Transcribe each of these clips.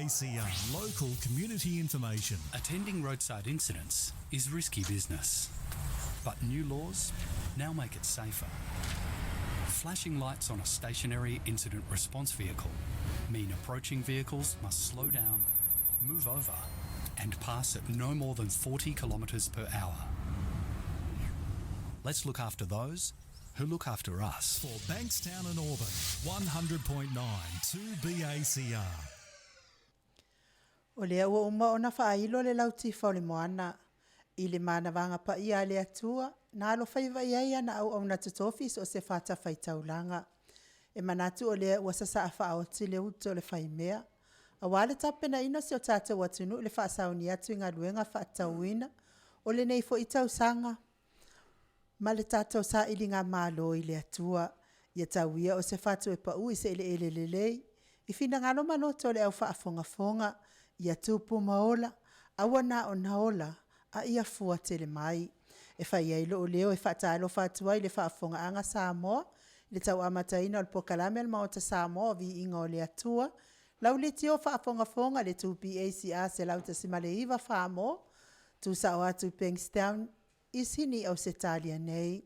2BACR, local community information. Attending roadside incidents is risky business, but new laws now make it safer. Flashing lights on a stationary incident response vehicle mean approaching vehicles must slow down, move over, and pass at no more than 40 kilometres per hour. Let's look after those who look after us. For Bankstown and Auburn, 100.9 2BACR. O lea ua uma ona faailo le lautifa o le moana i le manavaga paia a le Atua na alofaiva i ai ana auauna totofi i so o se fatafaitaulaga. E manatu o lea ua sasaa faaoti le uto a le faimea, aua le tapenaina o si o tatou atunuu i le faasauni atu i galuega faatatauina o lenei foi tausaga ma le tatou sailigamalo i le Atua. Ia tau ia o se fatu e pau i se eleele lelei i finagalo ma loto o le au faafogafoga, ia tupu ma ola, aua na ona ola, a ia fuatele mai. E fai ai lou leo e faatalofa atu ai i le faafofogaaga Samoa i le tau amataina o le Polokalame a le Maota Samoa o Viiga o le Atua, lau leitio faafogafoga i le 2BACR 101.9 Samoa, tuusao atu i Bankstown i Sini Ausetalia nei,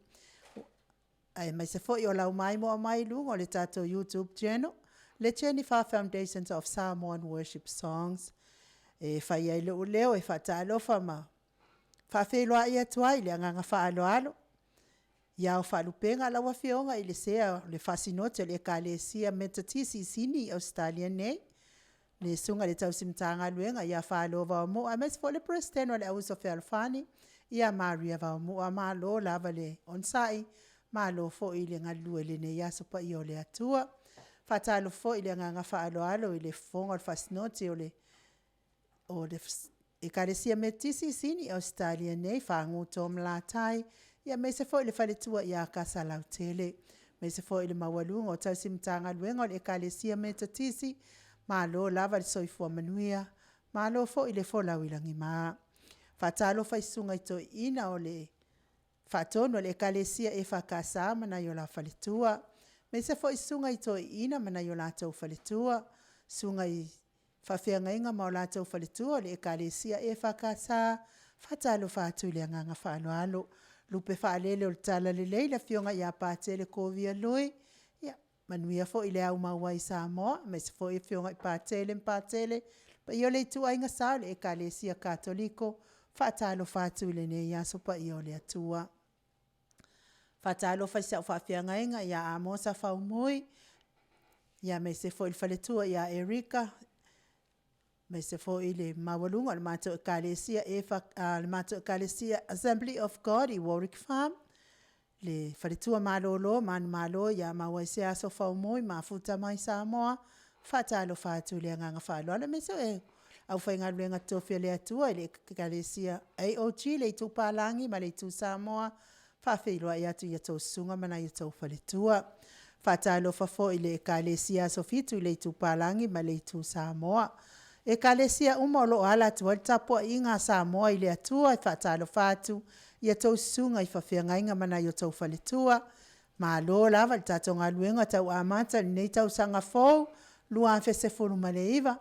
aemaise foi o lau maimoa mai i luga o le tatou YouTube Channel, le Tenifa Foundation of Samoan Worship Songs. E fai ai lou leo e faatalofa ma faafeiloai atu ai i le agaga faaaloalo i Ao Faalupega, lau Afioga i le Sea o le Faasinoti a le Ekalesia Metotisi i Sini i Ausetalia nei, le Susuga i le Tausi Matagaluega ia Falo Vaomua aemaise foi le Peresetene o le Auuso Fealofani ia Maria Vaomua. Malo lava le onosai, malo foi le galulue i lenei aso paia o le Atua. E faatalofa foi i le agaga faaaloalo i le Fofoga o le Faasinoti o le Ekalesia Metotisi i Sini i Ausetalia nei, Fagu Tom Latai, aemaise foi le faletua ia Kasalautele, aemaise foi le maualuga o tausi Matagaluega o le Ekalesia Metotisi, malo lava le soifua manuia, malo foi le folau i lagima. E faatalofa i Susuga i Toeaina o le Faatonu o le Ekalesia EFKS ma nai o la faletua, aemaise foi Susuga i Toeaina ma nai o latou faletua, Susuga i Faafeagaiga ma o latou faletua o le Ekalesia EFKS, faatalofa atu i le agaga faaaloalo. Lupe faalele o le Talalelei le Afioga ia Patele Kovia Lui, ia manuia foi le aumau ai i Samoa, aemaise foi Afioga i Patele ma Patele, le paia o le ituaiga sa o le Ekalesia Katoliko, faatalofa atu i lenei aso paia o le Atua. Faatalofa i si au faafeagaiga ia Amosa Faumui, aemaise foi le faletua ia Erika, aemaise foi le maualuga o le matou Ekalesia Assembly of God i Warwick Farm, le faletua malolo manumalo ia Mauaiseaso Faumui mafuta mai Samoa, faatalofa atu i le agaga faaaloalo aemaise o le aufaigaluega totofi a le Atua i le Ekalesia AOG i le Itu Palagi ma le Itu Samoa, faafeiloai atu i a outou susuga ma nai o outou faletua. Faatalofa foi i le Ekalesia Aso Fitu i le Itu Palagi ma le Itu Samoa. Ekalesia uma o lo o ala atu ai le tapuaiga a Samoa i le Atua, e faatalofa atu i a outou susuga i faafeagaiga ma nai o outou faletua, malo lava i le tatou galuega tau amata i lenei tausaga fou 2019,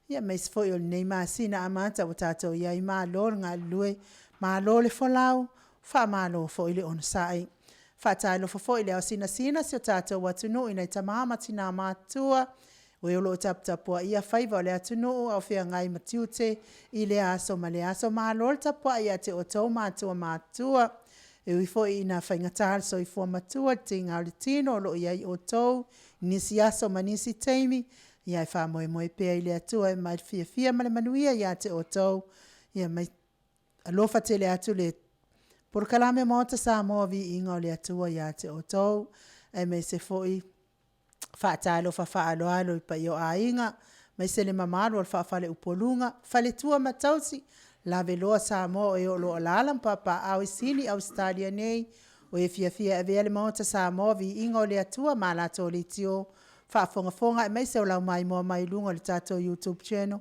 aemaise foi o lenei masina amata ua tatou i ai. Malo le galulue, malo le folau, faamalo foi le onosai. Faatalofa foi i le ao sinasina o si o tatou atunuu i nai tama ma tina matutua, o e o lo o taputapuaia faiva o le atunuu a o feagai ma tiute i lea aso ma lea aso. Malo le tapuai ia te outou matua matutua. E ui foi ina faigata le soifua matua, le tiga o le tino o lo o i ai outou i nisi aso ma nisi taimi, ae faamoemoe pea i le Atua e aumai le fiafia ma le manuia ia te outou. Ia alofa tele atu le Polokalame a le Maota o Samoa o Viiga o le Atua ia te outou, aemaise foi faatalofa faaaloalo i le paia o aiga, aemaise le mamalu o le faa-faleupoluga, faletua ma tausi, lavaloa Samoa o e o lo o alaala ma papaaao i Sini Ausetalia nei, o e fiafia e avea le Maota o Samoa o Viiga o le Atua ma latou leitio faafogafoga aemaise o lau maimoa mai luga o le tatou YouTube Channel.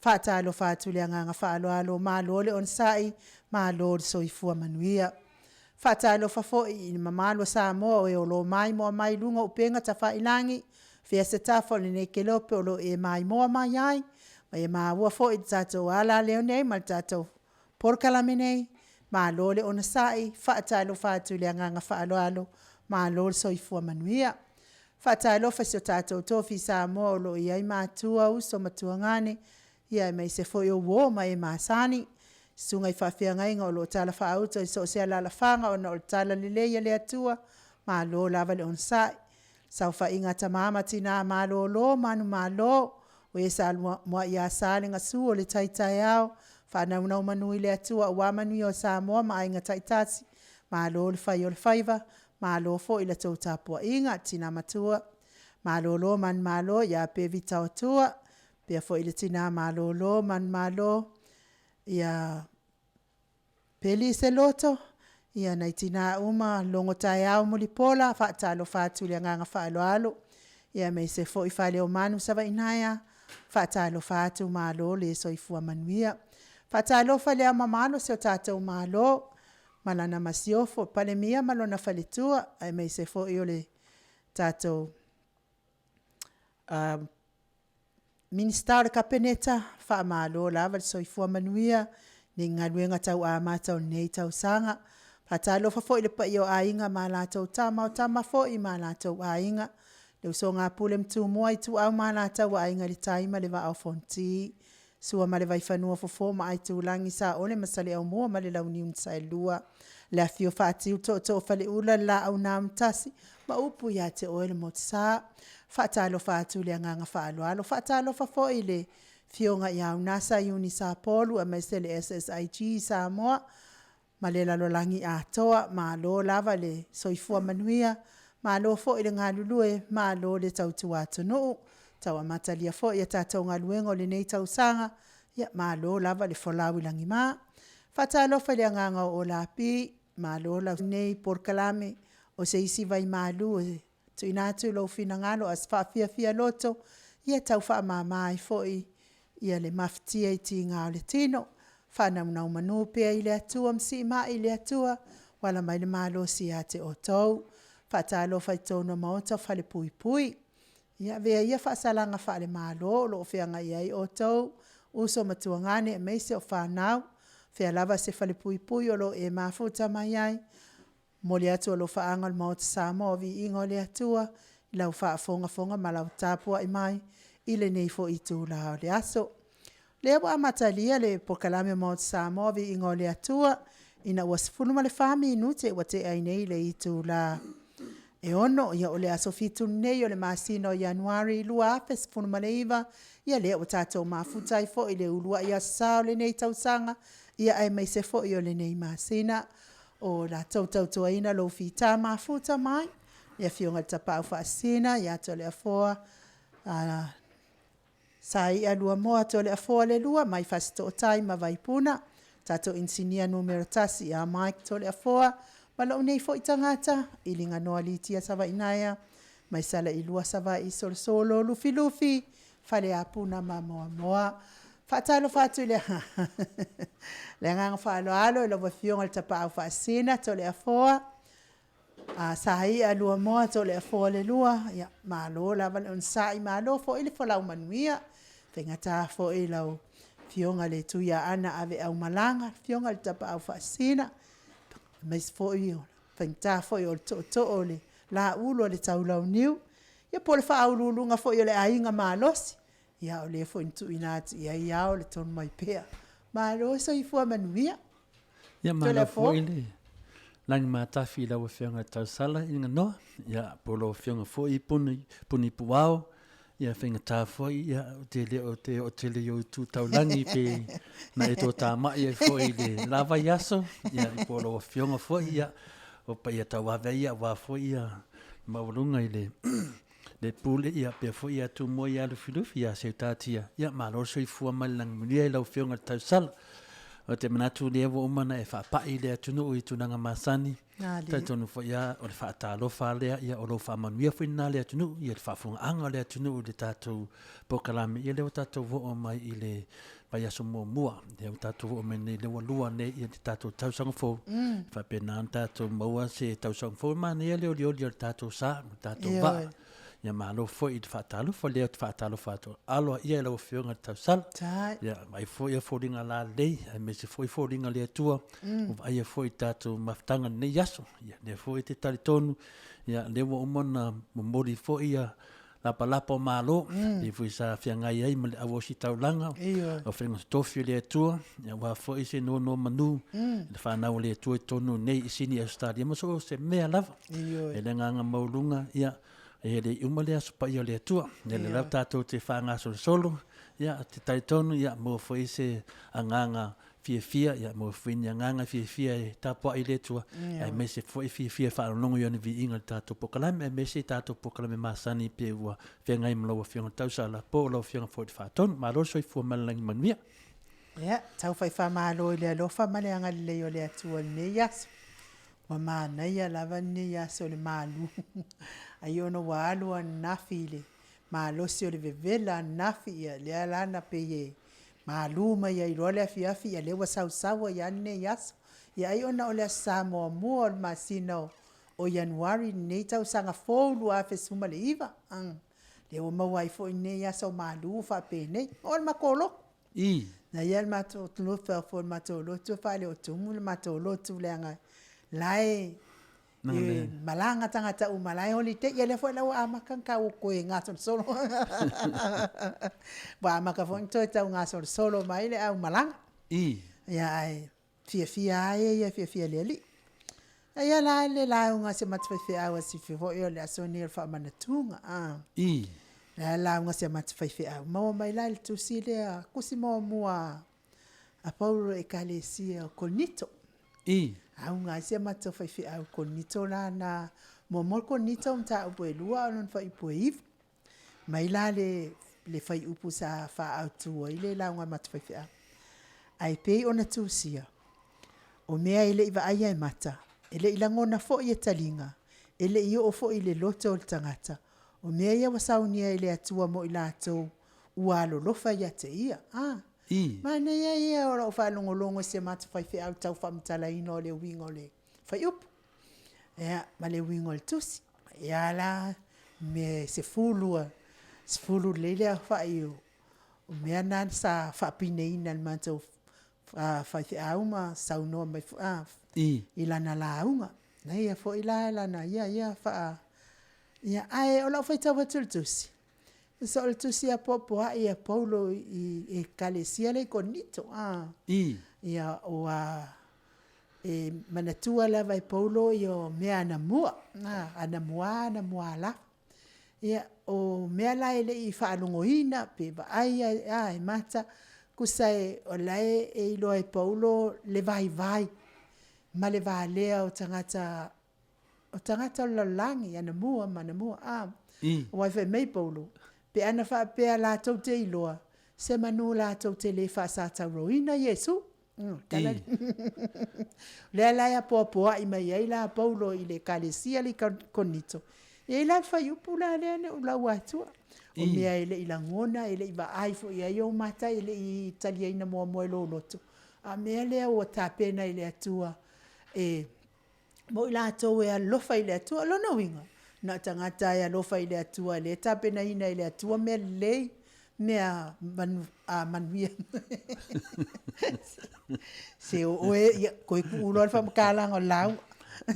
Faatalofa atu i le agaga faaaloalo, malo le onosai, malo le soifua manuia. Faatalofa foi i le mamalu o Samoa o e o lo o maimoa mai i luga o upega tafailagi, faia se tafa o lenei kelope o lo o e maimoa mai ai. Ma ia maua foi i le tatou alaleo nei ma le tatou polokalame nei, malo le onosai, faatalofa atu i le agaga faaaloalo, malo le soifua manuia. Faatalofa i si o tatou tofi Samoa o lo o i ai matua, uso ma tuagane, ia aemaise foi o uo ma e masani, susuga i faafeagaiga o lo o talafaauto i so o se alaalafaga ona o le talalelei a le Atua, malo lava le onosai. Saofaiga a tama ma tina malolo manumalo, o e sa muai asa le gasu o le tai taeao, faanonomanu i le Atua aua manuia o Samoa ma aiga taitasi, malo le fai o le faiva, malo foi i le tou tapuaiga. Tina matua malolo manumalo ia Pevy Taotua, faapea foi le tina malolo manumalo ia Pelise Loto, ia nai tina uma logosaeao Mulipola, faatalofa atu i le agaga faaaloalo, ia aemaise foi Faleomanu Savaiinaea, faatalofa atu malo le soifua manuia. Faatalofa i le Ao mamalu o si o tatou Malo ma lana Masiofo, Palemia ma lona faletua, aemaise foi o le tatou Minisita o le Kapeneta, faamalo lava le soifua manuia i galuega tau amata o lenei tausaga. Faatalofa foi i le paia o Aiga ma latou Tama, o Tama foi ma latou Aiga, le usoga a Pule ma Tumua, Ituau ma Alataua, Aiga i le Tai ma le Vaa o Fonoti. Sua ma le Vaifanua, Fofo ma Aitulagi, Saole ma Saleaaumua ma le Launiu na Saelua, le Afio o Faatui Tootoo o Faleula, le Laau na Amotasi ma upu ia te oe le Motusa. Faatalofa atu i le agaga faaaloalo, faatalofa foi i le Afioga ia Unasa Iuni Sapolu aemaise le SSIG Samoa ma le lalolagi atoa. Malo lava le soifua manuia, malo foi le galulue, malo le tautua atunuu. Tau amatalia foi ia tatou galuega o lenei tausaga, ia malo lava le folau i lagima. Faatalofa i le agaga o Olapi, malo lenei polokalame, o se isi vaimalu e tuuina atu lou finagalo a o se faafiafia loto, ia e tau faamama ai foi ia le mafatia i tiga o le tino. Faanonomanu pea i le Atua ma siimai i le Atua e ala mai le malosi ia te outou. Faatalofa i totonu o Maota ma Falepuipui. Ia avea ia faasalaga faale-Malo o lo o feagai ai outou, uso ma tuagane aemaise o fanau, fea lava se falepuipui o lo o e mafuta mai ai, momoli atu alofaaga o le Maota Samoa, Viiga o le Atua i lau faafogafoga ma lau tapuai mai i lenei foi itula o le aso. O lea ua amatalia le Polokalame a le Maota Samoa o Viiga o le Atua, ina ua 14 minute ua tea ai nei le itula e 6:00, ia o le aso 7 lenei o le masina o Ianuari 2019, ia lea ua tatou mafuta ai foi i le uluai aso Sa o lenei tausaga, ia aemaise foi o lenei masina. O le a tou tautuaina lou fita mafuta mai le Afioga i le Tapaau Faasisina ia Toleafoa Saia Luamoa Toleafoa le II mai Fasitootai ma Vaipuna, tatou Inisinia Numera 1 ia Mike Toleafoa ma lou nei foi tagata Iliganon Lytia Savaiinaea mai Salailua Savaii Solosolo Lufilufi Faleapuna ma Moamoa. Faatalofa atu i le agaga faaaloalo i lau Afioga i le Tapaau Faasisina Toleafoa Saia Luamoa Toleafoa le II, ia malo lava le onosai, malo foi le folau manuia. E faigata foi lau Afioga i le Tuiaana aveaumalaga, Afioga i le Tapaau Faasisina, aemaise foi o le faigata foi o le tootoo o le Laulu o le Taulauniu, ia po o le faauluuluga foi o le Aiga Malosi, ia o le foi na tuuina atu i ai ao le Tonumaipea. Malo le soifua manuia. Ia malo Toleafoa. foi le lagi matafi i lau Afioga i le Tausala Iliganoa, ia po o lau Afioga foi Puni, Puni Puao, ia faigata foi ia ou te le o te oo tele i ou itu taulagi pe na e toatamai ai foi i le la vaiaso, ia po o lau Afioga foi ia o paia tauave ia aua foi ia maualuga i le le pule ia pea foi ia Tumua ia Lufilufi ia Seutatia ia malo le soifua mai le lagi manuia i lau Afioga i le Tausala. Ou te manatu lea ua uma ona e faapai le atunuu i tulaga masani. Talitonu foi lava o le faatalofa lea ia o lou faamanuia foi lena i le atunuu ia le faafofogaaga a le atunuu i le tatou polokalame ia lea ua tatou oo mai i le vaiaso muamua lea ua tatou oo mai nei lea ua lua nei ia le tatou tausaga fou mm. faapena ona tatou maua se tausaga fou manaia le olioli o le tatou sa le tatou vaa. Ia malo foi i le faatalofa lea ou te faatalofa atu aloaia i lau Afioga i le tausala. Ia vaai foi ia foliga lalelei aemaise foi foliga le Atua ua vaaia foi i tatou mafutaga i lenei aso. Ia lea foi e te talitonu ia lea ua uma ona momoli foi ia lapalapa o malo pei foi sa feagai ai ma le auositaulaga o faiga totofi o le Atua ia aua foi se nonomanu i le fanau a le Atua i totonu nei i Sini Ausetalia ma so o se mea lava. E le agaga maualuga ia e le i uma le aso paia o le Atua. Ia lea lava tatou te faagasolosolo, ia te talitonu ia maua foi se agaga fiafia, ia maua foi ni agaga fiafia e tapuai i le Atua, aemaise foi fiafia e faalogologo i ona viiga i le tatou polokalame, aemaise i tatou polokalame masani pe ua feagai ma lau Afioga i le Tausala po o lau Afioga foi i le Faatonu. Malo le soifua ma le lagi manuia. Ia, tau fai faamalo i le alofa ma le agalelei o le Atua i lenei aso. Ua manaia lava lenei aso i le malu. Ai ona ua alu ananafi i le malosi o le vevela ananafi, ia lea la na pei e malu mai ai loa le afiafi, ia lea ua sausau ai lava lenei aso. Ia ai ona o le Aso Sa muamua o le masina o Ianuari i lenei tausaga fou 2019, lea ua maua ai foi lenei aso malu faapenei. O le matou lotu. I. Na ia le matou lotu foi le matou lotu e faaleotumu le matou lotu leaga la e malaga tagata uma la e holiday. Ia lea foi la ua amata ona tau toe gasolosolo. Ua amata foi ona toe tau gasolosolo mai le au malaga. I. Ia ae fiafia lava e ia e fiafia i le Alii. A ia la le lauga a si o matou faifeau a silafia foi o le aso lenei o le faamanatuga. I. Le lauga a si a matou faifeau, maua mai la i le tusi lea, tusi muamua a Paulo i Ekalesia o Korinito. I. Auga ai si a matou faifeau i Korinito la na, muamua le Korinito o mataupu e 2 a o lona fuaiupu e 9. Mai la le, le fuaiupu sa faaautu ai le lauga a matou faifeau. Ae pei ona tusia, o mea e le i vaaia e mata, e le i lagona foi e taliga, e le i oo foi i le loto o le tagata, O mea ia ua saunia e le Atua mo i latou ua alolofa ia te Ia. A! I. Manaia ia o lau faalogologo i si a matou faifeau i le tau faamatalaina o le uiga o le fuaiupu, ia, ma le uiga o le tusi. Ia la, mea e 12, 10 lelei le aofai o mea na sa faapineina e le matou faifeau ma saunoa mai foi i lana lauga. Na ia foi la lana ia ia faa... Ia, ae o lau faitau atu i le tusi, tusa o le tusi apoapoai a Paulo i Ekalesia lea i Korinito. Ia, ua e manatua lava e Paulo ia mea anamua, anamua anamua lava. Ia, o mea la e le i faalogoina pe vaaia e mata, tusa o la e iloa e Paulo le vaivai ma le valea o tagata o tagata o le lalolagi anamua ma anamua. Aua fai mai Paulo, pe ana faapea latou te iloa, semanu latou te le faasatauroina Iesu. O lea la e apoapoai mai ai la Paulo i le Ekalesia lea i Korinito, e i ai la le fuaiupu la lea na ou lauina atua, o mea e le i lagona, e le i vaai foi i ai ou mata, e le i taliaina muamua e lou loto, a o mea lea ua tapena e le Atua e mo i latou e alofa i le Atua. O lona uiga, na o tagata e alofa i le Atua o lea e tapenaina e le Atua mea lelei, mea manuia. Se o oe, ia, toe tuu loa le faamatalaga o le lauga.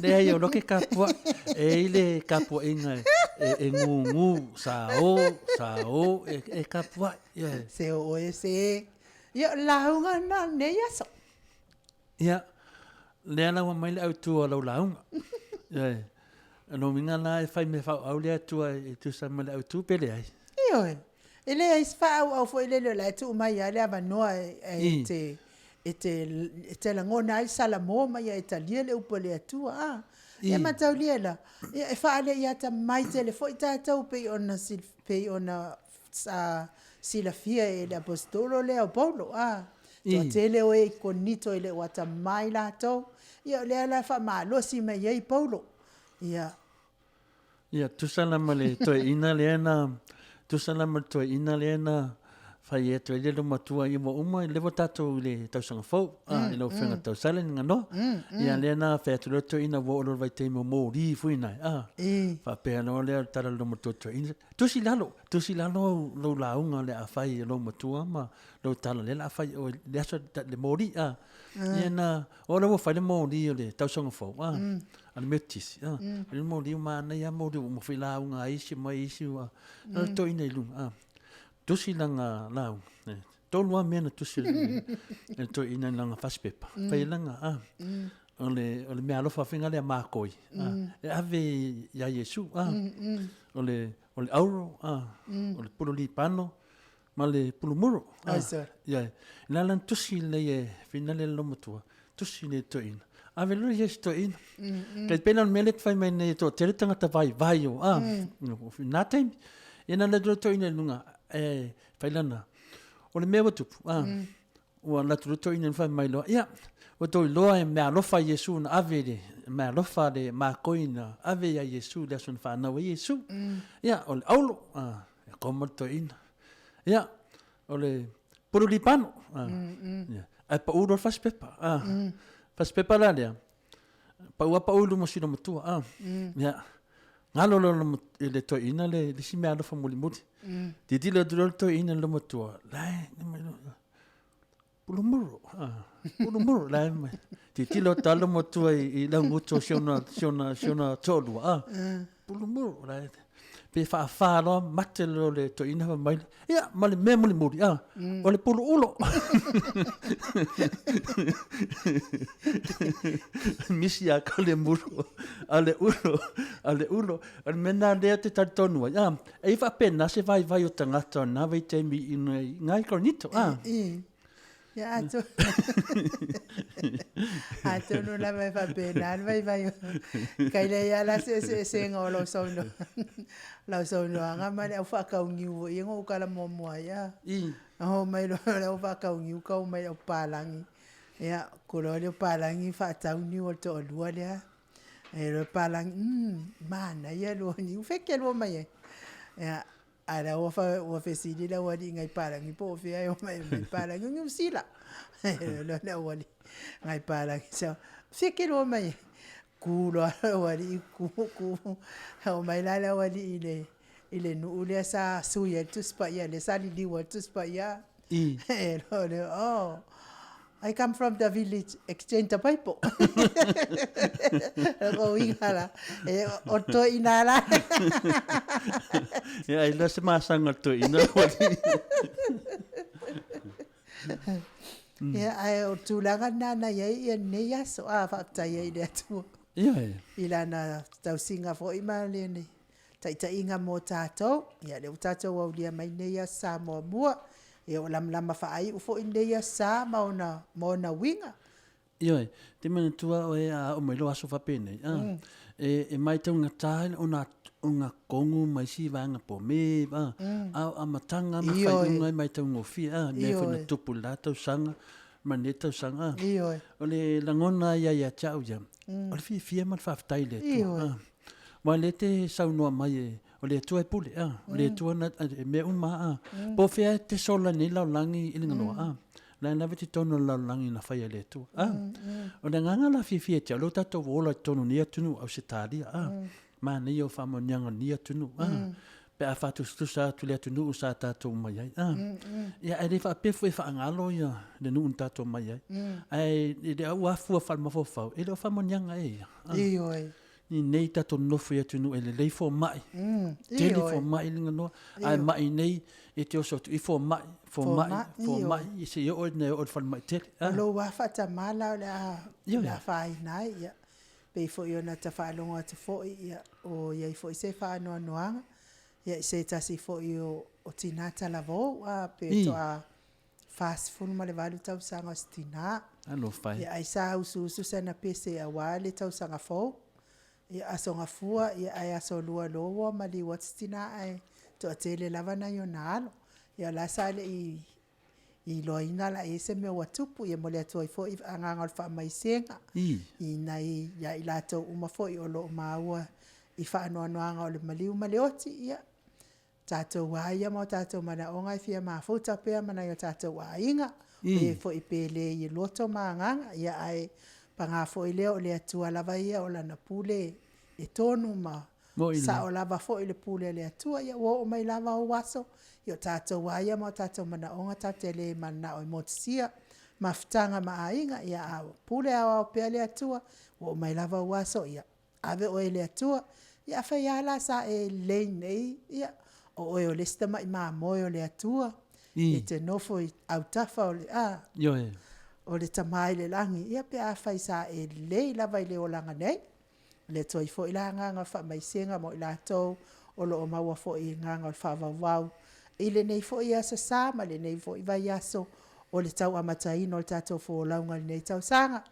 Leai, o loke kapuaʻi. E i le kapuaʻiga e gugu, sa o, sa o, e kapuaʻi. Se o oe se, ia o le lauga lena o lenei aso. Ia, lea la ua aumai le autu o lau lauga. Ioe. O lona uiga la e fai mea faaauau le Atua e tusa ma le autu pe leai? Ioe. E leai se faaauau foi lele o la e tuu mai lava le avanoa e te e te e te lagona ai le salamo ma ia e talia le upu a le Atua. A. Ia mataulia la, ia e faalei atamamai tele foi tatou pei ona pei ona sa silafia e le Aposetolo lea o Paulo, a, toatele o e i Korinito e le o atamamai latou, ia o lea la e faamalosi mai ai Paulo, ia. Ia, tusa la ma le toeaina lea na, tusa la ma le toeaina lea na Fai atu ai le loma tua ia ua uma lea ua tatou i le tausaga fou a i lau Afioga Tausala ni ganoa. Ia lea na fai atu loa toeaina ua oo loa i le vaitaimi o moli foi na a. Faapea loa lea o le tala a le loma matua toeaina, tusi i lalo, tusi i lalo lou lauga o le a fai e lou matua ma lou tala lea o le a fai i oe i le aso le moli a. Ia na oo lea ua fai le moli o le tausaga fou a, a le Metotisi a. Fai le moli ua manaia lava moli ua uma foi lauga a isi ma isi ua toeaina i luga a. Tusi lana lauga, e tolu lava mea na tusi e le toeaina i lana fasipepa, fai ai lana, a, o le, o le meaalofa foi lea a makoi, a, e ave ia Iesu, a, o le, o le auro, a, o le pulu libano ma le pulu muro, a, ia, na ala na tusi lelei e finale le loomatua, tusi le toeaina, ave loa ia i si toeaina. Tai pei la o le mea lea e te fai mai nei e toatele tagata vaivai o, a, na taimi. Ia na alu atu loa le toeaina i luga, e fai lana, o le mea ua tupu, a, ua alu atu loa le toeaina fai mai loa, ia, ua tou iloa e meaalofa Iesu na ave i le meaalofa le makoi na ave ia Iesu i le aso na fanau ai Iesu. Ia, o le auro, a, e koma le toeaina. Ia, o le pulu libano, ia, ae pau loa le fasipepa, a, fasipepa la lea, pau lava pau i luma o si loomatua, a, ia, galo loa i le toeaina le isi meaalofa mulimuli. Tilotilo atu loa le toeaina i le loomatua, la e, Pulumuru, Pulumuru, la e mai. Tilotilo atu lava le loomatua i le augutu o si ona, si ona, si ona toalua, a, Pulumuru, la e, pe faafa loa mate loa le toeaina fai mai, ia, ma le mea mulimuli, a, o le pulu ulo. Misi ia ka le muru, a le ulo, a le ulo. O le mea lena lea ou te talitonu ai, a, e i faapena se vaivai o tagata o lena vaitaimi i ngai Korinito, a. Ia atonu, atonu lava e faapena le vaivai o, kai leai lava la se eseesega o lau saunoaga, lau saunoaga ma le au faakauniu foi ia na ou tala muamua ai a. Oo mai loa le au faakauniu tau mai le au papalagi, ia, ku loa le papalagi faatau niu o le toalua lea. E loa papalagi, umm, manaia lua niu, feke lua mai ai. Ia, A la ua fa ua fesili le aualii nai palagi po o fea e omai mai palagi o Niu Sila. Loa le aualii nai palagi sa feke loa mai ku loa le aualii ku ku omai la le aualii i le i le nuu lea sa sui ai le Tusi Paia lea sa liliu ai le Tusi Paia. E loa lea oh I come from the village, exchange the Bible. O uiga la, e, o toeaina la. Ia, ai loa se masaga o le toeaina. Ia, ae o tulaga lena na i ai ia lenei aso, a faafetai ai i le Atua. Ia, ia. I lana tausiga foi ma le taitaiga mo tatou. Ia, lea ua tatou aulia mai lenei Aso Sa muamua. Ia, ua lamalama faaiu foi lenei Aso Sa ma ona, ma ona uiga. Ioe, te manatua oe a oo mai lou aso faapenei, a, e, e maitaugata ai ona, ona kogu ma isi vaega pome, a, a o amataga ma faaiuga e maitaugofie, a, mea foi na tupu i le la tausaga ma lenei tausaga, a. Ioe. O le lagona ia ia te au ia, o le fiafia ma le faafetai i le Atua, a. Aua o lea e te saunoa mai e, o le Atua e pule, a, o le Atua na, e mea uma lava, a. Po o fea e te sola nei lalolagi i le ganoa, a, la e lava i totonu o le lalolagi na faia e le Atua, a. O le agaga la fiafia ia te au, o lea ua tatou ola i totonu o nei atunuu o Ausetalia, a, manaia o faamanuiaga o lenei atunuu, a, pe a faatusatusa atu i le atunuu sa tatou omai ai, a. Ia, ae le faapea foi e faagalo ia le nuu na tatou omai ai, ae i le au afua faale-mafaufau, e le o faamanuiaga ea ia, a. Ioe. I nei tatou nonofo i atunuu e lelei fomai, tele fomai i luga ae mai nei e te oso atu i fomai, fomai, fomai, i seia oo ina e oo i le falemai tele. O lou lava faatamala la o le a afaina ai, ia, pei foi ona ta faalogo atu foi, ia, o i ai foi se faanoanoaga, ia, i se tasi foi o tina talavou, a, pe toa 48 tausaga o se tina. Alofa e. Ia, ai sa usuusu sana pese aua le tausaga fou. Ia, Aso Gafua, ia, ae Aso Lua loa ua maliu atu se tina ae toatele lava nai ona alo. Ia, o la sa le i iloaina la i ai se mea ua tupu. Ia, momoli atu ai foi agaga o le faamaisega i nai ia i latou uma foi o lo o maua i faanoanoaga o le maliu ma le oti. Ia. Tatou a ia ma o tatou manaoga e fia mafuta pea ma nai o tatou aiga, o i ai foi pe le i loto ma agaga, ia ae paga foi lea o le Atua lava ia o Lana pule e tonu ma sao lava foi le pule a le Atua. Ia ua oo mai lava ou aso, ia o tatou lava ia ma o tatou manaoga tatou te le mananao e motusia mafutaga ma aiga, ia ae pule aoao pea le Atua, ua oo mai lava ou aso, ia ave oe i le Atua. Ia afai lava la sa e lelei nei, ia o oe o le isi tamai mamoe o le Atua, e te nofo i autafa o le a? Ioe. O le Tama i le lagi, ia pe afai sa e lelei lava i le olaga nei. E avatu ai foi la agaga o le faamaisega mo i latou o lo o maua foi i agaga o le faavauvau i lenei foi Aso Sa ma lenei foi vaiaso o le tau amataina o le tatou folauga i lenei tausaga.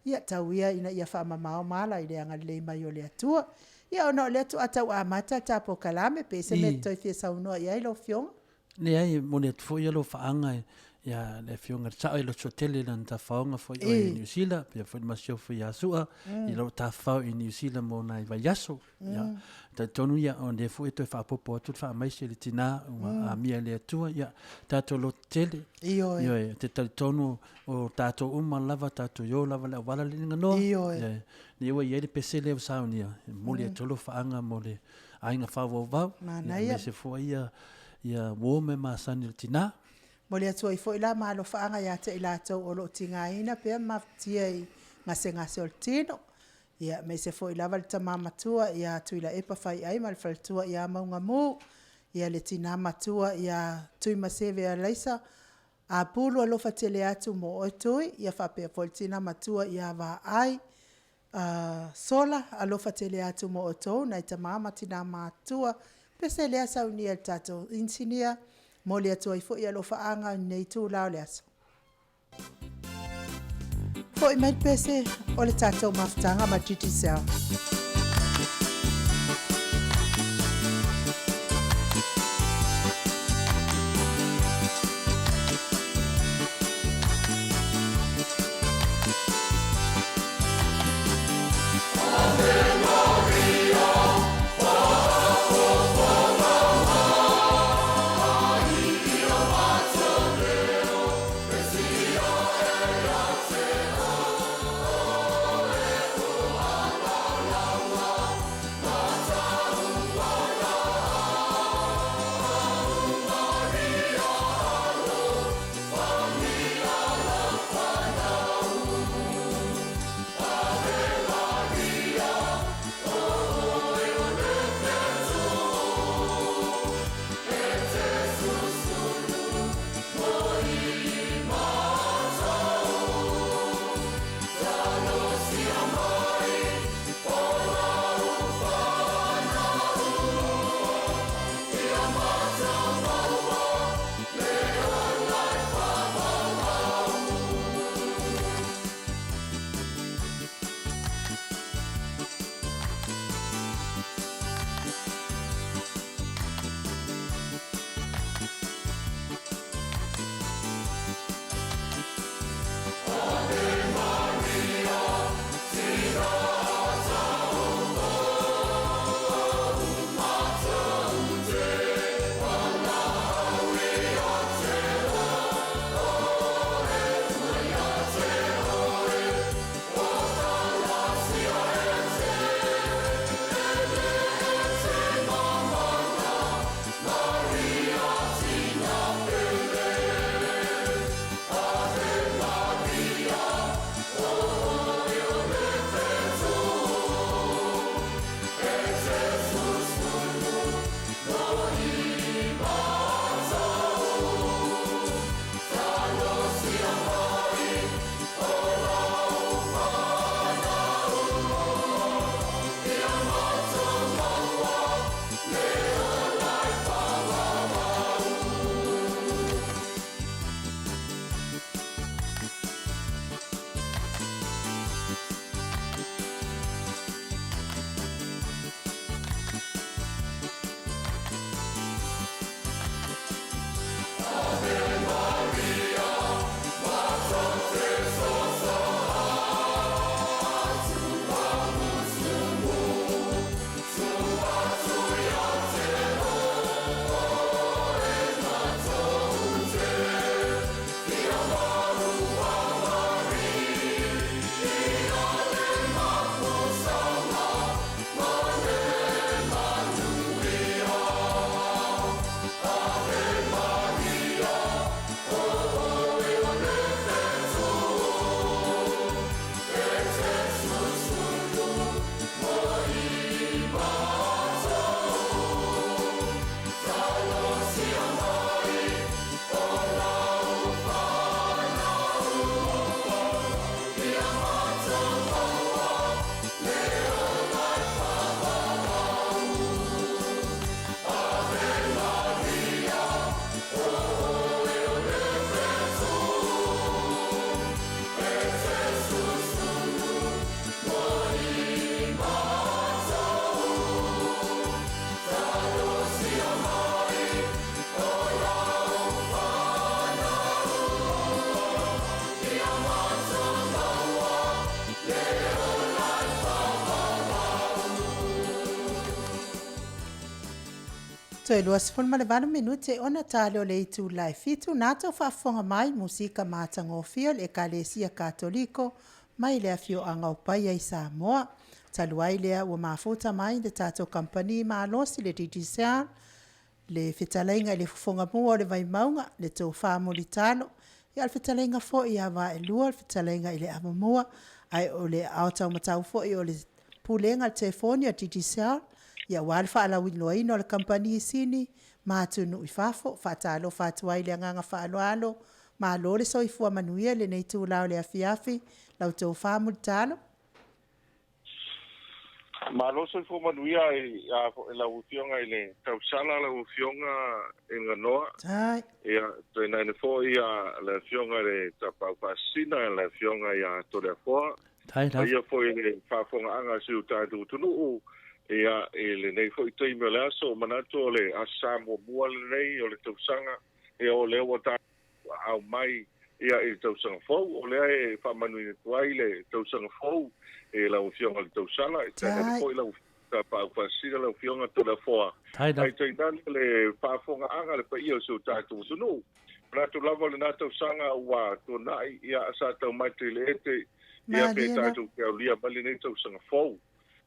Ia tau ia ina ia faamamao ma ala i le agalelei mai o le Atua. Ia ona o lea faatoa tau amata le ta polokalame, pe i ai se mea e te toe fia saunoa i ai lau Afioga? Leai, e momoli atu foi alofaaga ia le Afioga i le Sao e Lesoatele i lana tafaoga foi oe i Niu Sila, pea foi le Masiofo ia Sua i lou tafafao i Niu Sila mo nai vaiaso. Ia, talitonu ia, o lea foi e toe faaopoopo atu le faamaise i le tina ua amia e le Atua, ia, tatou lototele. Ioe. Ioe, ou te talitonu o tatou uma lava, tatou i o lava i le auala le ganoa. Ioe. Lea ua i ai le pese lea ua saunia, e momoli atu alofaaga mo le aiga faavauvau. Manaia. Aemaise foi ia, ia uo ma masani o le tina. Momoli atu ai foi la ma alofaaga ia te i latou o lo o tigaina pea ma mafatia i gasegase o le tino, ia aemaise foi lava le tama matua ia Tuilaepa Faiai ma le faletua ia Maugamu, ia le tina matua ia Tuimaseve Alaisa Apulu, alofa tele atu mo oe Tui, ia faapea foi le tina matua ia Vaai Sola, alofa tele atu mo outou nai tama ma tina matutua. Pese lea saunia e le tatou inisinia, momoli atu ai foi alofaaga i lenei itula o le aso. Foi mai le pese o le tatou mafutaga ma Digicel. Toe 28 minute ona ta lea o le itula e fitu, na tou faafofoga mai musika matagofie o le Ekalesia Katoliko mai le afioaga o Paia i Samoa. Talu ai lea ua mafuta mai le tatou kamupani malosi le Digicel, le fetalaiga i le Fofoga Mua o le Vaimauga, le Tofa Mulitalo, ia o le fetalaiga foi ia Vaaelua, le fetalaiga i le Avamua, ae o le aao taumatau foi o le Pulega o le Telefoni a le Digicel, aua le faalauiloaina o le kamupani i Sini ma atunuu i fafo. E faatalofa atu ai i le agaga faaaloalo, malo le soifua manuia i lenei itula o le afiafi, lau Tofa Mulitalo. Malo le soifua manuia i lau Afioga i le Tausala, lau Afioga i le Ganoa. Ia, tainane foi le Afioga i le Tapaau Faasisina, le Afioga ia Toleafoa. Paia foi i le faafofogaaga a si o tatou atunuu, ia, i lenei foi taimi o le aso. Manatu o le Aso Sa muamua lenei o le tausaga, ia o lea ua tatou aao mai ia i le tausaga fou. O lea e faamanuia atu ai le tausaga fou i lau Afioga i le Tausala, tainane foi lau Tapaau Faasisina, lau Afioga Toleafoa, ae tainane le faafofogaaga a le paia o si o tatou atunuu. Manatu lava o lena tausaga ua tuanai, ia, sa taumate i le ete, ia, pe tatou te aulia mai lenei tausaga fou.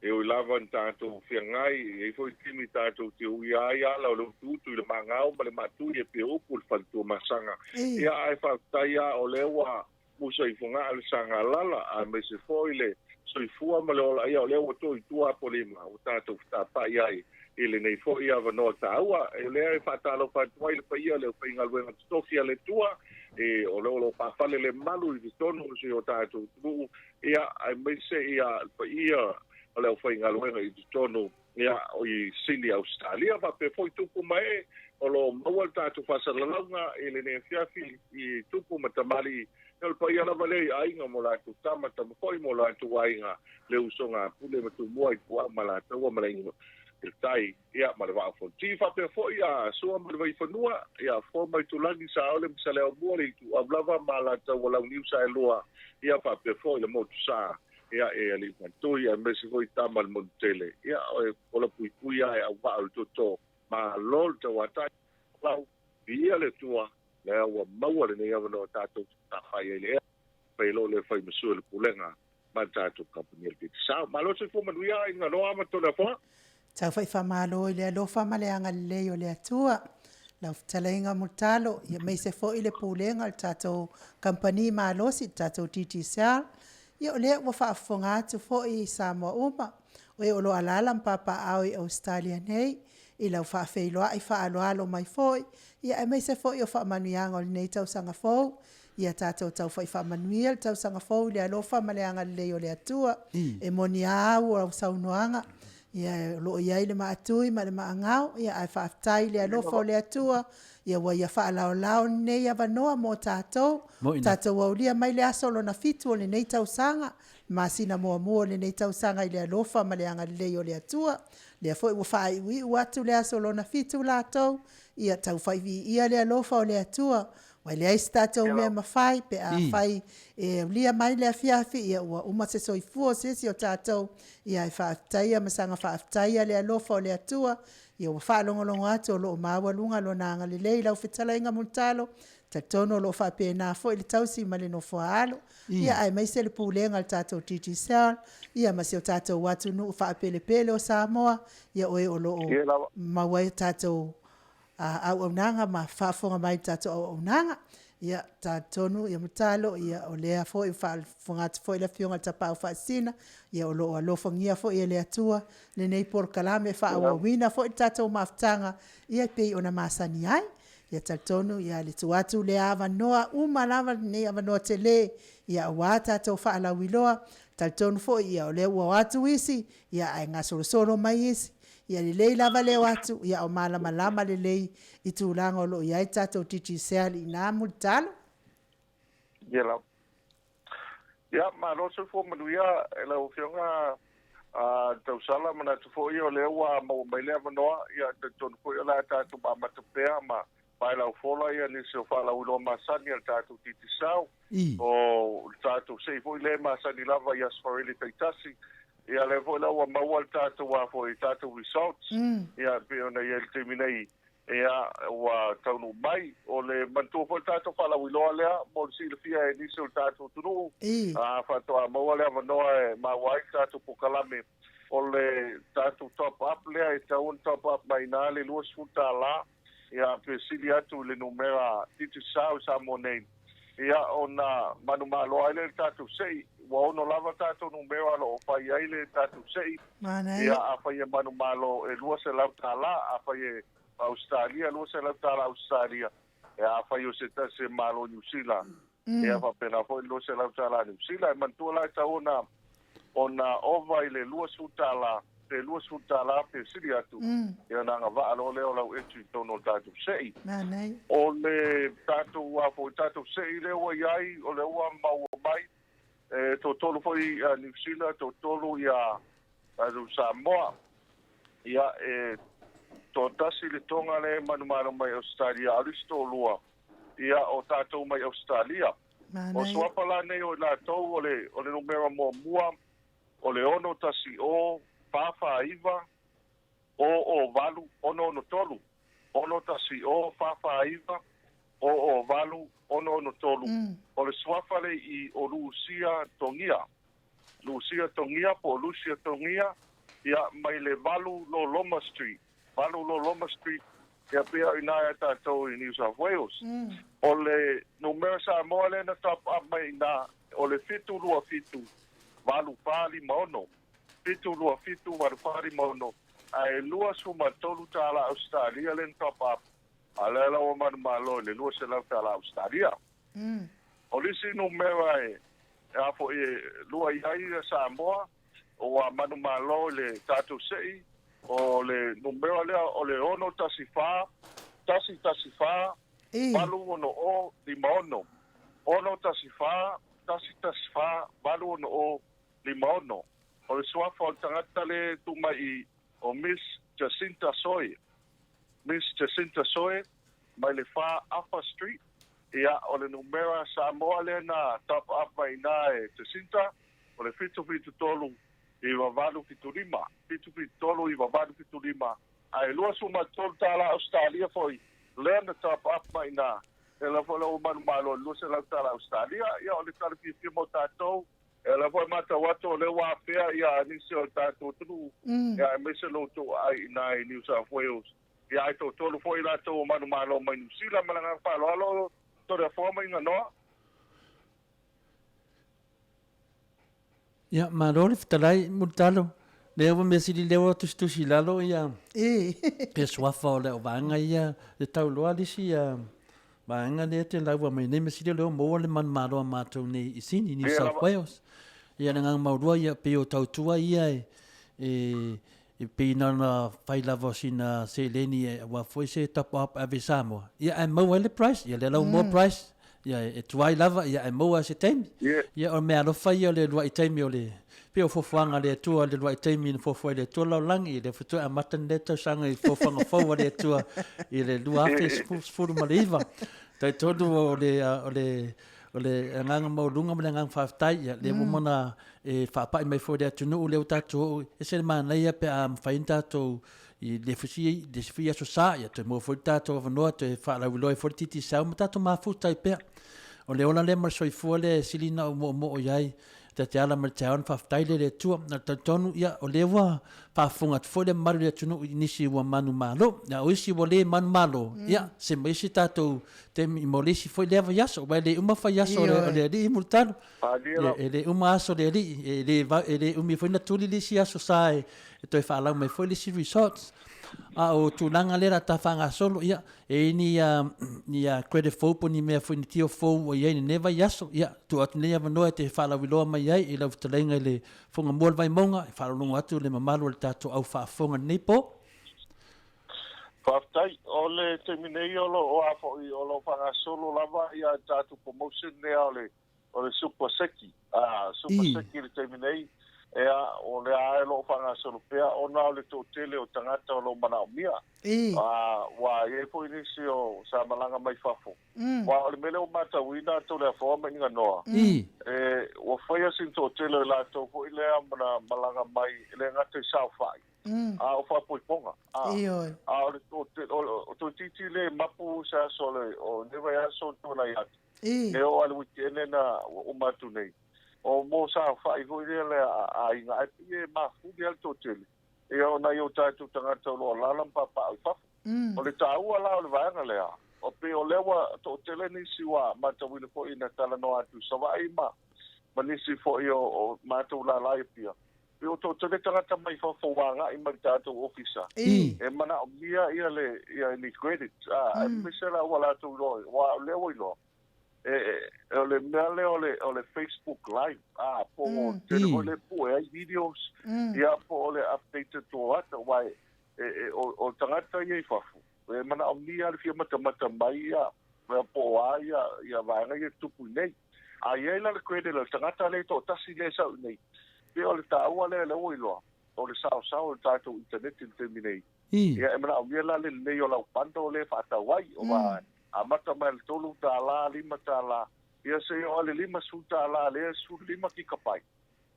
E ui lava ina tatou feagai, e i ai foi taimi tatou te uia ai ala o le utuutu i le magao ma le maatui e pei o upu i le faletuamasaga. Ia, ae faafetai lava o lea ua musa i Fogaa le Sagalala, aemaise foi le soifua ma le ola, ia o lea ua to i tua Apolima, ua tatou fetapai ai i lenei foi avanoa taua. O lea e faatalofa atu ai le paia o le aufaigaluega totofi a le Atua, e, o lea o lo o paafale le malu i totonu o si o tatou atunuu, ia, aemaise ia le paia o le aufaigaluega i totonu ia, i Sini Ausetalia, faapea foi tupu ma ee o lo o maua le tatou faasalalauga i lenei afiafi i tupu ma tamalii. O le paia lava lea i aiga ma o latou tama, tama foi ma o latou aiga, le usoga a Pule ma Tumua i Puao ma Alataua ma le Aiga i le Tai, ia, ma le Vaa o Fonoti. Faapea foi a Sua ma le Vaifanua, ia, Foa ma Itulagi, Saole ma Saleaaumua, le Ituau lava ma Alataua Launiu Saelua, ia, faapea foi le Motusa, ia, e Alii Matui, aemaise foi Tama le Monutele, ia, o ola puipui lava e auvaa o le toto. Malo le tauatai, lau, viia le Atua, lea ua maua lenei avanoa tatou te tafai ai le ea, fai loa le fai ma sui o le pulega ma le tatou kamupani o le Digicel. Malo le soifua manuia i Ganoa ma Toleafoa. Tau fai faamalo i le alofa ma le agalelei o le Atua, lau fetalaiga Mulitalo, ia aemaise foi le pulega o le tatou kamupani malosi, le tatou Digicel. Ia o lea ua faafofoga atu foi Samoa uma, o e o lo o alaala ma papaaao i Ausetalia nei, i lau faafeiloai faaaloalo mai foi, ia aemaise foi o faamanuiaga o lenei tausaga fou. Ia tatou tau fai faamanuia le tausaga fou i le alofa ma le agalelei o le Atua. E moni a au au saunoaga, ia o lo o i ai le maatui ma le maagao, ia ae faafetai i le alofa o le Atua, ia ua ia faalaolao lenei avanoa mo tatou, tatou aulia mai le aso lona fitu o lenei tausaga, le masina muamua o lenei tausaga i le alofa ma le agalelei o le Atua. Lea foi ua faaiuiu atu le aso lona fitu latou, ia tau fai viia le alofa o le Atua. Ua leai se tatou mea mafai pe afai e aulia mai le afiafi, ia ua uma se soifua o se isi o tatou, ia ae faafetaia ma saga faafetaia le alofa o le Atua, ia ua faalogologo atu o lo o maualuga Lona agalelei i lau fetalaiga Mulitalo. Talitonu o lo o faapena foi le tausi ma le nofoa-alo, ia aemaise le pulega a le tatou Digicel, ia ma si o tatou atunuu faapelepele o Samoa, ia oe o lo o maua ai tatou auaunaga ma faafofoga mai i le tatou auaunaga. Ia, talitonu, ia Mulitalo, ia o lea foi ua faafofoga atu foi le Afioga i le Tapaau Faasisina, ia o lo o alofagia foi e le Atua lenei polokalame e faaauauina foi le tatou mafutaga, ia e pei ona masani ai. Ia talitonu, ia le tuu atu lea avanoa uma lava lenei avanoa tele, ia aua tatou faalauiloa. Talitonu foi, ia o lea ua o atu isi, ia ae gasolosolo mai isi. Ia lelei lava le o atu, ia o malamalama lelei i tulaga o lo o i ai le tatou Digicel i ina Mulitalo. Ia lava. Ia, malo le soifua manuia i lau Afioga a Tausala, manatu foi o lea ua maua mai le avanoa, ia talitonu foi o le a tatou amata pea ma paelau fola ia nisi o faalauiloa masani a le tatou Digicel, o le tatou sei foi lea e masani lava i Aso Faraile taitasi. Ia lea foi la ua maua le tatou a foi tatou results. Ia e pei ona i ai le taimi nei, ia ua taunuu mai. O le manatua foi le tatou faalauiloa lea mo le silafia e nisi o le tatou atunuu, a faatoa maua le avanoa e maua ai le tatou polokalame. O le tatou top up lea e tatau ona top up mai i ina le $20, ia pe sili atu i le numera Digicel i Samoa nei, ia ona manumalo ai lea i le tatou sei. Ua ono lava tatou numera o lo o fai ai le tatou sei. Ia afai e manumalo e $200, afai e Ausetalia $200 Ausetalia, ia afai o se tasi e malo Niu Sila, ia faapena foi le $200 Niu Sila. E manatua la e tatau ona ona ova i le $20 pe $20 pe sili atu, ia ona agavaa loa lea o lau entry i totonu o le tatou sei. O le tatou a foi tatou sei lea ua i ai, o lea ua maua mai, e toatolu foi ia Niu Sila, toatolu ia tatou Samoa. Ia e toatasi le Toga lea e manumalo mai Ausetalia, a o le isi toalua ia o tatou mai Ausetalia. O suafa la nei o i latou o le o le numera muamua o le 6 1 0 4 4 9 0 0 8 6 6 3, 6 1 0 4 4 9 0 0 8 6 6 3. O le suafa le i o Lusia Togia. Lusia Togia po o Lusia Togia, ia mai le 8 Loloma Street. 8 Loloma Street, ia pea o ina ia tatou i New South Wales. O le numera Samoa lea na top up mai ina, o le 727 8456. 727 8456. Ae $23 Australia le na top up. A lea la ua manumalo i le $200 Australia. O le isi numera e a foi e lua i ai ia Samoa, ua manumalo i le tatou sei, o le numera lea o le 6 1 4 1 1 4 8 6 0 5 6. 6 1 4 1 1 4 8 6 0 5 6. O le suafa o le tagata le tuu mai i o Miss Jacinta Soe. Miss Jacinta Soe mai le 4 Alpha Street. Ia o le numera Samoa lea na top up mai ina e Jacinta, o le 773 9875. 773 9875. Ae $23 Australia foi lea na top up mai ina. E la foi la ua manumalo i le $200 Australia. Ia o le tala fiafia mo tatou. E la foi matau atu o lea ua afea ia nisi o le tatou atunuu. Ia aemaise lo outou aai ina i New South Wales. Ia ai toatolu foi latou o manumalo mai Niu Sila ma le agaga faaaloalo Toleafoa ma Iganoa. Ia, malo le fetalai, Mulitalo. Lea ua mea sili lea ua tusitusi i lalo ia ia suafa o le au vaega ia e tau loa le isi vaega lea te laua mai nei mea sili o lea ua maua le manumalo a matou nei i Sini, New South Wales. Ia le agaga maulua ia pei o tautua ia e e e pei na ona fai lava o sina seleni e aua foi se top up ave i Samoa. Ia ae maua ai le price, ia lea la ua maua price. Ia e tuai lava, ia ae maua se taimi. Ia o le mea alofa ia o le uluai taimi o le pei o fuafuaga a le Atua le uluai taimi na fuafua ai le Atua le lalolagi, lea foi toe amata lenei tausaga i fuafuaga fou a le Atua i le 2019. Talitonu o le o le o le agaga maualuga ma le agaga faafetai, ia lea ua uma ona e faapai mai foi i le atunuu lea ua tatou oo, e ese le manaia pe a mafai ona tatou i le isi foi aso Sa, ia toe maua foi le tatou avanoa toe faalauiloa ai foi le Digicel ma tatou mafuta ai pea. O le ola lea ma le soifua lea e sili ona ou moomoo i ai, ta te ala mai le taeao ona faafetai lea i le Atua. Na talitonu, ia, o lea ua faafofoga atu foi le mamalu o le atunuu i nisi ua manumalo, a o isi ua le manumalo, ia, se ma isi tatou taimi mo le isi foi lea vaiaso, aua e le uma faiaso o le Alii Mulitalo. Ia, e le uma aso o le Alii, e le, e le umi foi ona tuli le isi aso Sa e, e toe faalau mai foi le isi results. A o tulaga lea o le a ta faagasolo, ia, e i ai ni, ni credit fou po o ni mea foi ni tio fou ua i ai i lenei vaiaso, ia, tuu atu nei avanoa e te faalauiloa mai ai i lau fetalaiga i le Fofoga Mua o le Vaimauga, e faalogologo atu le mamalu o le tatou au faafofoga i lenei po. Faafetai. O le taimi nei o lo o a foi o lo o faagasolo lava ia tatou promotion lea o le o le Super Seki. Super Seki i le taimi nei. Ea, o lea lava o lo o faagasolo pea ona o le toatele o tagata o lo o manaomia. A, ua i ai foi nisi o sa malaga mai fafo. Aua o le mea lea ua matauina Toleafoa ma Iganoa, e, ua faia sina toatele o i latou foi lea na malaga mai e le gata i saofai, a o faaipoipoga. A, a o le toatele, o, toeitiiti le mapu se aso o le, o lenei vaiaso na tuanai atu, e oo lava i le weekend na ua uma atu nei. O mo saofai foi lea le aiga, ae pei e mafuli lava le toatele, ia o nai o tatou tagata o lo o alaala ma papaaao i fafo. O le taua la o le vaega lea, o pei o lea ua toatele nisi ua matauina foi ina talanoa atu i Savaii ma ma nisi foi o, o matou lala i Apia, pei ua toatele tagata mai fafo ua agai mai i le tatou ofisa e manaomia ia le ia ni credit, a, aemaise la ua latou iloa, aua o lea ua iloa e, o le mea lea o le, o le Facebook Live, a, po o tele foi le pue ai videos, ia, po o le updated to ata, aua e, e, e, o, o tagata ia i fafo, e manaomia le fia matamata mai ia, ia po o a ia, ia vaega ia e tupu i nei. A i ai la le credit a le tagata lea e toatasi lea e sau i nei, pei o le taua lea lea ua iloa, o le saosao o le tatou internet i le taimi nei. Ia, e manaomia la le lelei o lau bundle lea e faatau ai, aua amata mai le $3, $5, ia seia oo i le $50 lea e 15 kikapai.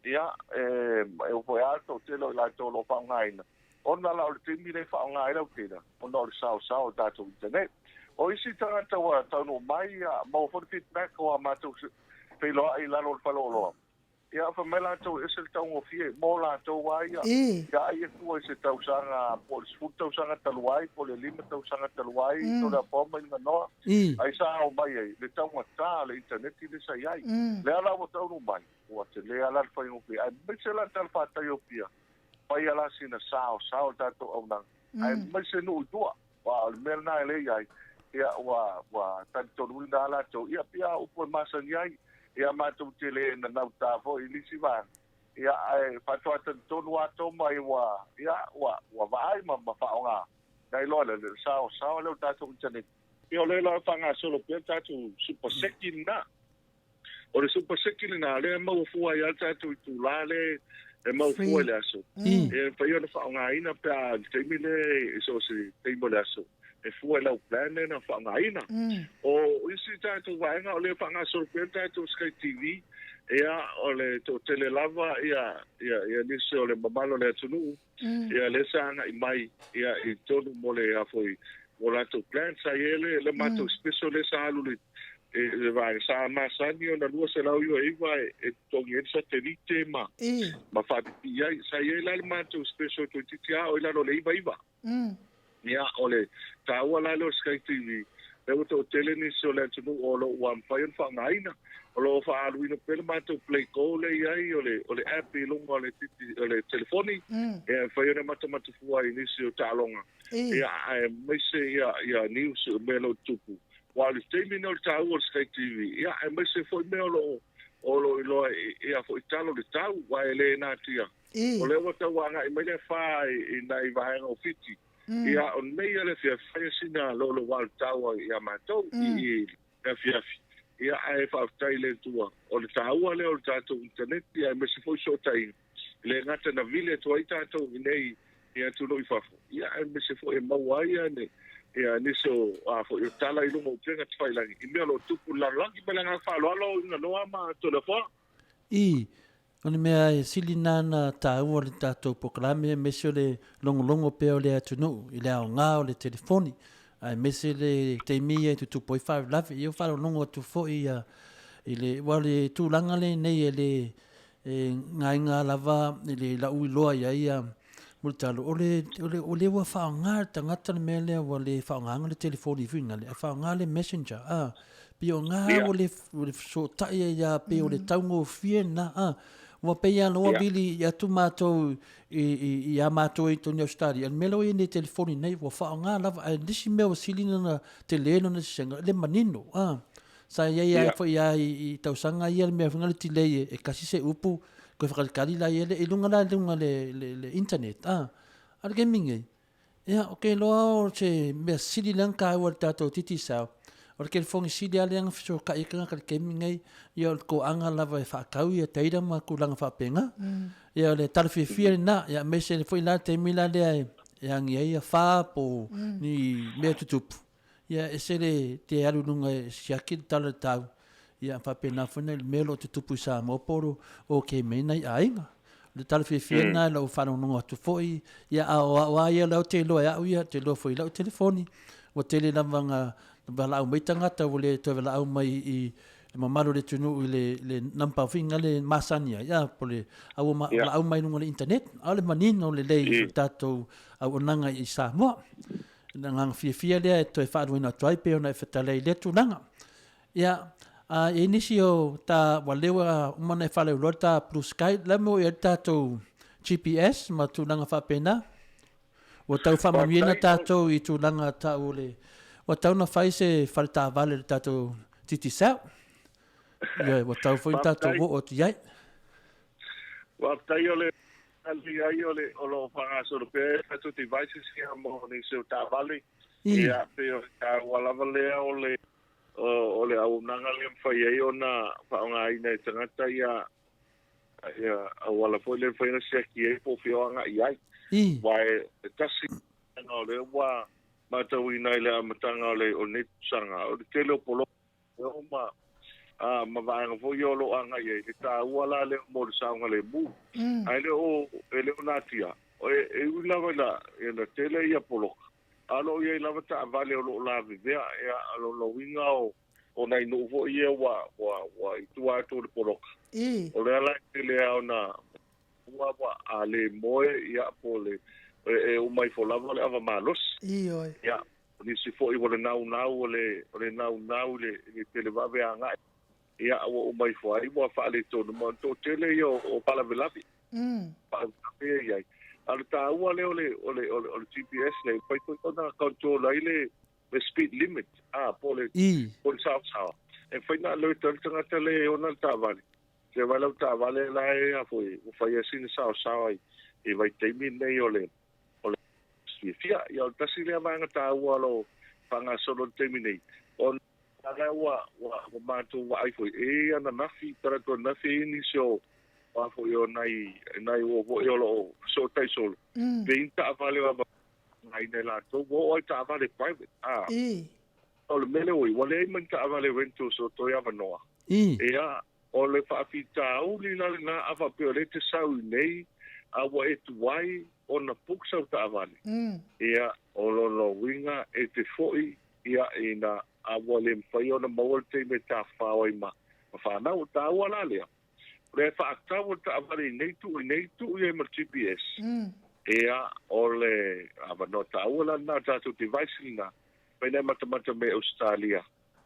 Ia, e oo foi lava le toatele o i latou o lo o faaaogaina, ona la o le taimi lea e faaaoga ai lau data, ona o le saosao o le tatou internet. O isi tagata ua taunuu mai, ia, maua foi le feedback o a matou feiloai i lalo o le faleoloa, Ia, fai mai latou e ese le taugofie mo latou lava ia. Ia ai e tua i se tausaga po o le 10 tausaga talu ai po o le 5 tausaga talu ai Toleafoa ma Iganoa, ai sa omai ai le taugata o le initaneti lea sa i ai. Lea la ua taunuu mai, ua tele lava la le faigofie aemaise la le talafatai o Apia, fai lava la sina saosao o le tatou auaunaga aemaise nuu i tua. Aua o le mea lena e le i ai, ia, ua, ua talitonuina lava latou, ia, pei lava o upu e masani ai, ia, matou te le nanautā foi i nisi vaega, ia, ae faatoa talitonu lava Toma ua, ia, ua, ua vaai ma, ma faaaoga, nai loa le, le saosaoa lea o le tatou internet. Ia, o lea la e faagasolo pea le tatou super seki lena. O le super seki lena, lea e maua fua ai lava le tatou itulā lea e maua fua i le aso. E mafai ona faaaogaina pe a i le taimi lea i so o se taimi o le aso, e fua i lau plan lea na faaaogaina. O isi tatou vaega o lea e faagasolo pea le tatou Sky TV, ia, o le toatele lava ia, ia, ia nisi o le mamalu o le atunuu, ia lea sa agai mai ia i totonu mo le a foi mo latou plan. Sa i ai le, le matou special lea sa alu le le vaega sa masani ona 299 e totogi ai le satelite ma ma faapipii ai. Sa i ai la le matou special toeitiiti a o i lalo o le 99. Ia, o le taua la lea o Sky TV, lea ua toatele nisi o le atunuu o lo o ua mafai ona faaaogaina. O lo o faaaluina pea le matou Play Go lea e i ai, o le, o le app i luga o le, o le telefoni, e mafai ona matamata fua ai i nisi o taaloga, ia, aemaise ia, ia news o mea o lo o tutupu. Aua o le taimi lenei o le taua o le Sky TV, ia, aemaise foi mea o lo o, o lo o iloa i, ia foi tala o le tau, aua e le natia. O lea ua tau agai mai le afa i nai vaega o Fiti. Ia, o nei a le afiafi, fai sina lolo wa o le taua ia matou i le afiafi. Ia, ae faafetai i le Atua. O le taua lea o le tatou internet, ia, aemaise foi fesootaiga. E le gata na vili atu ai tatou i nei i atunuu i fafo, ia, aemaise foi e maua ai ia ne, ia nisi o, a foi, o tala i luga o upega tafailagi i mea o lo o tupu i le lalolagi. Ma le agaga faaaloalo, Iganoa ma Toleafoa. I, O le mea e sili na na taua le tatou polokalame aemaise o le logologo pea o le atunuu i le aoga o le telefoni aemaise le taimi ia e tutupu ai faalavelave. Ia ua faalogologo atu foi ia i le aua o le tulaga lenei e le e gaina lava i le lau iloa i ai ia Mulitalo, o le o lea ua faaaoga e le tagata le mea lea ua le faaaogaina le telefoni foi lea ae faaaoga le messenger a. Pei o na ua le fesootai ai lava pei o le taugofie lena a. Ua pei lava ua vili atu matou i a matou i totonu i Ausetalia, o le mea lea ua i ai nei i telefoni nei ua faaaoga lava, ae o le isi mea ua sili ona tele lona sesega, le manino a. Sa i ai foi lava i tausaga ia le mea foi lea le delay e tasi se upu toe whakalikali la ia le i lunga la i lunga le, le, le internet a. A le kemi nei, ia, o ke loa o se mea sili lea na tāua le tātou Digicel, O le telefoni sili lava lea na fesootai ai tagata i le taimi lenei, ia o le toaga lava e faatau ia data ma tulaga faapena. Ia o le tala fiafia lena, ia aemaise foi la le taimi la lea e agi ai afa po o ni mea tutupu, ia e ese le te alu i luga e siaki le tala o le tau, ia faapena foi le mea o lo o tutupu i Samoa po o okay mai nai aiga. O le tala fiafia lena i lau faalogologo atu foi, ia a o au lava ia lea ou te iloa e au ia, ou te iloa foi i lau telefoni, ua tele lava ina valaau mai tagata ua le toe valaau mai i le mamalu o le atunuu i le number foi lea masani ai, a po o le, a ua valaau mai i luga o le internet. A o le manino lelei o le tatou auaunaga i Samoa. O le agaga fiafia lea e toe faaluaina atu ai pei ona e fetalai i lea tulaga. Ia, a i ai nisi o ta, ua lea ua uma ona e faaleuloa le ta Blue Sky, o le a le mea ua i ai le tatou GPS ma tulaga faapena? Ua tau faamanuiaina tatou i tulaga tau o le, ua tatau ona fai se faletaavale i le tatou Digicel. Ioe, ua tatau foi ona tatou oo atu i ai. Faafetai o le tali ai o le o lo o faagasolo pea tatou devices ia mo nisi o taavale. Ia, pei o le taua lava lea o le o le auaunaga lea e mafai ai ona faaaogaina e tagata ia ia auala foi lea e mafai ona siaki ai po o fea o agai ai. Aua e tasi o lea ua matauina i le amataga o le o lenei tausaga, o le tele o poloka ma ma vaega foi ia o lo o agai ai, le taua la lea mo le saogalemu. Ae le o e le o natia, e ui lava ina tele ia poloka, a o lo o i ai lava taavale o lo o lavevea, ia, o lona uiga o nai nuu foi ia ua ua ua i tua atu o le poloka. O lea la e tele lava ona ua ua a le moe ia po o le e uma ifo lava le ava malosi. Ioe. Ia, o nisi foi ua le naunau o le o le naunau i le i le televave agai ia ua uma ifo ai ua faaletonu ma o le toatele ia o faalavelave. Faalavelave ia i ai. A o le taua lea o le o le o le o le GPS lea, e mafai foi ona control ai le le speed limit, a po o le po o le saosaoa. E mafai ona alert ai le tagata lea e ona le taavale. Se vaai lau taavale la e a foi ua fai ai sina saosaoa i i vaitaimi nei o le o le fiafia. Ia o le tasi lea vaega taua o lo o faagasolo i le taimi nei, ona la ua ua ua matou vaai foi e ananafi, talaatu ananafi e i ai nisi o a foi o nai nai uo foi o lo o fesootai solo, pe i ai ni taavale o avanoaina e latou, ua oo lava i taavale private. A o le mea lea ua i ai, ua leai ma ni taavale rentals o toe avanoa. Ia, o le faafitauli la lena, a faapea o lea e te sau i inei a ua e tuai ona book sau taavale, ia, o lona uiga e te foi ia ina a ua le mafai ona maua le taimi e tafafao ai ma fanau. O taua la lea, o lea e faatau le taavale i nei tuu i nei tuu i ai ma le GPS. Ia, o le avanoa taua la lena o tatou device lena, mafai ona e matamata mai i Ausetalia,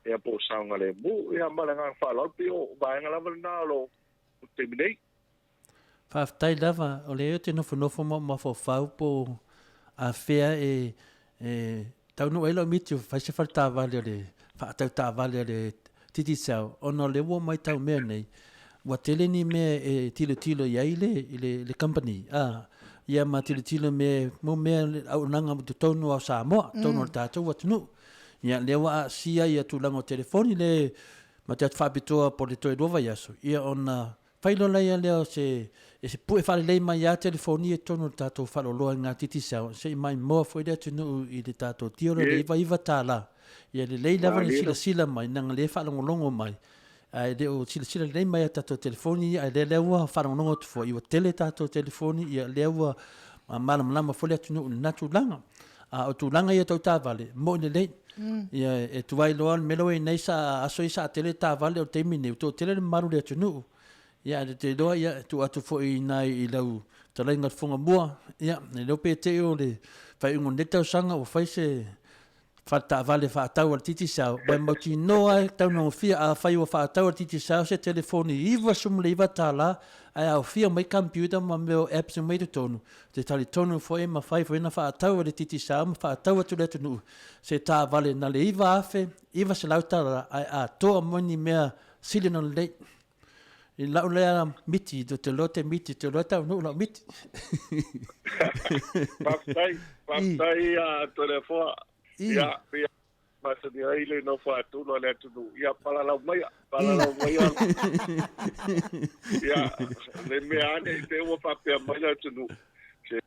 ia po o saogalemu. Ia ma le agaga faaaloalo, pei o vaega lava lena o lo o taimi nei. Faafetai lava, o lea ou te nofonofo ma ou mafaufau po o afea e taunuu ai lau miti e fai se faletaavale o le faatau taavale a le Digicel ona o lea ua matau mea nei, ua tele ni mea e tilotilo i ai le, le, le company, a, ia ma tilotilo mea, mo mea auaunaga i totonu lava o Samoa, totonu o le tatou atunuu. Ia, lea ua aasia ia tulaga o telefoni le ma te atu faapitoa po o le toe lua vaiaso, ia ona fai loa laia lea o se, e se pue faalelei mai lava telefoni ia i totonu o le tatou faaloloa i ngā Digicel, se i maimoa foi le atunuu i le tatou deal lea i le $99. Ia lelei lava le silasila mai, leaga o lea e faalogologo mai, ae le o silasila lelei mai a tatou telefoni ia, ae lea lea ua faalogologo atu foi, ua tele tatou telefoni, ia lea ua malamalama foi le atunuu i lena tulaga. A o tulaga ia tau taavale, moni lelei. Ia e tuai loa le mea lea ua i ai nei sa aso ia sa tele taavale o le taimi lenei ua toatele le mamalu o le atunuu. Ia ae te iloa ia e tuu atu foi i ina i lau fetalaiga i le Fofoga Mua, ia le iloa pe te i o le faaiuga o lenei tausaga ua fai se faletaavale faatau a le Digicel, ua e mautinoa lava e taugofie afai ua faatau e le Digicel se telefoni $99 ae aofia mai computer ma mea o apps uma i totonu, ou te talitonu foi e mafai foi ona faatau e le Digicel ma faatau atu i le atunuu se taavale na le $9,900 ae atoa mai ni mea sili ona lelei. I lau lea miti, ou te iloa te miti, ou te iloa e taunuu lau miti. Faafetai, faafetai Toleafoa. Ia, Masani ai le nofo atonu a le atunuu, ia palalau maia, palalau maia. Ia, le mea ane i te ua faapea mai le atunuu, se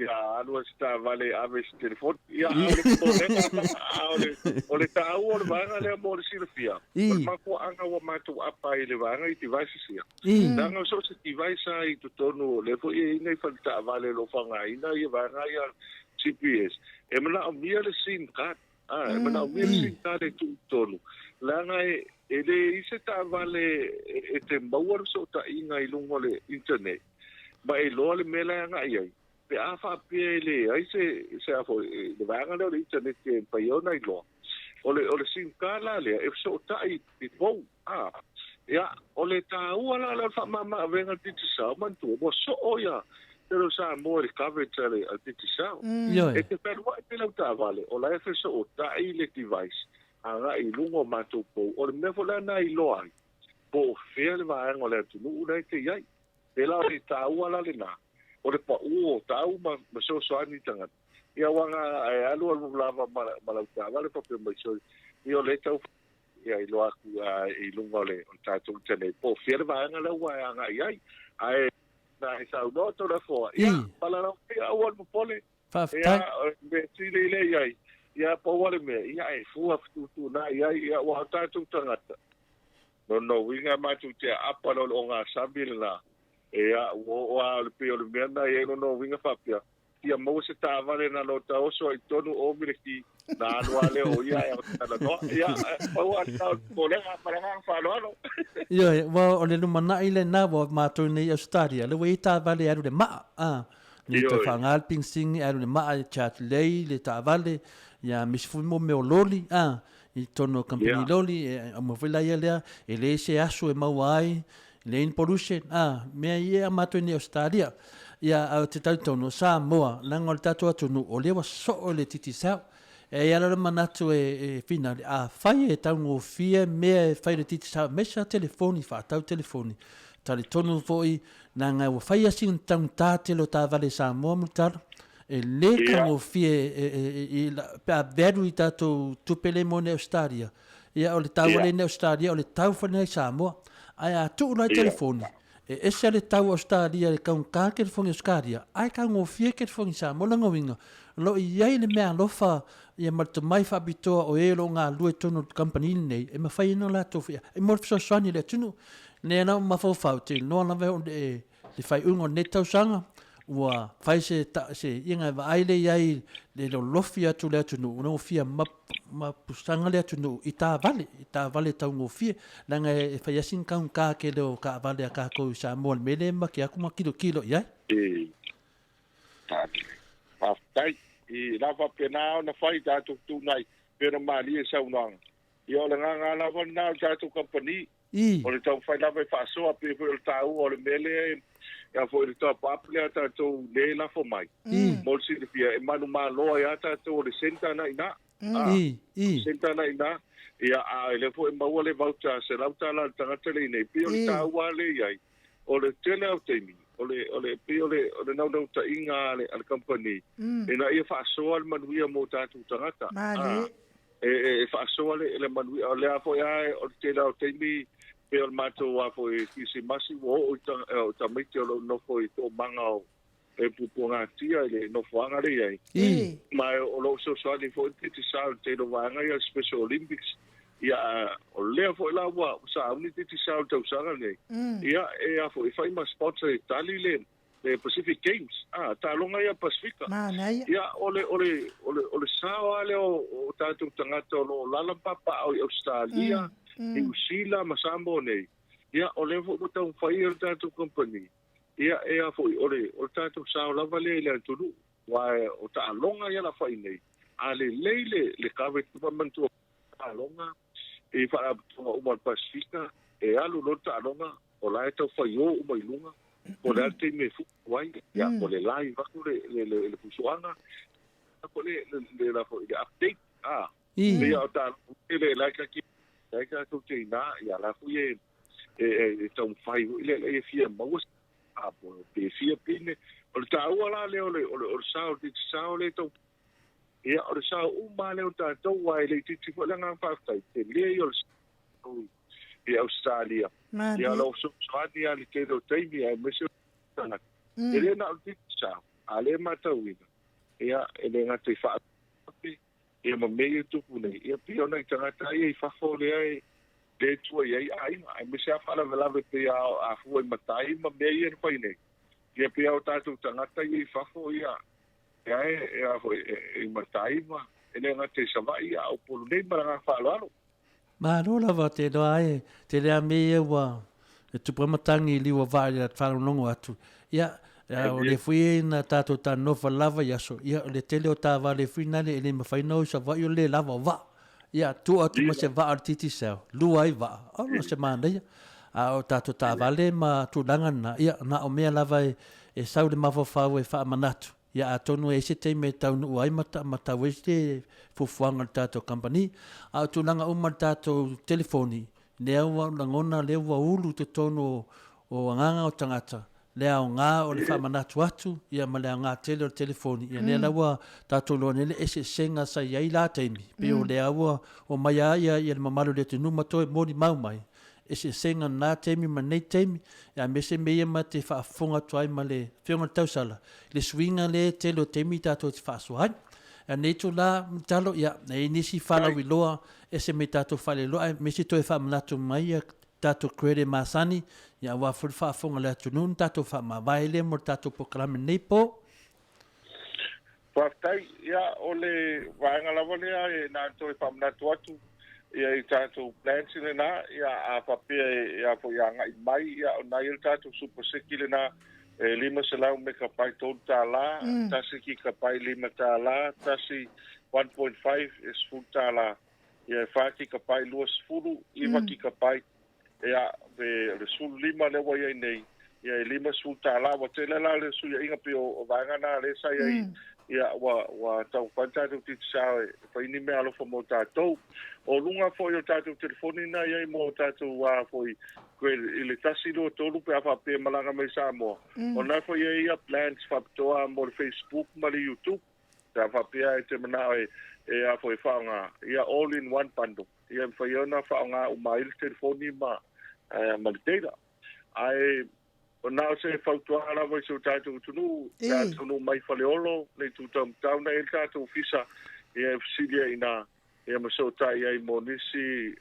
ia alu a se taavale e ave se telefoni. Ia, a o le popolega, a o le, o le taua o le vaega lea mo le silafia, o le mafuaaga ua matou apa ai i le vaega i devices ia. Leaga so o se device lava i totonu, o lea foi e i ai nai faletaavale o lo o faaaogaina ia vaega ia GPS, e manaomia le sim card. A, e manaomia le sim card e tuu i totonu, leaga e leai se taavale e te maua le fesootaiga i luga o le internet ma e iloa le mea la e agai ai, pe a faapea e leai se, se a foi, le vaega lea o le internet e mafai ai ona iloa. O le, o le sim card la lea e fesootai i pou. A, ia, o le taua la lea o le faamama-avega a le Digicel, manatua, ua soo ia tele o Samoa i le coverage a le Digicel. Ioe. E te fealuai pea lau taavale, o la e fesootai le device agai i luga o matou pou. O le mea foi la lena e iloa ai, po o fea le vaega o le atunuu la e te i ai. Pēlā o le taua la lena, o le paʻu o tau ma fesoasoani i tagata. Ia aua na e alualu lava ma, ma lau taavale faapea mai soi, ia o lea e tau ia iloa atu i luga o le, o le tatou internet po o fea le vaega lea ua e agai ai. Ae na e saunoa Toleafoa, ia, palalau mai aua le popole. Faafetai. Ia, o le mea sili lea i ai, ia pau lava le mea, ia e fua fetuutuunai ai, ia aua o tatou tagata. Lona uiga matou te aapa loa i le ogasami lena, ia ua oo lava o le pei o le mea lena e i ai lona uiga faapea, ia maua se taavale na ona taoso ai i totonu o mileki, na alu lava lea o ia ae talanoa. Ia, pau lava lena o le popolega ma le agaga faaaloalo. Ioe, aua o le lumanai lena ua matou nei i Ausetalia, lea ua i ai taavale e alu i le maa, a. Nei toe faaaoga le penisini ae alu i le maa e charge lelei le taavale, ia aemaise foi mo mea o loli, a, i totonu o kamupani loli, e aumai foi la ia lea, e leai se aso e maua ai, leai ni pollution, a, mea ia e matou i inei i Ausetalia. Ia, ae ou te talitonu, o Samoa, leaga o le tatou atunuu, o lea ua soo le Digicel. E i ai lava le manatu e finale, afai e taugofie mea e fai i le Digicel, aemaise lava telefoni, faatau telefoni, talitonu foi, Leaga ua fai lava sina taugata tele o taavale i Samoa Mulitalo, e le taugofie pe a value i tatou tupe lea e maua nei i Ausetalia, ia o le tau lea i Ausetalia o le tau foi lena i Samoa. Ae a tuu loa i telefoni, e ese le tau o Ausetalia e taugata le telefoni i Ausetalia, ae taugofie telefoni i Samoa. O lona uiga, o lo o i ai le meaalofa ma le tomai faapitoa o e o lo o galulue i totonu o le kamupani lenei e mafai ai ona latou mo le fesoasoani i le atunuu. Lea la ua mafaufau, ou te iloa lava e oo i le faaiuga o lenei tausaga, ua fai se se iga e vaai lea i ai le lolofi atu o le atunuu, ua fia mapusaga le atunuu i taavale, i taavale taugofie, leaga e fai lava sina taugata tele o taavale a tatou i Samoa i le mea lea e mati atu ma tilotilo i ai. Faafetai. I la faapena ona fai tatou fetuunai pei ona malie i saunoaga. Ia o le agaga lava lena o le tatou kamupani. I. O le taumafai lava e faasoa pei foi o le taua o le mea lea e foi le top up lea a tatou lea e lafo mai. I. Mo le silafia e manumalo ai lava tatou o le centre na i ina. I. I. Centre na i ina. Ia a lea foi e maua le voucher $100 a le tagata lea i inei. Pei o le taua lea e i ai, o le tele lava o taimi, o le, o le, pei o le, o le naunautaiga a le, a le kamupani, ina ia faasoa le manuia mo tatou tagata. Malie. E faasoa le, le manuia. O lea foi lava, o le tele lava o taimi, pei o le matou lava foi Kirisimasi, ua oo i tamaiti o lo o nofo i toomaga o e puapuagatia i le nofoaga lea i ai. Ma o lo o fesoasoani foi le Digicel i le tele o vaega ia Special Olympics. Ia, o lea foi la ua sauni le Digicel i le tausaga lenei, ia, e a foi, e fai ma sponsor e tali le le Pacific Games, a, taaloga ia Pasifika. Manaia. Ia, o le, o le, o le, o le sao lava lea o tatou tagata o lo o alaala ma papaaao i Ausetalia, Niu Sila ma Samoa nei, ia, o lea foi ua taumafai le tatou kamupani, ia, e a foi, o le, o le tatou sao lava lea i le atunuu, aua o taaloga ia o le a fai nei, a lelei le, le coverage, manatua taaloga i faalapotopotoga uma o le Pasifika, e alu loa le taaloga, o la e tau faiō uma i luga, po o le a le taimi e fu'u ai, ia, po o le live atu le, le, le, le fusuaga, po o le, le, le, le, le update, a, ia o taaloga le, la e kaki, la e tatou te inā, ia, la foi e, e, e, e taumafai foi le, le e fia maua, a, po, pe fia pine, o le taua la lea o le, o le, o le sao, le sao lea e tau. Ia, o le sao uma lava lea o tatou, aua e le itiiti foi le agaga faafetai, tele ia o le sao i Ausetalia. Ia, o lo o fesoasoani lava i le tele o taimi, aemaise o tagata. E le na o le Digicel, a o lea e matauina, ia, e le gata i faalavelave, ia ma mea ia e tupu nei, ia pei o nai tagata ia i fafo lea e lea e tua i ai aiga, aemaise lava faalavelave pei a afua i matai ma mea ia na fai nei, ia pei lava o tatou tagata ia i fafo, ia, Ia e a foi e i Mataiva, e le gata i Savaii a o Upolu nei ma le agaga faaaloalo. Malo lava te iloa ai e tele a mea ia ua e tupu ai matagi i liu o vaa i le faalogologo atu. Ia, o le foi e na tatou talanoa lava i aso, ia o le tele o taavale foi nale e le mafai ona o i Savaii o le le lava o vaa. Ia, tuu atu ma se vaa o le Digicel, lua ai vaa, o se manaia. A o tatou taavale ma tulaga na, ia, na o mea lava e sau i le mafaufau e faamanatu, ia atonu e i ai se taimi e taunuu ai ma tau ai se fuafuaga a le tatou kamupani. A o tulaga uma i le tatou telefoni, lea ua ou lagona lea ua ulu i totonu o agaga o tagata le aoga o le faamanatu atu ia ma le aoga tele o le telefoni, ia lea la ua tatou iloa nei le eseesega sa i ai la taimi, pei o lea ua omai lava ia le mamalu o le atunuu ma toe molimau mai eseesega o lena taimi ma lenei taimi, aemaise mea ia ma te faafofoga atu ai ma le Afioga i le Tausala, i le suiga lea e tele o taimi tatou te faasoa ai. A o lenei itula, Mulitalo, ia, e i ai nisi faalauiloa ese mai tatou faailoiloa, aemaise toe faamanatu mai ia tatou credit masani, ia aua foi le faafofoga a le atunuu ona tatou faamavae lea mo le tatou polokalame i lenei po. Faafetai. Ia, o le vaega lava lea e na ona toe faamanatu atu ia i tatou plans lena, ia a faapea e a foi e agai mai, ia o na i ai le tatou super seki lena e 500 megabyte $3, tasi gigabyte $5, tasi 1.5 e $10. Ia e fa gigabyte 20, iva gigabyte Ia, pe o le 15 lea ua i ai nei, ia e $50. Ua tele la le fesuiaiga pei o vaega na lea sa i ai, ia ua, ua taumafai le tatou Digicel e fai ni meaalofa mo tatou. O luga foi o tatou telefoni na i ai mo tatou a foi i le 1, 2, 3 pe a faapea e malaga mai i Samoa, o lena foi e i ai ia plans faapitoa mo le Facebook ma le YouTube. Pe a faapea e te manao e, e a foi e faaaoga, ia all in one bundle. Ia e mafai ona faaaoga uma ai le telefoni ma, ma le data. Ae na o se fautuaga lava i si o tatou atunuu, pe a taunuu mai Faleolo, le itu taumatau na i ai le tatou ofisa, ia e fesili ai i ina, ia ma fesootai ai mo nisi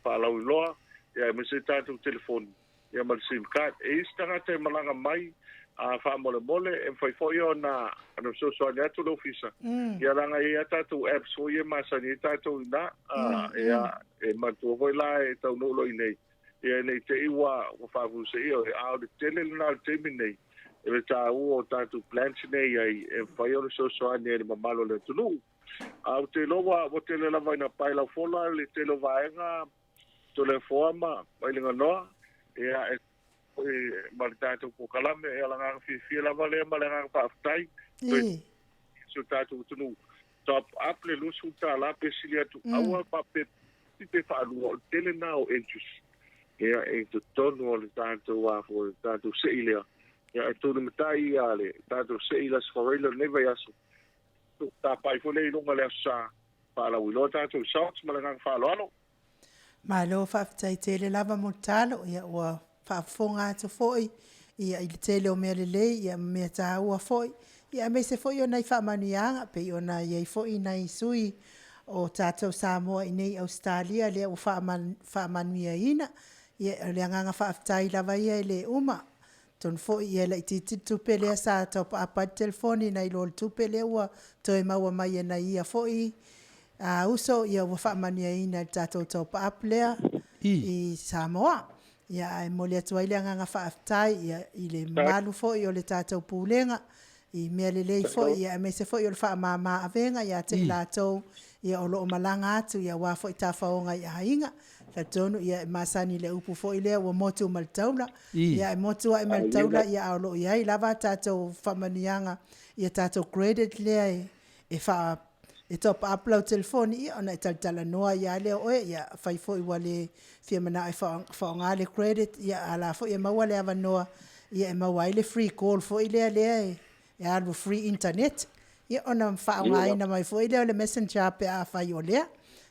faalauiloa, ia aemaise tatou telefoni. Ia ma le sim card. E i ai se tagata e malaga mai a faamolemole e mafai foi ona ona fesoasoani atu le ofisa. Ia leaga e i ai a tatou apps foi ia e masani ai tatou i ina. Ia e manatua foi la e taunuu loa i inei, ia ne i te i ua ua faafuaseia oe, a o le tele lena o le taimi nei i le taua o tatou plans nei e i ai e mafai ona fesoasoani ai i le mamalu o le atunuu. A ou te iloa ua tele lava ina pae laufola le tele o vaega Toleafoa ma Vailiganoa, ia, e ma le tatou polokalame, ia, o le agaga fiafia lava lea ma le agaga faafetai i si o tatou atunuu. Top up le $20 pe sili atu, aua faapea pe faalua, o le tele lena o entries, ia, i totonu o le tatou, a foi, le tatou sei lea. Ia, e tulimatai ia le tatou sei i le Aso Faraile o lenei vaiaso, tapai foi lea i luga i le Aso Sa, faalauiloa tatou results ma le agaga faaaloalo. Malo faafetai tele lava mo le talo, ia ua faafofoga atu foi ia i le tele o mea lelei ia ma mea taua foi, ia aemaise foi o nai faamanuiaga pei ona i ai foi nai sui o tatou Samoa i inei i Ausetalia lea ua faamanuiaina. Ia o le agaga faafetai lava ia e le uma. Atonu foi ia e laitiiti le tupe lea sa top up ai le telefoni nai lo le tupe lea ua toe maua mai e nai ia foi uso ia ua faamanuiaina i le tatou top up lea i Samoa. Ia ae momoli atu ai le agaga faafetai ia i le mamalu foi o le tatou Pulega i mea lelei foi ia aemaise foi o le faamama avega ia te i latou ia o lo o malaga atu ia aua foi tafaoga i aiga. Talitonu ia e masani i le upu foi lea ua motu ma le taula. Ia e motu ae ma le taula ia a o lo o i ai lava tatou faamanuiaga ia tatou credit lea e e faa e top up lau telefoni ia ona e talatalanoa ai lava lea o oe ia afai foi ua le fia manao e faaaoga le credit ia a la foi e maua le avanoa ia e maua ai le free call foi lea lea e alu free internet. Ia ona faaaogaina mai foi lea o le messenger pe afai o lea.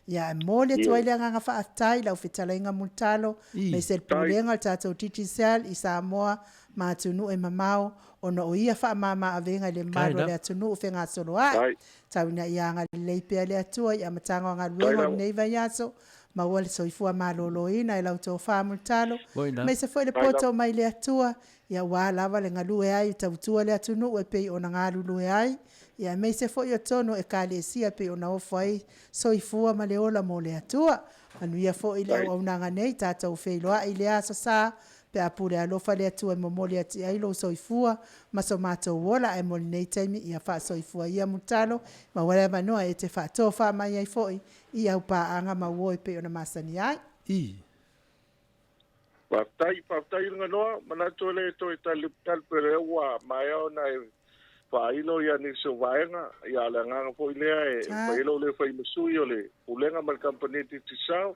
Ia ae momoli atu ai le agaga faafetai i lau fetalaiga Mulitalo, aemaise le Pulega o le tatou Digicel i Samoa ma atunuu e mamao ona o ia faamama avega i le mamalu o le atunuu fegasoloai. Tau ina ia agalelei pea le Atua i amataga o galuega o lenei vaiaso, maua le soifua maloloina i lau tofa Mulitalo, aemaise foi le poto mai le Atua Ia aua lava le galue ai e tautua le atunuu e pei ona galulue ai, ia aemaise foi o totonu o Ekalesia e pei ona ofo ai soifua ma le ola mo le Atua. Manuia foi le auaunaga nei, tatou feiloai i lea Aso Sa pe a pule alofa le Atua e momoli atu i ai lou soifua ma so matou ola. Ae mo lenei taimi, ia faasoifua ia Mulitalo, maua le avanoa e te faatofa mai ai foi i au paaga ma uo e pei ona masani ai. I. Faafetai, faafetai Luganoa, manatu e le toe tali tali pe lea ua maea ona e faailo ia nisi o vaega, ia o le agaga foi lea e fai ai lou leo fai ma sui o le Pulega ma le Kamupani Digicel,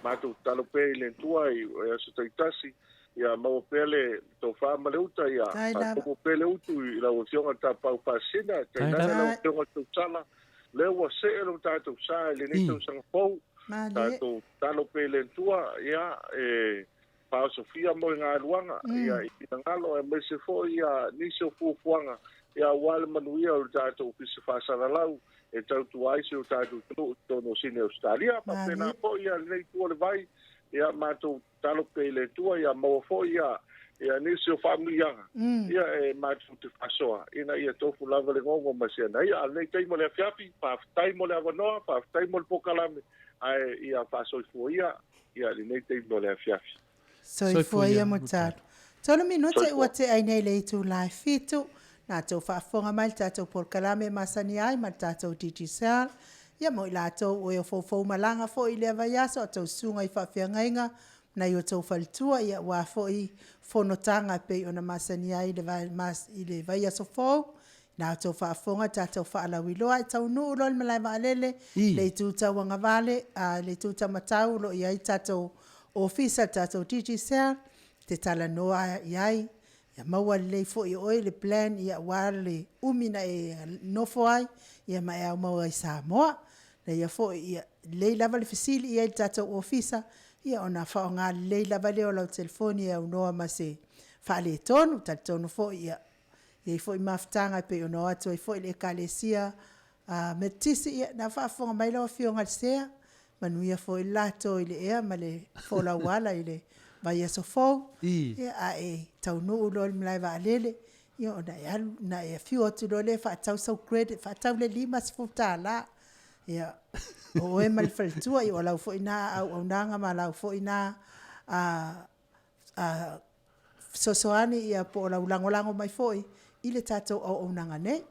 matou tatalo pea i le Atua i aso taitasi, ia maua pea le tofa ma le uta, ia faatumu pea le utu i lau Afioga i le Tapaau Faasisina, tainane lau Afioga i le Tausala, lea ua see lo tatou sa i lenei tausaga fou, tatou tatalo pea i le Atua, ia, e faaosofia moegaluaga, ia, i finagalo, aemaise foi ia nisi o fuafuaga, ia, aua le manuia o le tatou Ofisa Faasalalau e tautua ai si o tatou atunuu i totonu o Sini Ausetalia. Faapena foi ia lenei itu o le vai, ia, matou tatalo pea i le Atua, ia maua foi ia, ia nisi o faamanuiaga, ia, e matou te faasoa, ina ia tofu lava le gogo ma si ana ia. A o lenei taimi o le afiafi, faafetai mo le avanoa, faafetai mo le polokalame, ae ia faasoifua ia, ia lenei taimi o le afiafi. Soifua ia Mulitalo. Tolu minute ua tea ai nei le itula e fitu. Na tou faafofoga mai i le tatou polokalame e masani ai ma le tatou Digicel. Ia mo i latou o e ofoufou malaga foi i lea vaiaso a tou susuga i faafeagaiga nai o tou faletua ia aua foi fonotaga e pei ona masani ai i le vaiaso fou. Na outou faafofoga tatou faalauiloa e taunuu loa le malae vaalele le itu tauagavale a le itu taumatau o lo o i ai tatou ofisa le tatou Digicel e te talanoa i ai ia maua lelei foi e oe le plan ia aua le umi na e nofo ai ia ma e aumau ai i Samoa. Leia foi ia lelei lava le fesili i ai i le tatou ofisa ia ona faaaoga lelei lava lea o lau telefoni e aunoa ma se faaletonu. Talitonu foi ia e i ai foi mafutaga e pei ona o atu ai foi le Ekalesia Metotisi, ia o la e faafofoga mai lau Afioga i le Sea, manuia foi le lato i le ea ma le folauala i le vaiaso fou, ia a e taunuu loa i le malae vaalele, ia ona e alu, ona e afio atu loa lea faatau sau credit, faatau le $50. Ia, o oe ma le faletua, o lau foi lena auaunaga ma lau foi lena fesoasoani ia po o lau lagolago mai foi i le tatou auaunaga nei.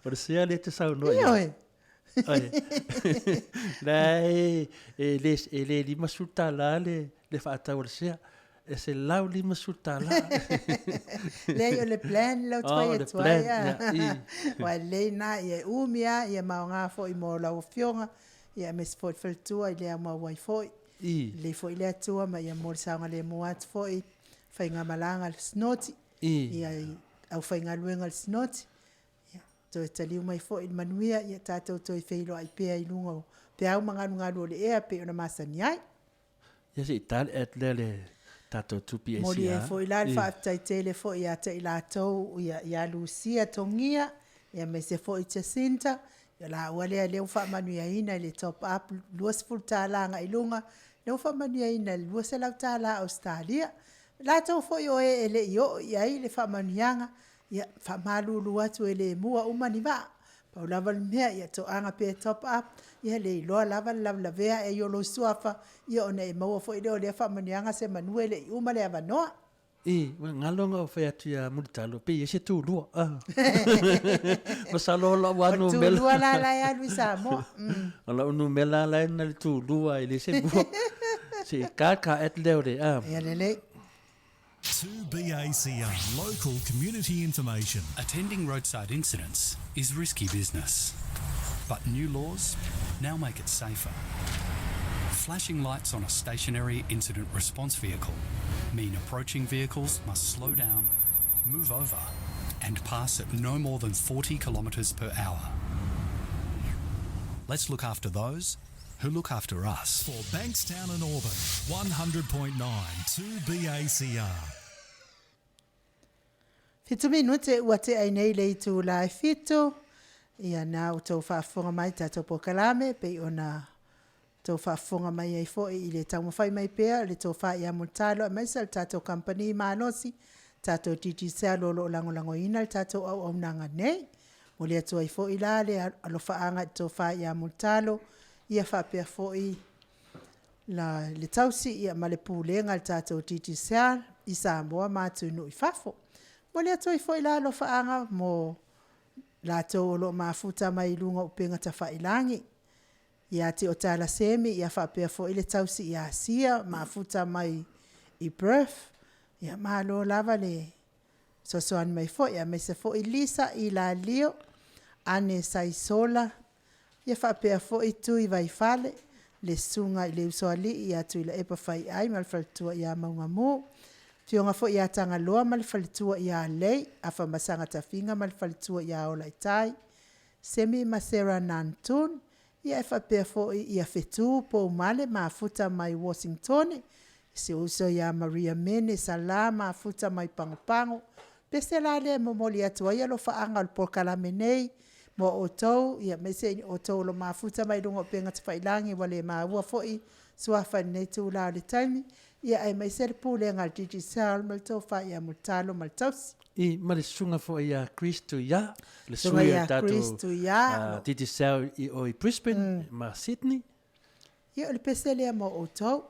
O le sea lea e te saunoa i ai. Ioe. Leai, e le, e le $50 le, le faatau a le sea. E $150. Leai, o le plan lea ou te fai atu ai. Ua lelei lena, ia e umi lava, ia ma aoga foi mo lau Afioga, ia aemaise foi le faletua i le aumau ai foi. I. Lelei foi le Atua ma ia mo le saogalemu atu foi faigamalaga a le SNOT. I. Ia i aufaigaluega a le SNOT. Ia, toe taliu mai foi i le manuia, ia tatou toe feiloai pea i luga o peau ma galugalu o le ea pei ona masani ai. Ia se i ta le ad lea le tatou 2PACR. Momoli ai foi la le faafetai tele foi ia te i latou ia, ia Lucia Togia, ia aemaise foi Jacinta, ia laua lea lea ua faamanuiaina i le top up $20 agai i luga, lea ua faamanuiaina i le $200 Ausetalia. Latou foi o e e le i oo i ai le faamanuiaga, ia faamalulu atu e le mua uma ni vaa. Pau lava le mea ia toaga pea e top up, ia le iloa lava le lavelavea ae i o lou suafa, ia ona e maua foi lea o lea faamanuiaga semanu e le i uma le avanoa. I, ua galo ona ou fai atu ia Mulitalo, pe i ai se tulua. Masalo o lau lava numera. O tulua la la e alu i Samoa. O lau numera la e na le tulua e le se mua. Se i ka ka et lea o le a. Ia lelei. 2BACR, local community information. Attending roadside incidents is risky business. But new laws now make it safer. Flashing lights on a stationary incident response vehicle mean approaching vehicles must slow down, move over, And pass at no more than 40 kilometres per hour. Let's look after those who look after us. For Bankstown and Auburn, 100.9 2BACR. Fitu minute ua tea ai nei le itula e fitu, ia na ua tou faafofoga mai i tatou polokalame, pei ona tou faafofoga mai ai foi i le taumafai mai pea o le tofa ia Mulitalo aemaise o le tatou kamupani malosi, tatou Digicel o lo o lagolagoina le tatou auaunaga nei. Momoli atu ai foi la le alofaaga i le tofa ia Mulitalo, ia faapea foi le tausi ma le pulega a le tatou Digicel i Samoa ma atunuu i fafo. Momoli atu ai foi la alofaaga mo latou o lo o mafuta mai luga o upega tafailagi, ia te Otala Semi faapea foi le tausi ia Sia, mafuta mai i Perth, ia malo lava le fesoasoani mai foi, aemaise foi Lisa Ilalio, Ane Saisola, ia faapea foi Tui Vaifale, le Susuga i le Usoalii ia Tuilaepa Faiai ma le faletua ia Maugamu, Afioga foi ia Tagaloa ma le faletua ia Lei, Afamasaga Tafiga ma le faletua ia Olaitai, Semi ma Sera Nanton, ia e faapea foi ia Fetu Poumale mafuta mai Uasinitone, si ou uso ia Maria Mene Sala mafuta mai Pagopago. O le pese la lea e momoli atu ai alofaaga o le polokalame nei mo outou aemaise o outou o lo o mafuta mai luga o upega tafailagi ua le maua foi suafa i lenei itula o le taimi, aemaise le Pulega a le Digicel ma le Tofa ia Mulitalo ma le tausi. I, ma le susuga foi ia Chris Tuia, le sui o le tatou Digicel i o i Brisbane ma Sydney. Ia, o le pese lea mo outou.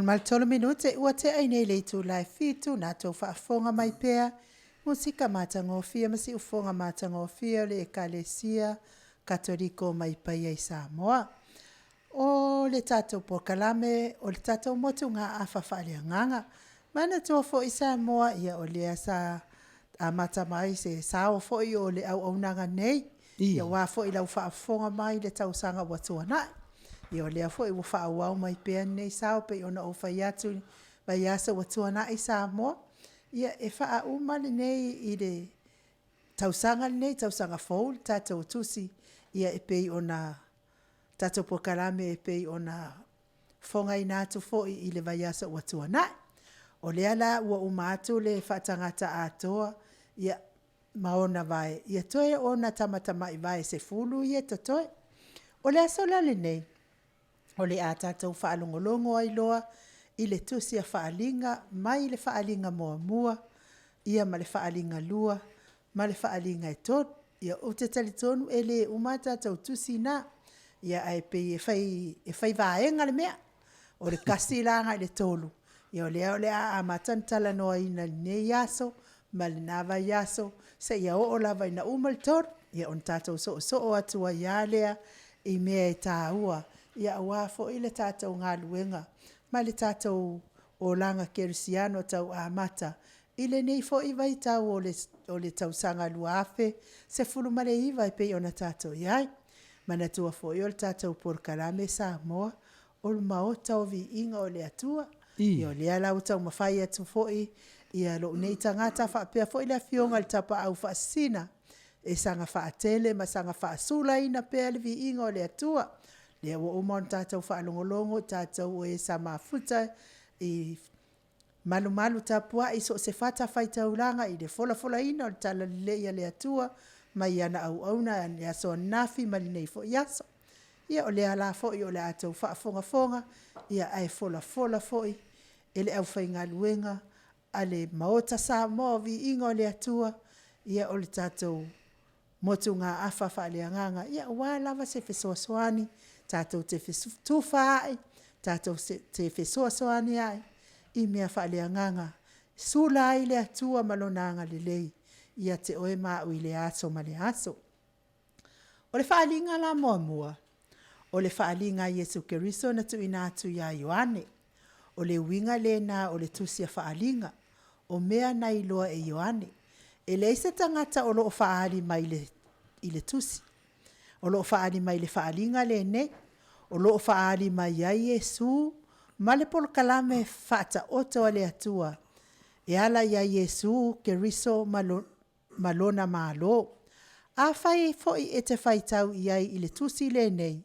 13 minute ua tea i nei le itula e fitu na tou faafofoga mai pea musika matagofie ma siufofoga matagofie o le Ekalesia Katoliko mai Paia i Samoa. O le tatou polokalame o le tatou motugaafa faaleagaga. Manatua foi Samoa, ia o lea sa amata mai se sao foi o le auaunaga nei, ia aua foi lau faafofoga mai i le tausaga ua tuanai. Ia o lea foi ua faaauau mai pea lenei sao e pei ona ou fai atu i le vaiaso ua tuanai Samoa, ia e faauma lenei i le tausaga lenei, tausaga fou le tatou tusi, ia e pei ona tatou polokalame e pei ona fofogaina atu foi i le vaiaso ua tuanai. O lea la ua uma atu le faatagata atoa ia ma ona vae, ia toe ona tamatamai vae se 10 ia e totoe. O le aso la lenei, o le a tatou faalogologo ai loa i le Tusi a Faaaliga mai le Faaaliga muamua ia ma le Faaaliga lua ma le Faaaliga e tolu. Ia ou te talitonu e le uma a tatou tusi na, ia ae pei e fai vaega le mea. O le 1 la agai i le 3, ia o lea o le a amata ona talanoaina i lenei aso ma lena vaiaso, seia oo lava ina uma le 3, ia ona tatou soosoo atu ai lava lea i mea e taua aua foi le tatou galuega ma le tatou olaga kerisiano tau amata i lenei foi vaitau o le tausaga 2019 e pei ona tatou i ai. Manatua foi o le tatou polokalame Samoa, o le maota o viiga o le Atua. Ia o lea la ua taumafai atu foi lou nei tagata faapea foi le Afioga i le Tapaau Faasisina e saga faatele ma saga faasulaina pea le viiga o le Atua. O lea ua uma ona tatou faalogologo i tatou o e sa mafuta i malumalu tapuai i so o se fatafaitaulaga i le folafolaina o le Talalelei a le Atua mai ana auauna i le aso ananafi ma lenei foi aso. Ia o lea la foi o le a outou faafogafoga, ae folafola foi e le aufaigaluega a le Maota Samoa o Viiga o le Atua, o le tatou motugaafa faaleagaga aua lava se fesoasoani tatou te fetufaai, tatou te fesoasoaniai i mea faaleagaga, sula ai le Atua ma Lona agalelei ia te oe ma au i lea aso ma lea aso. O le faaaliga la muamua, o le faaaliga a Iesu Keriso na tuuina atu ia Ioane. O le uiga lena o le tusi a Faaaliga, o mea na iloa e Ioane. E leai se tagata o lo o faaali mai i le tusi, o lo o faaali mai i le faaaliga lenei, o lo o faaali mai ai Iesu ma le polokalame faataoto a le Atua e ala ia Iesu Keriso ma Lona Malo. Afai foi e te faitau i ai i le tusi lenei,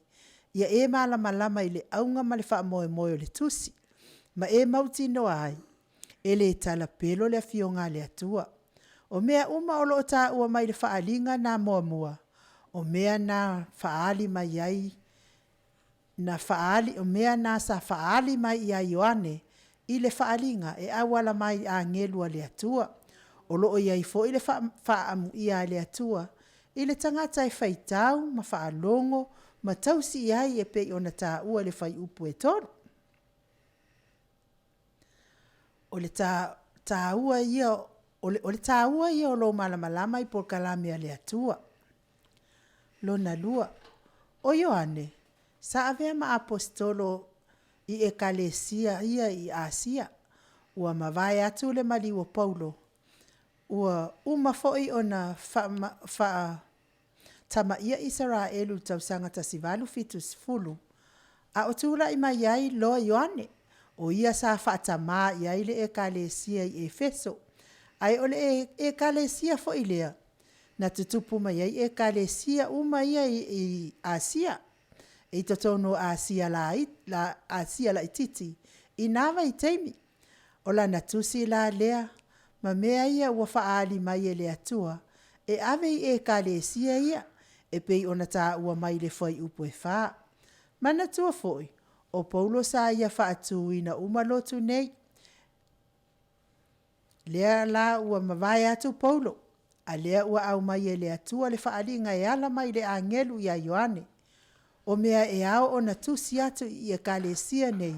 ia e malamalama i le auga ma le faamoemoe o le tusi, ma e mautinoa ai, e le talapelo le Afioga a le Atua. O mea uma o lo o taua mai i le faaaliga na muamua, o mea na faaali mai ai, o mea na sa faaali mai ia Ioane i le faaaliga e auala mai i agelu a le Atua. O lo o i ai foi le faaamuia a le Atua i le tagata e faitau ma faalogo ma tausi i ai e pei ona taua i le fuaiupu e 3. O le taua ia o le taua ia o lou malamalama i polokalame a le Atua. Lona lua, o Ioane, sa avea ma aposetolo i ekalesia ia i Asia. Ua mavae atu le maliu o Paulo, ua uma foi ona faatamaia Isaraelu i le tausaga 1870, a o tulai mai ai loa Ioane, o ia sa faatamā i ai le ekalesia i Efeso. Ae o le ekalesia foi lea na tutupu mai ai ekalesia uma ia i Asia, i totonu o Asia Laitiiti i na vaitaimi. O lana tusi la lea ma mea ia ua faaali mai e le Atua e ave i Ekalesia ia, e pei ona taua mai i le fuaiupu e 4. Manatua foi, o Paulo sa ia faatuina uma lotu nei, lea la ua mavae atu Paulo, a lea ua aumai e le Atua le faaaliga e ala mai i le agelu ia Ioane. O mea e ao ona tusi atu i Ekalesia nei,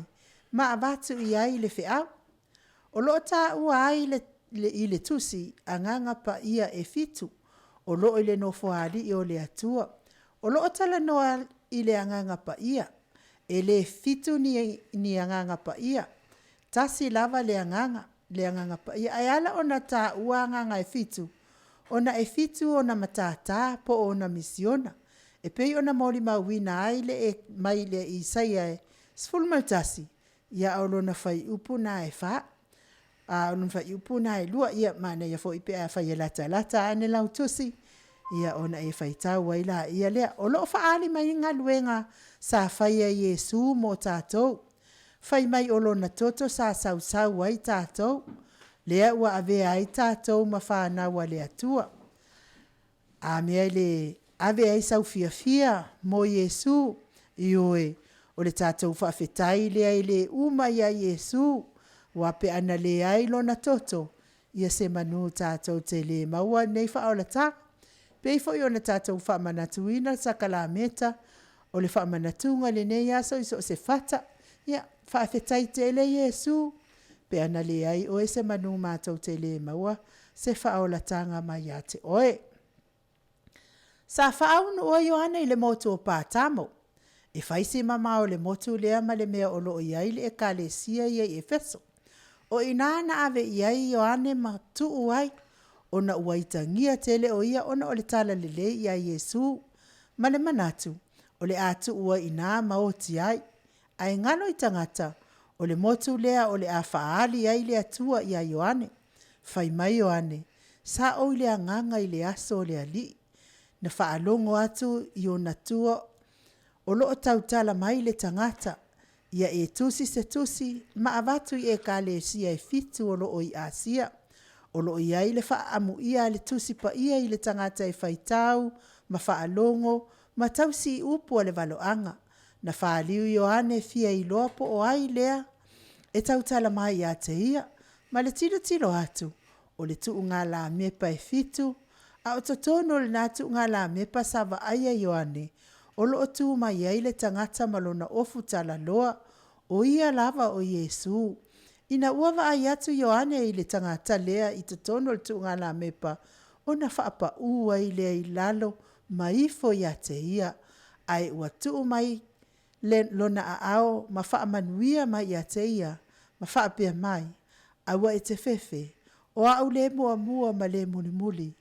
ma avatu i ai le feau. O lo o taua ai le i le Tusi Agaga Paia e fitu, o lo o i le Nofoalii o le Atua. O lo o talanoa i le Agaga Paia. E le fitu ni, ni Agaga Paia. Tasi lava le Agaga, le Agaga Paia. Ae ala ona taua Agaga e fitu, ona e fitu ona matātā po o ona misiona, e pei ona molimauina ai le e mai le Isaia e 11, ia o lona fuaiupu na e fa, a o lona fuaiupu na e lua. Ia manaia foi pe afai e latalata ane lau tusi, ia ona e faitau ai laia lea. O lo o faaali mai galuega sa faia e Iesu mo tatou. Fai mai o lona toto sa sausau ai tatou, lea ua avea ai tatou ma fanau a le Atua. A mea e le ave ai sau fiafia mo Iesu? Ioe, o le tatou faafetai lea e le uma ia Iesu, aua pe ana leai lona toto, ia se manu tatou te le maua lenei faaolataga. Pei foi ona tatou faamanatuina le sakalameta o le faamanatuga i lenei aso i so o se fata. Ia, faafetai tele Iesu, pe ana leai oe se manu matou te le maua se faaolataga mai ia te oe. Sa faaunuua Ioane i le motu o Patamo, e fai si mamao o le motu lea ma le mea o lo o i ai le Ekalesia ia i Efeso. O i ina na ave i ai Ioane ma tuu ai, ona ua itagia tele o ia ona o le talalelei iā Iesu, ma le manatu, o le a tuu ai i ina ma oti ai. Ae galo i tagata, o le motu lea o le a faaali ai le Atua iā Ioane. Fai mai Ioane, Sa ou i le agaga i le aso o le Alii. Na faalogo atu i ona tua o lo o tautala mai le tagata, ia e tusi se tusi ma avatu i Ekalesia e fitu o lo o i Asia. O lo o i ai le faaamuia a le Tusi Paia i le tagata e faitau ma faalogo ma tausi i upu a le valoaga. Na faliu Ioane fia iloa po o ai lea e tautala mai ia te ia, ma le tilotilo atu, o le tuugalamepa e fitu, a o totonu o lena tuugalamepa sa vaaia Ioane, o lo o tu mai ai le tagata ma lona ofu talaloa, o ia lava o Iesu. Ina ua vaai atu Ioane i le tagata lea i totonu o le tuugalamepa, ona faapaū ai lea i lalo ma ifo ia te ia, ae ua tuu mai le lona aao ma faamanuia mai ia te ia, ma faapea mai, Aua e te fefe, o au le muamua ma le mulimuli,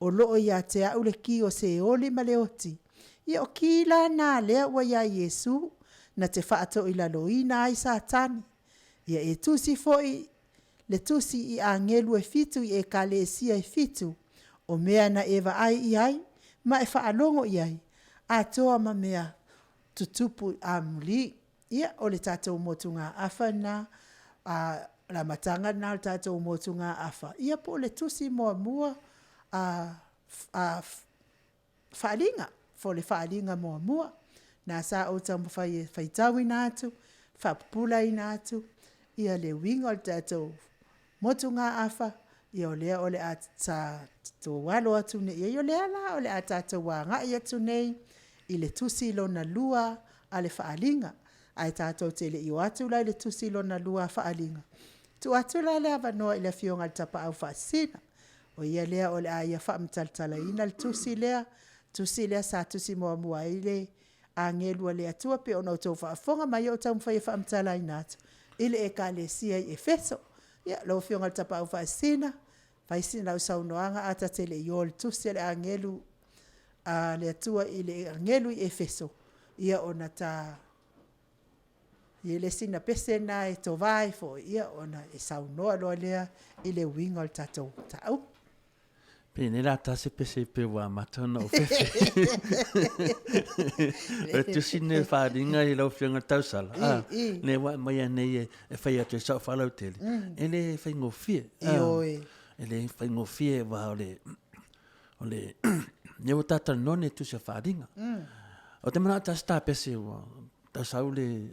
o lo o ia te au le ki o Seoli ma le oti. Ia o ki la nā lea ua iā Iesu, na te faatoilaloina ai Satani. Ia e tusi foi le tusi i agelu e fitu i Ekalesia e fitu, o mea na e vaai i ai, ma e faalogo i ai, atoa ma mea tutupu amuli. Ia, o le tatou motugaafa lena, a, o le amataga lena o le tatou motugaafa, ia po o le tusi muamua a, a faaaliga, po o le faaaliga muamua. Na sa ou taumafai e faitauina atu, faapupulaina atu ia le uiga o le tatou motugaafa, ia o lea o le a tatou alo atu nei i ai. O lea la o le a tatou agai atu nei i le tusi lona lua a le Faaaliga. Ae tatou te le i o atu la i le tusi lona lua a Faaaliga, tuu atu la le avanoa i le Afioga i le Tapaau Faasisina, o ia lea o le a ia faamatalatalaina le tusi lea, tusi lea sa tusi muamua ai le agelu a le Atua pei ona outou faafofoga mai o taumafai e faamatalaina atu i le Ekalesia i Efeso. Ia, lau Afioga i le Tapaau Faasisina, fai sina au saunoaga ae ta te le i o i le tusi a le agelu a le Atua i le agelu i Efeso, ia ona ta i le sina pese lena e tova ai foi, ia ona e saunoa loa lea i le uiga o le tatou mataupu. Pe nei la tasi pese pe ua amata ona ou fefe. O le tusi nei o le faaaliga i lau Afioga i le tausala, a, lea ua aumai nei e, e fai atu e sau faalautele, e le faigofie. Ioe. E le faigofie aua o le, o le, lea ua ta talanoa nei tusi o faaaliga. O te manao tasi ta pese ua tau sau le,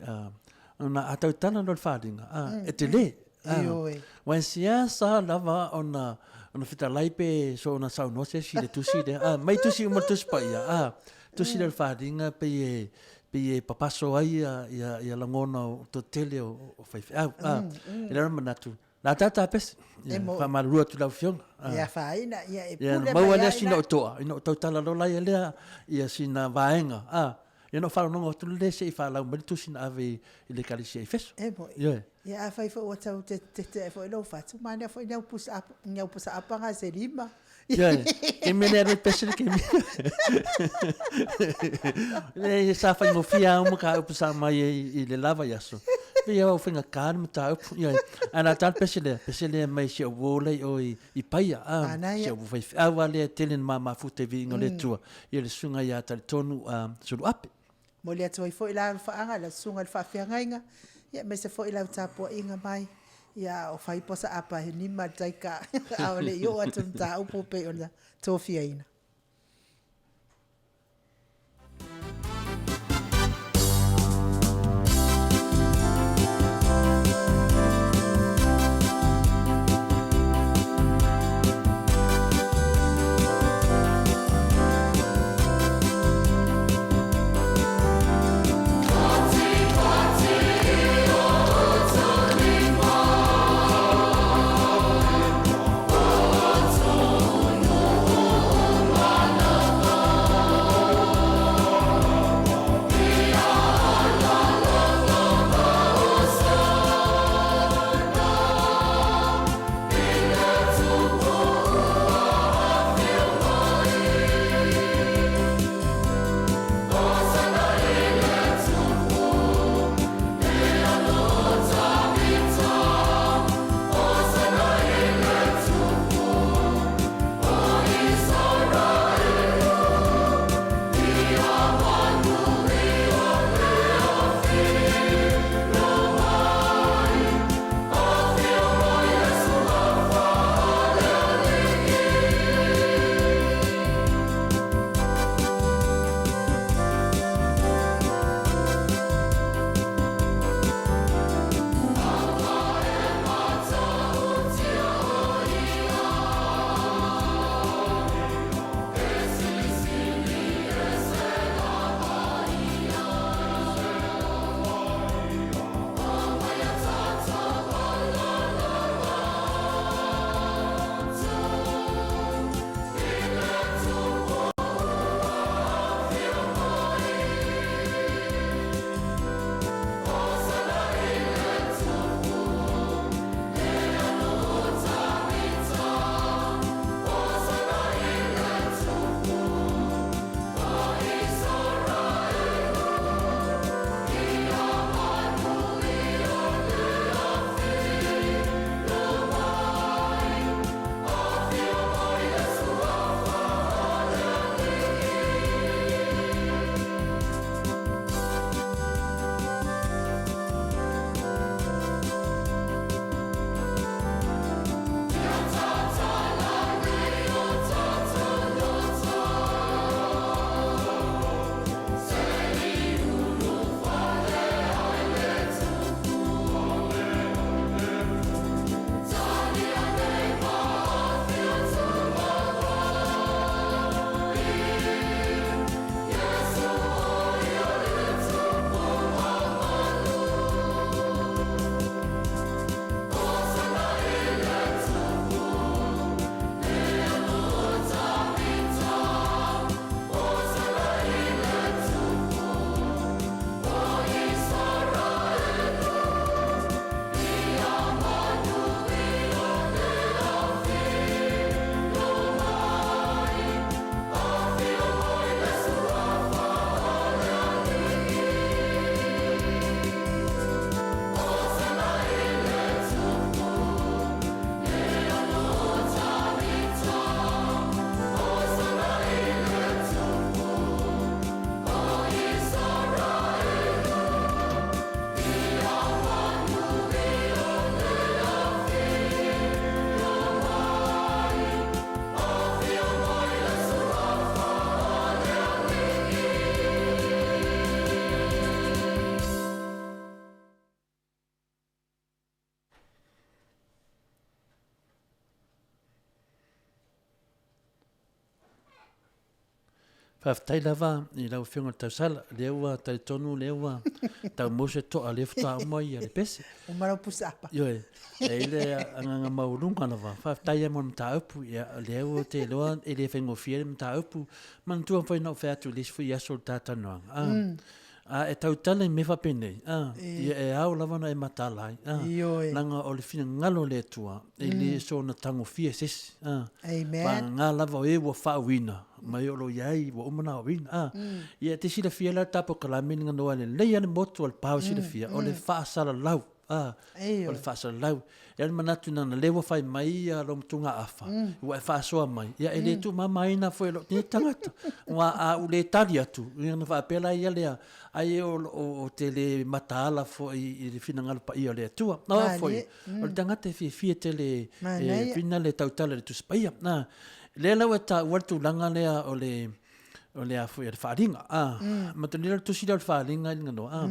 ona a tautala loa le faaaliga, e tele. Ioe. Ua e seasea lava ona ona fetalai pe soona saunoa se isi i le tusi lea. Ah, mai tusi uma le tusi paia. Ah, tusi lea o le faaaliga pei e pei e papaso ai ia, ia, ia lagona o toatele o, o faifeau. Ah, E le manatu, la tata pese, ia, faamalulu atu lau afioga. Ah. E afaina, ia e pule mai maua lea sina o toa, ina o tautala lola ia lea, ia sina vaega. Ah, ia no whalononga atu le se i whalau mai le tusi na ave i le ekalesia i Efeso. E moi. Ioe. Ia afai foi ua tau te te ai foi lou fatu, manaia foi niau pusa niau pusa apaga se lima. Ioe. Ke mea lea le pese le ke mea. Le sa whaingofia au ma ka upu sa mai i le lava i aso. Pe ia au whainga kā ni mataupu. Ioe. Ai la tāle pese lea, pese lea mai si au wōlei o i paia. Ah, si au whai whiau a lea tele na māmā te viinga o le tua. Ia le susuga ia Talitonu Suluape. Momoli atu ai foi la alofaaga i lau susuga i le faafeagaiga, ia aemaise foi lau tapuaiga mai, ia o fai posa apa he nima le taika, a o le i oo atu le mataupu pei ona tofiaina. Faafetai lava i lau Afioga i le Tausala, lea ua talitonu lea ua tau maua se toa lea faatoa uma ia le pese. Uma lau pusa apa. Ioe, e i ai le agaga maualuga lava. Faafetai lava mo le mataupu, ia o lea ua te iloa e le faigofie le mataupu. Manatua foi na ou fai atu i le isi foi aso o le ta talanoaga, a, a e tautala i mea faapenei, a, ia e ao lava ona e mataala ai, a, leaga o le finagalo o le Atua, e le soona tagofia e se isi, a, vagana lava o e ua faauuina mai o lo o i ai ua uma ona aoina, a. Ia e te silafia la le ta polokalame i le lelei lava le motu o le pa o silafia, o le faasalalau. A, o le faasalalau. E le manatu na lea ua fai mai ia lou matugaafa, ua e faasoa mai, ia e le tuumamaina foi e lou nei tagata. Aua a ou le tali atu, ia ona faapea laia lea, ai ou te le mataala foi i le finagalo paia o le Atua. Aua foi, o le tagata e fiafia tele e whina le tautala i le Tusi Paia. Lea la ua e taua le tulaga lea o le o le a foi o le faaaliga. A, matou le tusi lea o le faaaliga i le ganoa. A,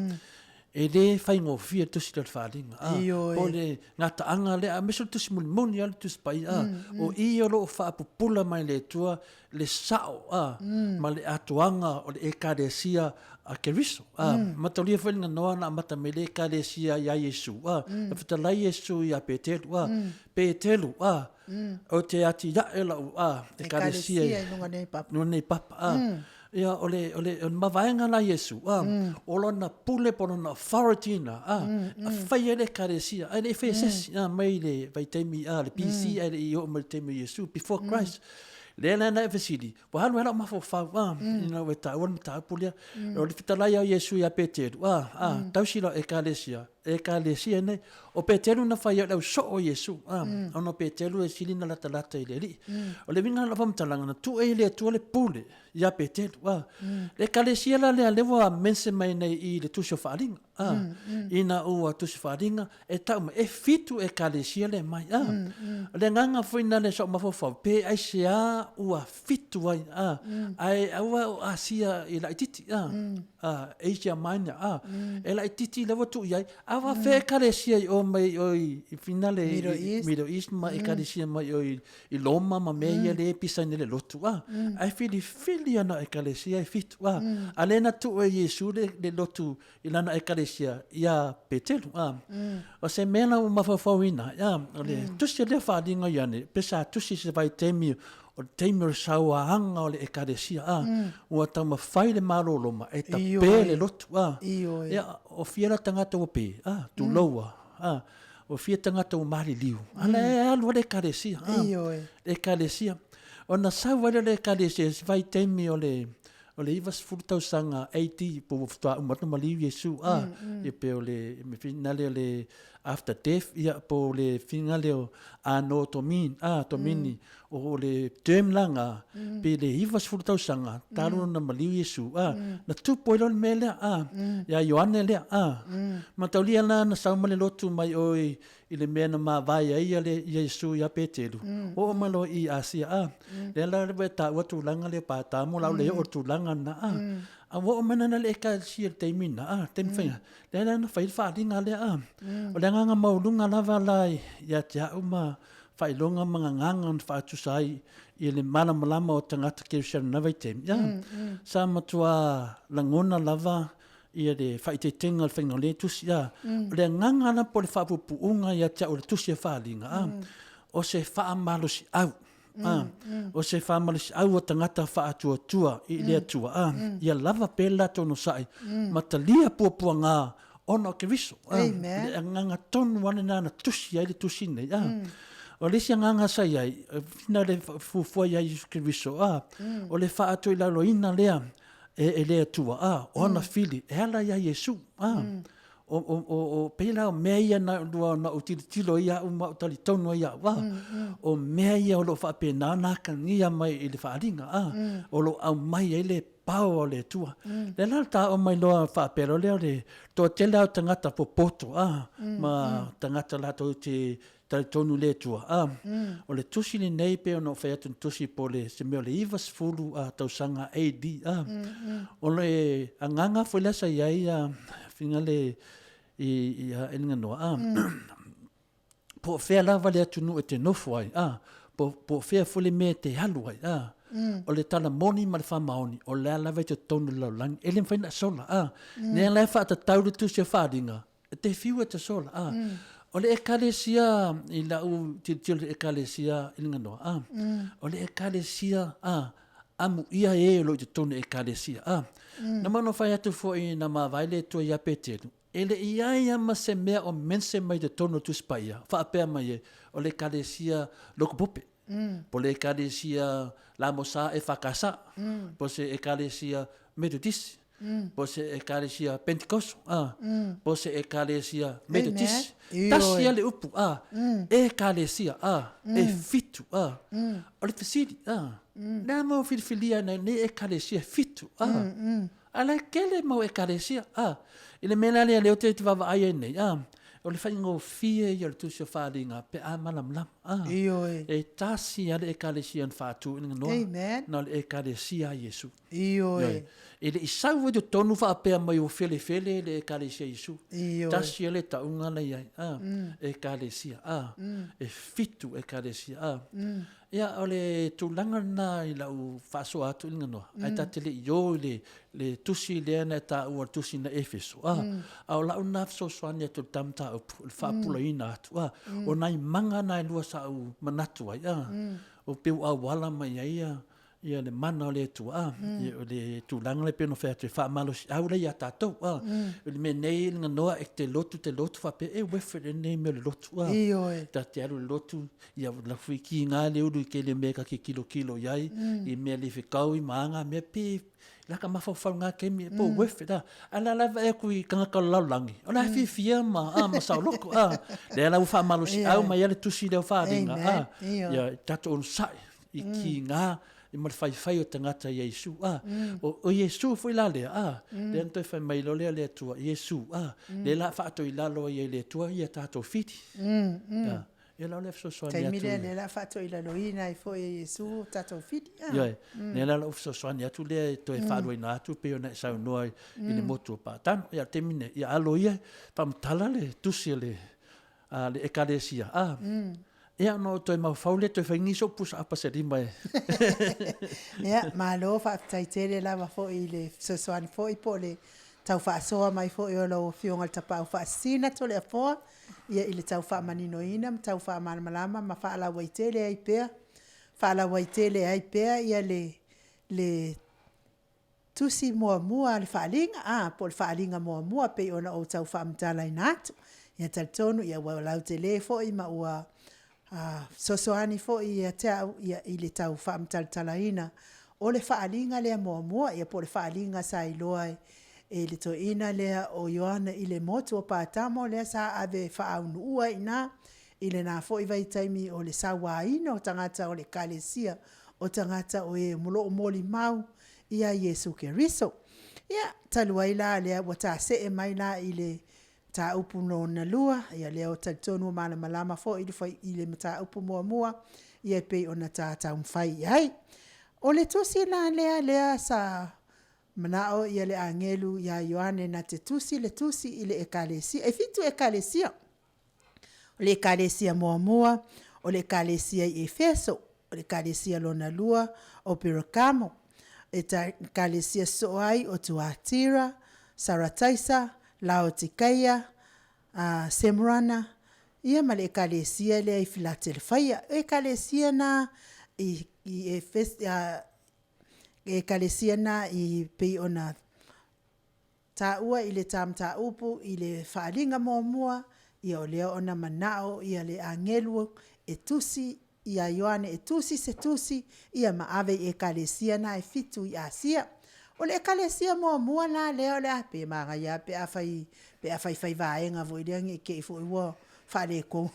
E le faigofie le tusi lea o le faaaliga. A, po o le gataaga lea, aemaise o le tusi mulimuli lava le tusi paia. A, o i o lo o faapupula mai e le Atua le sao a, ma le atoaga o le Ekalesia a Keriso. A, mataulia foi le ganoa na amata mai le Ekalesia ia Iesu. A, na fetalai Iesu ia Peteru. A, Peteru, a, ou te atiae lau a, Ekalesia i luga nei papa. Luga nei papa. A, Ia, o le, o le, o le mavaega la Iesu, a, o lona pule po o lona authority na, a, a fai ai le ekalesia, ae le i faia e se isi, a, mai le vaitaimi, a, le BC, ae le i oo mai le taimi o Iesu, before Christ. Lea la na e fesili, ua alu ai lau mafaufau, a, ina ua e taua le mataupu lea. O le fetalai a Iesu ia Peteru, a, a, tausi lau ekalesia, ekalesia nei. O Peteru na fai ai o le au soo o Iesu, a, ona o Peteru e sili ona latalata i le Alii. O le uiga o lau faamatalaga, na tuu e le Atua le pule, ia Peteru, a. Le ekalesia la lea lea ua mention mai nei i le Tusi o Faaaliga, a. Ina ua Tusi Faaaliga e tau mai, e fitu ekalesia lea e mai, a. O le agaga foi lena lea sa ou mafaufau, pe aisea ua fitu ai, a. Ae aua o Asia i laititi, a. A, Asia Minor, a. E laititi lea ua tuu i ai, a ua fea ekalesia i o mai i o i finale i Middle East ma ekalesia mai i o i i Roma ma mea ia lea e pisa ai nei le lotu, a, ae filifili ana ekalesia e fitu, a, a lea na tuu e Iesu le, le lotu i lana ekalesia iā Peteru, a. O se mea la ua mafaufauina, a, o le tusi lea faaaliga ia nei, pe sa tusi i se vaitaimi o le taimi o le sauaga o le ekalesia, a, ua taumafai le Malo o Roma e tape le lotu, a. Ia, o fia la tagata ua pe, a, tuloua, a. Ua fia tagata ua maliliu, a la e alu a le ekalesia. Ioe. Le ekalesia. Ona sau ai lea o le ekalesia i se vaitaimi o le o le 90 tausaga AD po ua faatoa uma atu ona maliu Iesu a, ia pe o le finale o le after death ia po o le finale o anno domini a domini o le term la nga pe le 90 tausaga talu ona maliu Iesu a na tupu ai loa le mea lea a ia Ioane lea a mataulia la na sau ma le lotu mai o i le mea na mavae ai ia le ia Iesu ia Peteru oo mai loa i Asia a lea la ua e taua tulaga lea pata mo la le oo tulaga na a a ua oo mai lana le ekalesia i le taimi na a taimi faiga lea la na fai le faaaliga lea a o le agaga maualuga lava la ia te au ma faailoga ma gagana na faatusa ai i le malamalama o tagata kerisiano i na vaitaimi, ia, sa matua lagona lava ia le faaiteitega o le faiga o lea tusi, ia. O le agaga la po o le faapuupuuga ia te au o le tusi a Faaaliga, a, o se faamalosiau, a, o se faamalosiau o tagata faatuatua i le Atua, a, ia lava pea le latou onosai ma talia puapuaga ona o Keriso. Ah, Amen. Le agaga tonu lava lena na tusi ai le tusi nei. Ah. O le isi agaga sa i ai, whina le fuafua ia Iesu Keriso, ah, o le faatoilaloina lea e, e le Atua, ah, o ana fili, e ala ia Iesu. Ah. O, o, o, o pei la o mea ia na lua na ou tilotilo ai au ma ou talitonu ai au, ah, o mea ia o lo o faapena ona akagia mai i le faaaliga, ah, o lo o aumai ai le power o le Atua. Lea la le taoa mai loa faapea loa lea o le toatele lava o tagata popoto a, ma tagata latou te talitonu i le Atua a. O le tusi lenei pei ona ou fai atu i le tusi po o le se mea o le 90 tausaga AD a. O le agaga foi lea sa i ai a whina le i i a Eliganoa a. Po o fea lava le atunuu e te nofo ai, a. Po, po o fea foi le mea e te alu ai, a. O le tala moni ma le faamaoni, o le a lava i totonu o le lalolagi, e le mafai ona e sola, a. Lea la e faatatau le tusi o Faaaliga, e te fiu e te sola, a. O le Ekalesia i lau tilotilo i le Ekalesia i le ganoa, a. O le Ekalesia, a, amuia e o lo o i totonu o Ekalesia, a. Na ma ona fai atu foi na mavae le Atua ia Petelu, E le i ai lava ma se mea o mention mai totonu o le Tusi Paia, faapea mai ai, o le Ekalesia Lokopope, po o le Ekalesia Lamosa EFKS, po o se Ekalesia Metotisi, po o se Ekalesia Pentekoso, po o se Ekalesia Metotisi. Tasi lava le upu, Ekalesia, e fitu. O le fesili, le a mau filifilia ai nei Ekalesia e fitu? A la e tele mau Ekalesia, a. I le mea la lea lea ou te vaavaai ai nei, a, o le faigofie ia o le Tusi o Faaaliga pe a malamalama, a. Ioe. E tasi lava le Ekalesia na faatu i le ganoa, Amen. na o le Ekalesia a Iesu. Ioe. Ioe. E le i sau ai totonu faapea mai ua felefele le Ekalesia a Iesu. Ioe. Tasi lava le tauga la i ai, a, Ekalesia, a. E fitu Ekalesia, a. Ia, o le tulaga lena i lau faasoa atu i le ganoa, ae ta te le i o i le, le tusi lea na e taua, le tusi na Efeso, a, a o lau lena fesoasoani atu i le ta mataupu, o le faapulaina atu, a, o nai maga na e lua sa ou manatu ai, a, o pei ua auala mai ai ia, ia le mana o le Atua, a, ia, o le tulaga lea pei ona fai atu e faamalosiau lea ia tatou, a, o le mea nei i le ganoa e te lotu te lotu faapea, e uefe lenei mea o le lotu, a, Ioe. ta te alu i le lotu, Ia lafu i kiga le ulu i kele mea ka ke kilokilo i ai, i mea le fekau i maanga mea pe la ka mafaufau nga kemi po wefe la. A la la vae aku i kangaka o le lalolagi, o la e fiafia ma a ma saoloko a. Lea la ua faamalosiau mai ai le tusi lea o Faaaliga a, ia tatou onosai i kiga ma le faifai o tagata ia Iesu a. O Iesu foi la lea a, lea na toe fai mai loa lea le Atua, Iesu a, lea la faatoilalo ai e le Atua ia tatou fili. Ia la o le fesoasoani atu. Taimi lea, lea la faatoilaloina ai foi e Iesu o tatou fili. Ah. Ioe, mm. lea la lau fesoasoani atu lea e toe mm. faaluaina atu pei ona e saunoa i mm. le motu o Paatano. Ia, taimi nei, ia alo ia, faamatala le tusi a le, a le ekalesia. Ah. Mm. Ia, no toe maufau lea, toe fai ni sou pusa apa se lima e. Ia, malo faafetai tele lava foi i le fesoasoani foi po o le tau faasoa mai foi o lau Afioga i le Tapaau Faasisina Toleafoa ia i le tau faamaninoina ma tau faamalamalama ma faalauaitele ai pea, faalauaitele ai pea ia le, le tusi muamua a le faaaliga, a, po o le faaaliga muamua e pei ona ou tau faamatalaina atu. Ia talitonu ia ua lautele foi ma ua a fesoasoani foi ia te au ia i le tau faamatalatalaina o le faaaliga lea muamua, ia po o le faaaliga sa iloa e le toeaina lea o Ioane i le motu o Patamo lea sa ave faaunuua ai i ina i lena foi vaitaimi o le sauaina o tagata o le Ekalesia, o tagata o e o lo o molimau iā Iesu Keriso. Ia, talu ai la lea ua tasee mai la i le Mataupu lona lua, ia lea ua talitonu ua malamalama foi i le fai, i le mataupu muamua, ia e pei ona ta taumafai i ai. O le tusi la lea, lea sa manao ia le agelu ia Ioane na te tusi le tusi i le Ekalesia. E fitu Ekalesia. O le Ekalesia muamua, o le Ekalesia i Efeso, o le Ekalesia lona lua o Perakamo, Ekalesia soo ai o Tuatira, Sarataisa, Laotikeia, a Semurana, ia ma le Ekalesia lea i Filatelefaia. O Ekalesia na i, i Efes, a, Ekalesia na i pei ona Taua i le ta mataupu i le faaaliga muamua, ia o lea ona manao ia le agelu e tusi ia Ioane e tusi se tusi ia ma ave i Ekalesia na e fitu i Asia. O le Ekalesia muamua la lea o le a pe manaia a pe a fai pe a faifai vaega foi lea ne i te i foi ua faaletonu.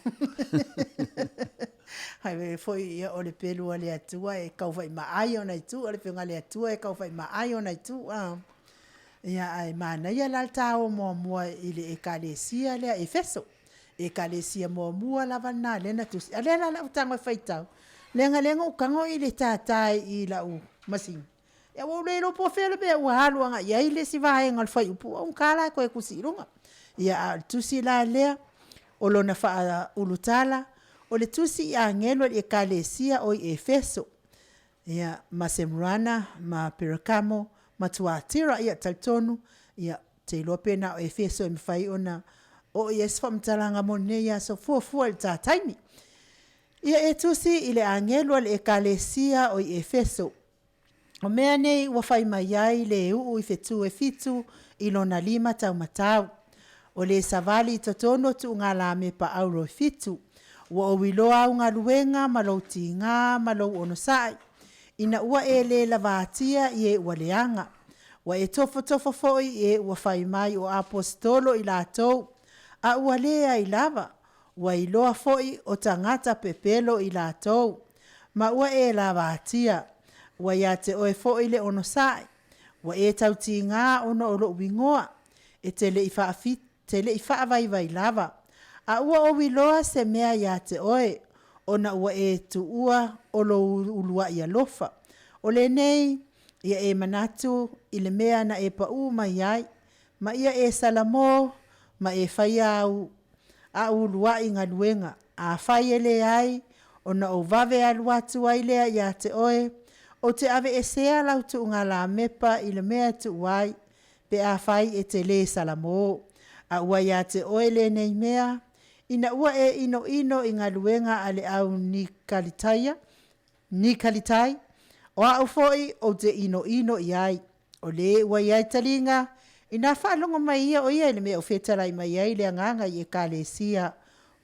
Ae foi ia o le pelu a le Atua e tau fai maai ona itu, o le pelu a le Atua e tau fai maai ona itu. Ia, ae manaia la le taoa muamua i le Ekalesia lea Efeso. Ekalesia muamua lava lena lea na tusi. A lea la lau tago e faitau, leaga lea na ou tago i le tātā i lau masini. Ia ua ou le iloa po o fea le mea ua alu agai i ai le isi vaega o le fuaiupu, augata la e toe tusi i luga. Ia, a o le tusi la lea, o lona faaulutala, O le tusi i agelu a le Ekalesia o i Efeso, ia, ma Semurana, ma Perakamo, ma Tuatira, ia, talitonu, ia, ou te iloa pe na o Efeso e mafai ona oo i ai se faamatalaga mo lenei aso, fuafua i le ta taimi. Ia e tusi i le agelu a le Ekalesia o i Efeso, O mea nei ua fai mai ai le uu i fetu e fitu i lona lima taumatau. O le savali i totonu o tuugalamepa auro e fitu. Ua ou iloa au galuega ma lou tiga ma lou onosai, ina ua e le lavatia i e ua leaga. Ua e tofotofo foi i e ua fai mai o aposetolo i latou, a ua leai lava, ua iloa foi o tagata pepelo i latou, ma ua e lavatia. Ua ia te oe foi le onosai, ua e tautiga ona o lou igoa, e te le i te le i faavaivai lava. A ua ou iloa se mea ia te oe, ona ua e tuua o lou uluai alofa. O lenei, ia e manatu i le mea na e pau mai ai, ma ia e salamo ma e faia au au uluai galuega. Afai e leai, ona ou vave alu atu ai lea ia te oe, ou te aveesea lau tuugalamepa i le mea e tuu ai, pe afai e te lē salamo. A ua ia te oe lenei mea, ina ua e inoino i galuega a le au Nikalitaia, Nikalitai, o au foi ou te inoino i ai. O lē ua i ai taliga, ina faalogo mai ia o ia i le mea o fetalai mai ai le Agaga i Ekalesia.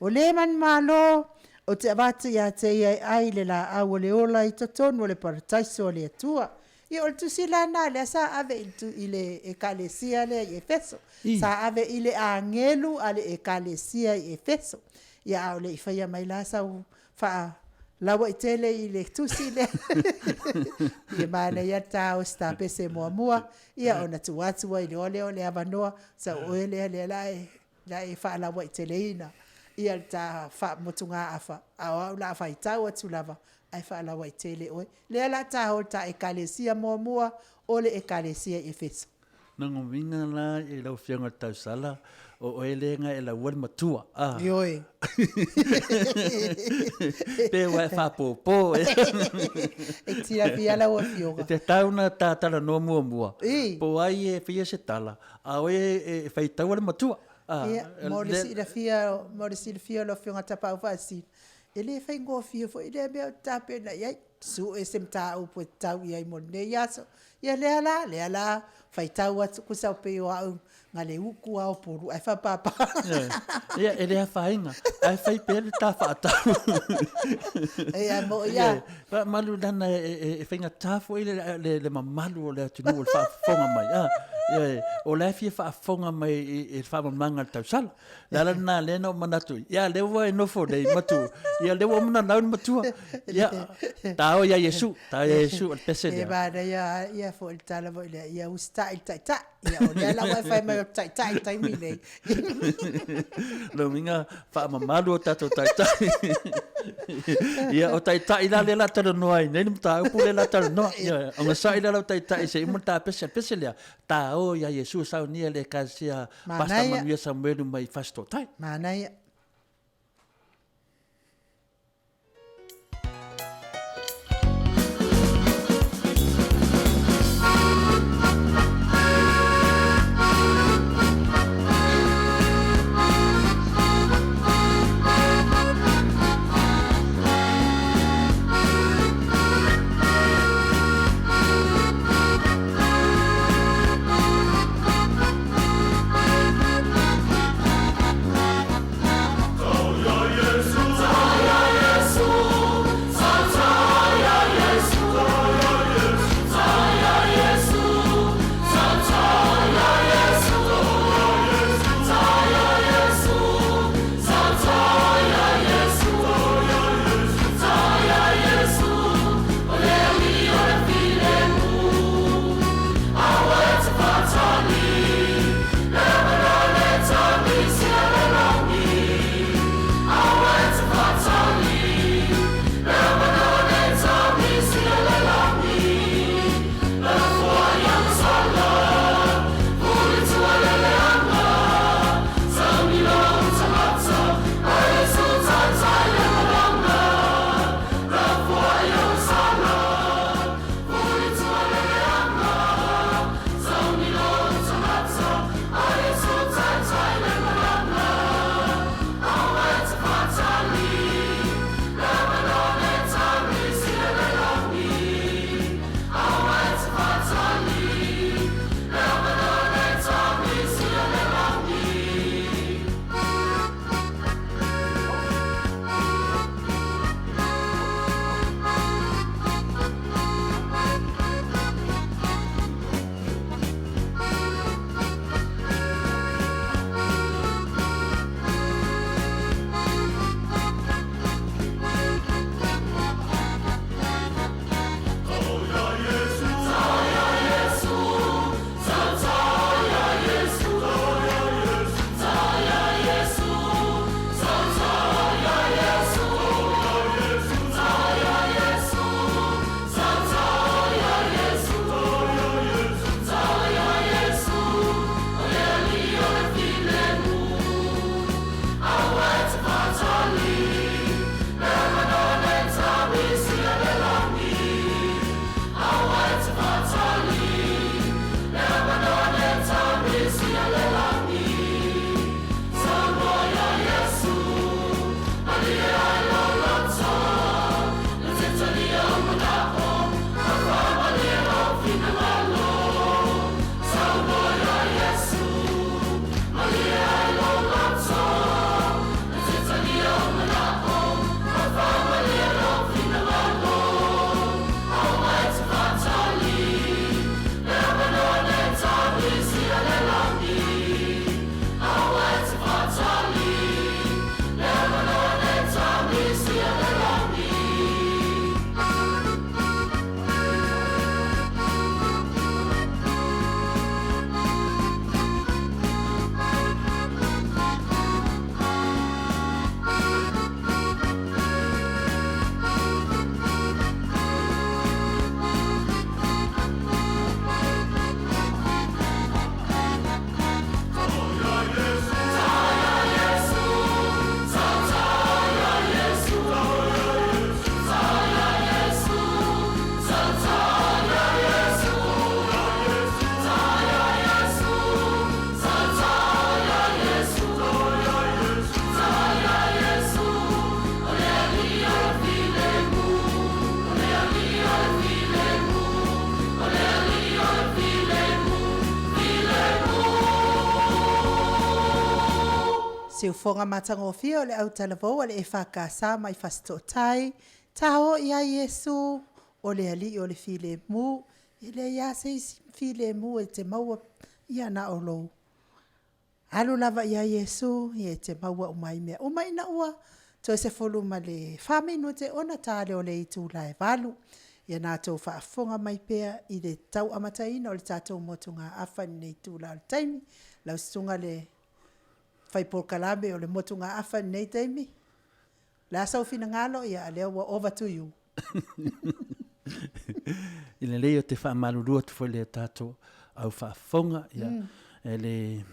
O le manumalo, ou te avatu ia te ia e ai le laau o le ola i totonu o le parataiso a le Atua. Ia o le tusi la lena lea sa ave i le Ekalesia lea i Efeso. Sa ave i le agelu a le Ekalesia i Efeso. Ia a o le i faia mai la sau faalauaitele i le tusi lea. Ia manaia le ta o se ta pese muamua, ia ona tuu atu ai loa lea o le avanoa, sau o oe lea o le a e faalauaiteleina ia le ta faamotugaafa, a o au o le a faitau atu lava ae faalauaitele oe. Lea o le a ta o i le ta Ekalesia muamua, o le Ekalesia i Efeso. Lona uiga la i lau Afioga i le tausala, o oe lea na e lauina le matua, a? Ioe. Pe ua e faapopo ea. E te silafia lau Afioga. E tatau ona ta talanoa muamua, po o ai e faia se tala, a o oe e faitaua le matua. Ia, mo le silafia, mo le silafia o lau Afioga Tapaau Faasisina, e le faigofie foi lea mea ou te tapena i ai, sue se mataupu e tatau i ai mo lenei aso. Ia lea la, lea la faitau atu tusa pei o au na le utu lava o Upolu ae faapapa. Ia, e le afaina, ae fai pea le ta faatau. Ia, e moni lava. Faamalu leaga e faigata foi le mamalu o le atunuu o le faafofoga mai, a. Ioe, o la e fia faafofoga mai i le faamalamalamaga a le tausala. O le ala lena lea na ou manatu ai, ia lea ua e nofo nei matua, ia lea ua uma ona lau le matua. Ia, ta o ia Iesu, ta o ia Iesu, o le pese lea. E manaia ia foi le tala foi lea, ia usitai i le taitai. Ia o lea la ua e fai mai o le taitai i le taimi lenei. Lona uiga, faamamalu o tatou taitai. Ia, o taitai la lea o le a talanoa ai nei le mataupu lea o le a talanoa. Ia, ogasai la lau taitai se i uma le ta pese. O le pese lea, ta o ia Iesu e saunia e le Ekalesia Pastor Manuia Samuelu mai Fasitootai. Manaia. Siufoga matagofie o le autalavou a le EFKS mai Fasitootai, taoo i ai Iesu, o le Alii o le filemu, e leai lava se isi filemu e te maua ia na o lou alu lava ia Iesu e te maua uma ai mea uma. Ina ua toe 14 minute ona ta lea o le itula e 8:00. Ia na outou faafofoga mai pea i le tau amataina o le tatou motugaafa i lenei itula o le taimi. Lau susuga i le fai polokalame o le motugaafa i lenei taimi, o le a sou finagalo, ia o lea ua over to you. E lelei ou te faamalulu atu foi i le tatou au faafofoga, ia, e le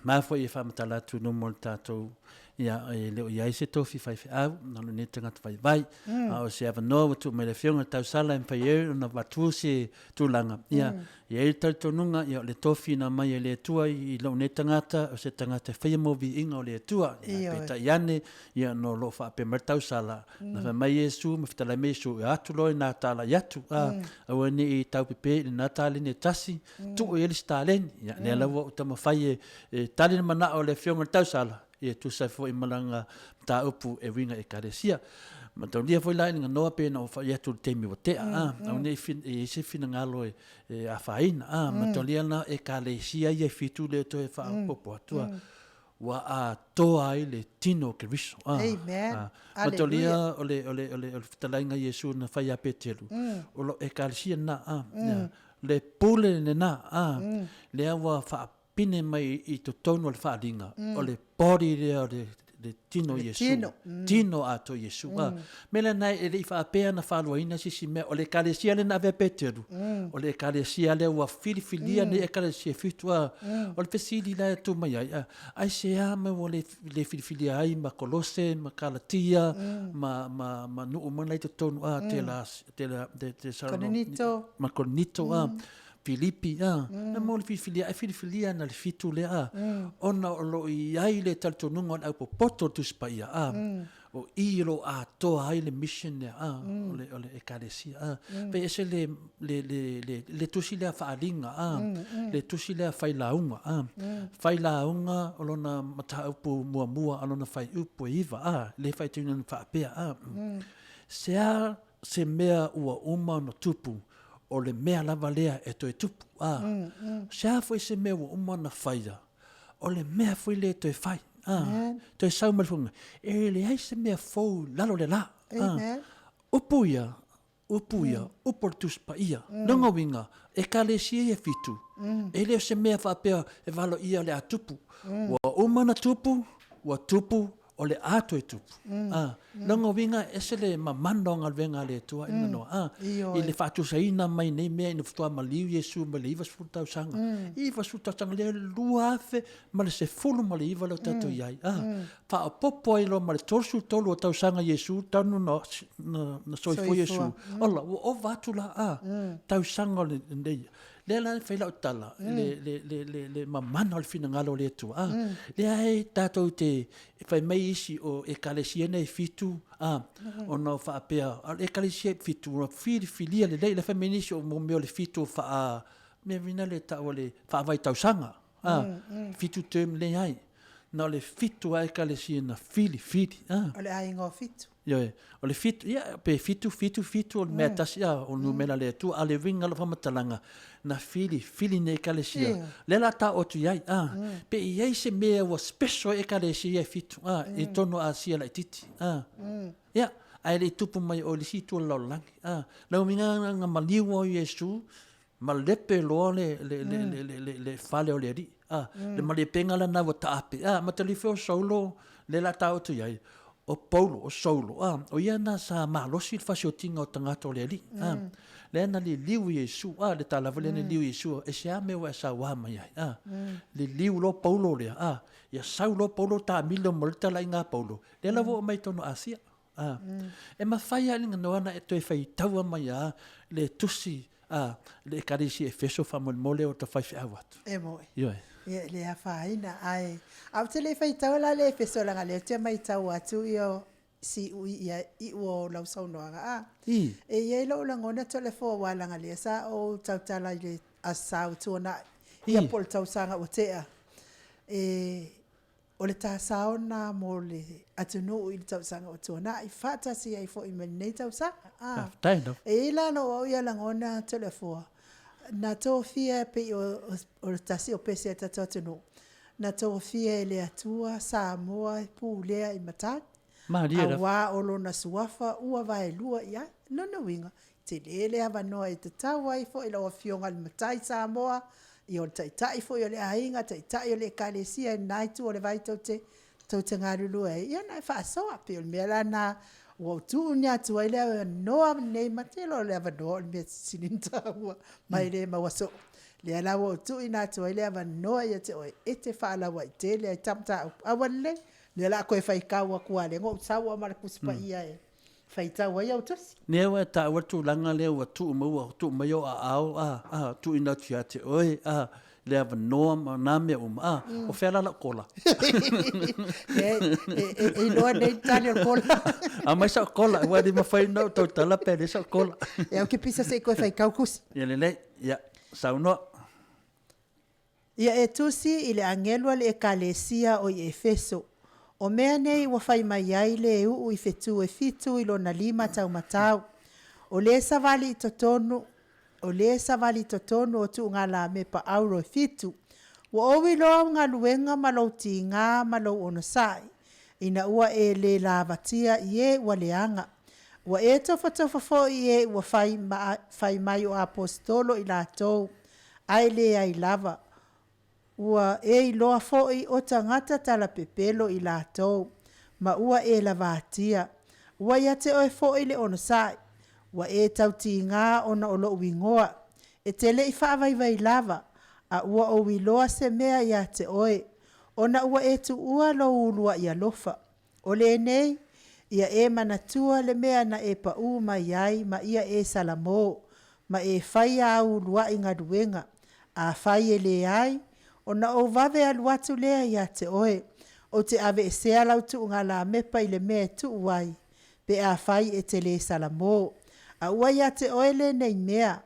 ma foi e faamatala atu i luma o le tatou, ia, e le o i ai se tofi faifeau, na o lenei tagata vaivai, a o se avanoa ua tuu mai e le Afioga i le Tausala e mafai ai ona avatu se tulaga, ia, e i ai le talitonuga, ia, o le tofi na aumai e le Atua i lou nei tagata, o se tagata e faia mo viiga o le Atua. Ia, peitai ane, ia, ona o lo o faapea mai le tausala, na fai mai Iesu ma fetalai mai Iesu, e o atu loa i na talai atu, a, aua ne i taupepe i lena taleni e tasi, tuu i ai le isi taleni. Ia, lea la ua ou taumafai e, e tali le manao o le Afioga i le tausala, ia e tusa ai foi ma lana mataupu e uiga i Ekalesia. Mataulia foi la i le ganoa pei ona ou fai atu i le taimi ua tea, a, aua ne i i ai se finagalo e, e afaina, a, mataulia la Ekalesia ia e fitu lea toe faaopoopo atu, a, ua atoa ai le tino o Keriso. A, Amen. a, mataulia o le, o le, o le, o le fetalaiga a Iesu na fai ia Peteru, o lo Ekalesia lena, a, le pule lena, a, lea ua faapine mai i totonu o le faaaliga, o le body lea o le, le tino o Iesu. Tino. Tino atoa o Iesu. A, mea lena e le i faapea na faaluaina se isi mea, o le Ekalesia lea na ave a Peteru, o le Ekalesia lea ua filifilia nei Ekalesia e fitu. A, o le fesili la e tu mai ai, a, aisea mea ua le, le filifilia ai ma Kolose, ma Kalatia, ma, ma, ma nuu uma la i totonu, a, tela, tela, te, te, Korinito. Ma Korinito, a. Filipi, a, na mo le filifilia, e filifilia ana le fitu lea, a, ona o lo o i ai le talitonuga o le aupopoto o le Tusi Paia, a, o i o lo o atoa ai le mission lea, a, o le, o le Ekalesia, a. Pei ese le, le, le, le, le tusi lea faaaliga, a, le tusi lea failauga, a. Failauga o lona mataupu muamua a lona faaiupu e iva, a, le faitauina faapea, a. Se a se mea ua uma ona tupu, o le mea lava lea e toe tupu. A, se a foi se mea ua uma ona faia, o le mea foi lea e toe fai. A, toe sau mai le fofoga, e leai se mea fou i lalo o le la. A, upu ia, upu ia, upu o le Tusi Paia. Lona uiga, Ekalesia ia e fitu, e le o se mea faapea e valoia o le a tupu. Ua uma ona tupu, ua tupu, o le a toe tupu. A, lona uiga e ese le mamana o galuega a le Atua i le manoa. A, i le faatusaina mai nei mea ina faatoa maliu Iesu mai le 90 tausaga. 90 tausaga lea 2019 lea ua tatou i ai. A, faaopoopo ai loa ma le 33 o tausaga Iesu talu na, na, na soifua Iesu. Ola, ua ova atu la, a, tausaga o lenei. Lea la e fai lau tala, le, le, le, le, le mamana o le finagalo o le Atua. A, lea e tatou te fai mai isi o ekalesia nei e fitu, a, ona o faapea, a o le ekalesia e fitu, ua filifilia lelei, lea fai mai nisi o mo mea o le fitu o faa, mea vina le tau o le faavaitausaga, a, fitu term leai. Na o le fitu lava ekalesia na filifili, a. O le aiga o fitu. Ioe, o le fitu, ia, pe fitu, fitu, fitu, o le mea tasi, a, o le numera a le Atua, a o le uiga o lau faamatalaga, na filifili nei Ekalesia, lea o le a taoo atu i ai, a, pe i ai se mea ua special ai Ekalesia ia e fitu, a, i totonu o Asia laitiiti, a, ia, ae le i tupu mai o i le isi itu o le lalolagi, a. Lau uiga na maliu au i Iesu, Malepe loa le, le, le, le, le, le, le fale o le alii. Ah, Le malepega lena ua taape. Ah, matalife o Saulo, le la taoto i ai, o Paulo, o Saulo, ah, o ia na sa malosi le fasiotiga o tagata o le alii. Ah, lea na liliu Iesu, ah, le tala foi lea na liliu Iesu, e se a mea ua e sauā mai ai. Ah, liliu loa Paulo lea, ah, ia sau loa Paulo taamilo ma le talaiga a Paulo, lea la ua oo mai i totonu o Asia. A, e mafai lava le noana e toe faitaua mai a le tusi a le Ekalesia Efeso faamolemole o ta faifeau atu. E moe. Ioe. Ia, e le afaina, ae, ae ou te le i faitaua la le Efeso leaga o lea ou te matau atu ia siu ia iu o lau saunoaga a. I. E i ai lou lagona Toleafoa aua leaga o lea sa ou tautala i le Aso Sa ua tuanai, ia po o le tausaga ua tea, e. O le tasao lena mo le atunuu i le tausaga ua tuanai, faatasi ai foi ma lenei tausaga. A. Faafetai lava. E i ai la lou au ia lagona Toleafoa, na tofia e pei o, o le tasi o pese a le tatou atunuu, na tofia e le Atua Samoa e pulea i matagi. Malie lava. Aua o lona suafa ua vaelua i ai. Lona uiga, tele le avanoa e tatau ai foi lau Afioga i le Matai Samoa, ia o le Taitai foi o le aiga, Taitai o le Ekalesia i lena itu o le vai tou te, tou te galulue ai, ia ona e faasoa. Pei o le mea la lena ua ou tuuina atu ai le avanoa lenei, ma te iloa o le avanoa o le mea sili ona taua ma e le maua soo. Lea la ua ou tuuina atu ai le avanoa ia te oe e te faalauaitele ai ta mataupu. A ua lelei, lea o le a toe faitau atu lava, lea na ou sau lava ma le Tusi Paia e faitau ai au tusi. Lea ua e taua le tulaga lea ua tuu mai, ua tuu mai ou aao a, a, tuuina atu ia te oe a, le avanoa ma na mea uma a, o fea la lau kola? E, e, e iloa nei le tali o le kola. Aumai sau kola, aua e le mafai ona ou tautala pe a leai sau kola. Ia, ou te pisa se i toe faitau tusi. Ia lelei, ia, saunoa. Ia e tusi i le agelu a le Ekalesia o i Efeso, O mea nei ua fai mai ai le uu i fetu e fitu i lona lima taumatau, o le savali i totonu, o le savali i totonu o tuugalamepa auro e fitu. Ua ou iloa au galuega ma lou tiga ma lou onosai, ina ua e le lavatia i e ua leaga. Ua e tofotofa foi i e ua fai, fai mai o aposetolo i latou, ae leai lava. Ua e iloa foi o tagata talapepelo i latou, ma ua e lavatia. Ua ia te oe foi le onosai, ua e tautigā ona o lou igoa. E te le i faavaivai lava, a ua ou iloa se mea ia te oe, ona ua e tuua lou uluai alofa. O lenei, ia e manatua le mea na e paʻū mai ai ma ia e salamo, ma e fai āu uluaʻi galuega, afai e leai, ona ou vave alu atu lea ia te oe, ou te aveesea lau tuugalamepa i le mea e tuu ai, pe afai e te lē salamo. A ua ia te oe lenei mea,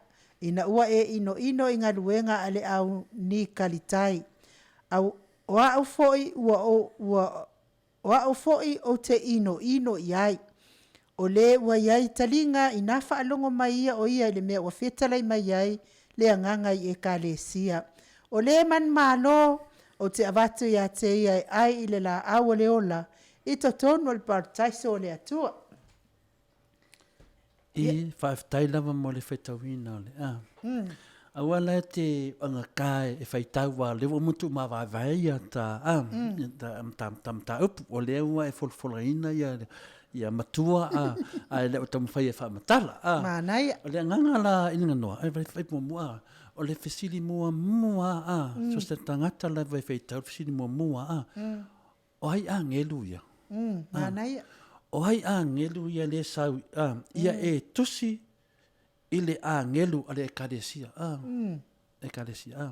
ina ua e inoino i galuega a le au Nikalitai, a o aʻu foi ua ou, ua O a'u foi ou te inoino i ai. O le ua i ai taliga inā faalogo mai ia o ia i le mea ua fetalai mai ai le Agaga i Ekalesia. O le manumalo, ou te avatu ia te ia e ai i le laau o le ola i totonu o le Parataiso o le Atua. I, faafetai lava mo le faitauina o le a. Aua la e te agata e faitau a lea ua uma tuumavaevae ia ta a ta ta ta mataupu o lea ua e folafolaina ia ia matua a ae le o taumafai e faamatala a. Manaia. O le agaga la i le ganoa e fai muamua a o le fesili muamua a so se tagata lava e faitau le fesili muamua a O ai agelu ia? Manaia. O ai agelu ia le sau ia e tusi i le agelu a le ekalesia. Ekalesia.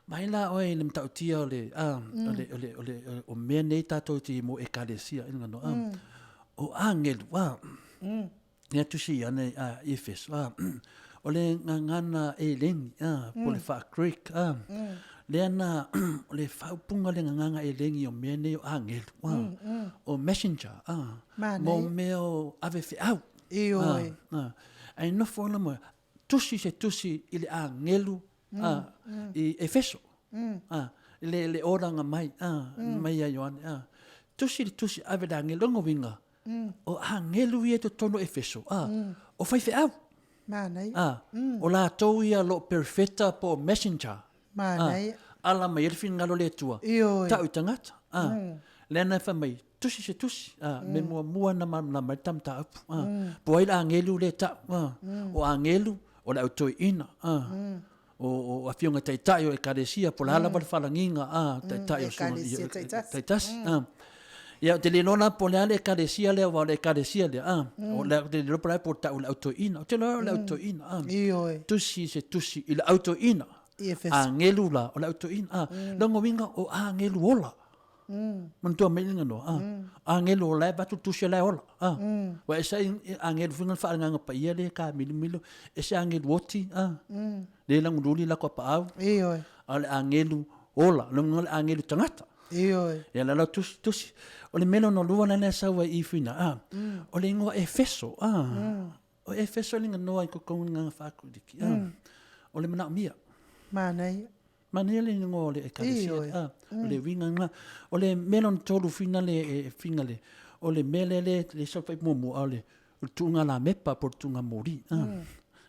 Mai la oe i le matautia o le o le o le o le o mea nei tatou te mo ekalesia i ngano a. O agelu a. Ia tusi ana a Efeso a o le gagana eleni a po le faa-Greek a lea na o le faaupuga le gagana eleni o mea nei o agelu a o messenger a mo mea o ave feau. Ioe. Ae nofo ana mo tusi se tusi i le agelu a i Efeso a le le olaga mai a mai ia Ioane a tusi le tusi ave le agelu lona uiga o agelu ia i totonu o Efeso a o faifeau. Manaia. A o latou ia o lo o perofeta po o messenger. Manaia. Ala mai ai le finagalo o le Atua. Ioe. Tau i tagata. A lea na fai mai tusi se tusi a me muamua na malamalama ai le ta mataupu a po o ai le agelu lea e tau a o agelu o le au toeaina a o o afioga taitai o ekalesia po o le a lava le falagiga a taitai o Ekalesia taitasi. taitasi a ia ou te le iloa la po o le a le ekalesia lea aua o le ekalesia lea a o le ou te le iloa po o le a po o tau o le au toeaina ou te iloa o le au toeaina a Ioe. tusi se tusi i le au toeaina I Efeso. agelu la o le au toeaina a lona uiga o agelu ola Manatua mai le ganoa, a. Agelo o la e avatu le tusi o la e ola, a. Ua ese ai agelu foi na faaleagaga paia lea e kamilomilo, ese agelu oti, a. Lea e lagululi lako apaau. Ioe. A o le agelu ola, lona uiga o le agelu tagata. Ioe. Ia la lau tusi, tusi. O le mea lona lua lena e sau ai i whina, a. O le ingoa Efeso, a. O Efeso le nganoa i kokonga nganga whaakuliki, a. O le manaomia. Manaia. Manaia le ingoa o le ekalesia, a. O le uiga lena. O le mea lona tolu whina le e whina le, o le mea lea le, le sau whai muamua, a o le, o le tuuga lamepa po o le tuuga moli, a.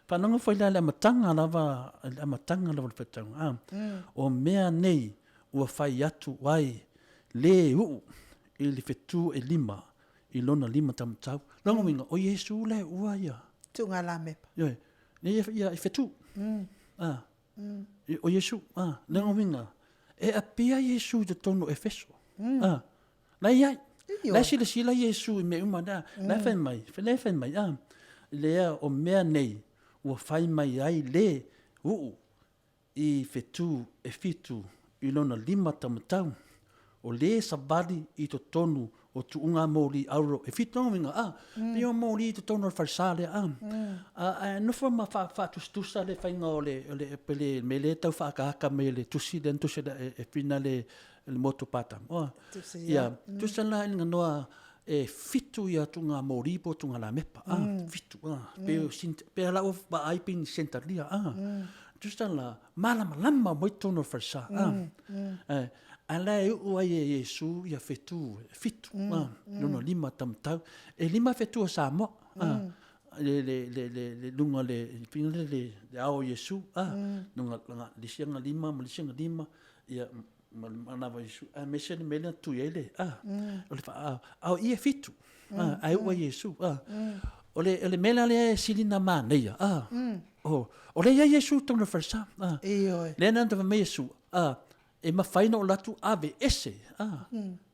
Faalogo foi la i le amataga lava, i le amataga lava o le faitauga, a. O mea nei ua fai atu ai le uu i le fetu e lima i lona lima taumatau. Lona uiga, o Iesu la e uua ia. Tuuga lamepa. Ioe, ia, ia, i fetu. A. O Iesu, a, lona uiga, e apia Iesu i totonu o Efeso. A. La e i ai. La e silasila Iesu i mea uma na. La e fai mai, la e fai mai, a, lea o mea nei ua fai mai ai le uu i fetu e fitu i lona lima taumatau, o le savali i totonu o tuuga moli auro e fitu lona uiga, a, pei o moli i totonu o le falesa lea, a. A, ae nofo ma faatusatusa le faiga o le, o le, pe le mea lea e tau faaakaaka mai e le tusi lea na tusi e, e Fina le, le motu pātama. Ia, tusa la i le ganoa e fitu ia tuga moli po tuga lamepa, a, fitu, a, pe, pe ala ua vaai pe ni sentalia, a, tusa la, malamalama mai totonu o le falesa, a, eh, a la e uu ai e Iesu ia fetu, e fitu, a, lona lima taumatau, e lima fetu o Samoa, a, le, le, le, le, le luga le, le, le, le ao o Iesu, a, luga, le isi aga lima ma le isi aga lima, ia, ma le manava Iesu, aemaise le mea lea na tui ai le, a, o le faa, a o i e fitu, a, ae ua Iesu, a. O le, o le mea la lea e sili na manaia, a, o, o lea i ai Iesu i totonu o le falesa, a. Ioe. Lea na fai mai Iesu, a, e mafai ona ou alu atu ave ese, a,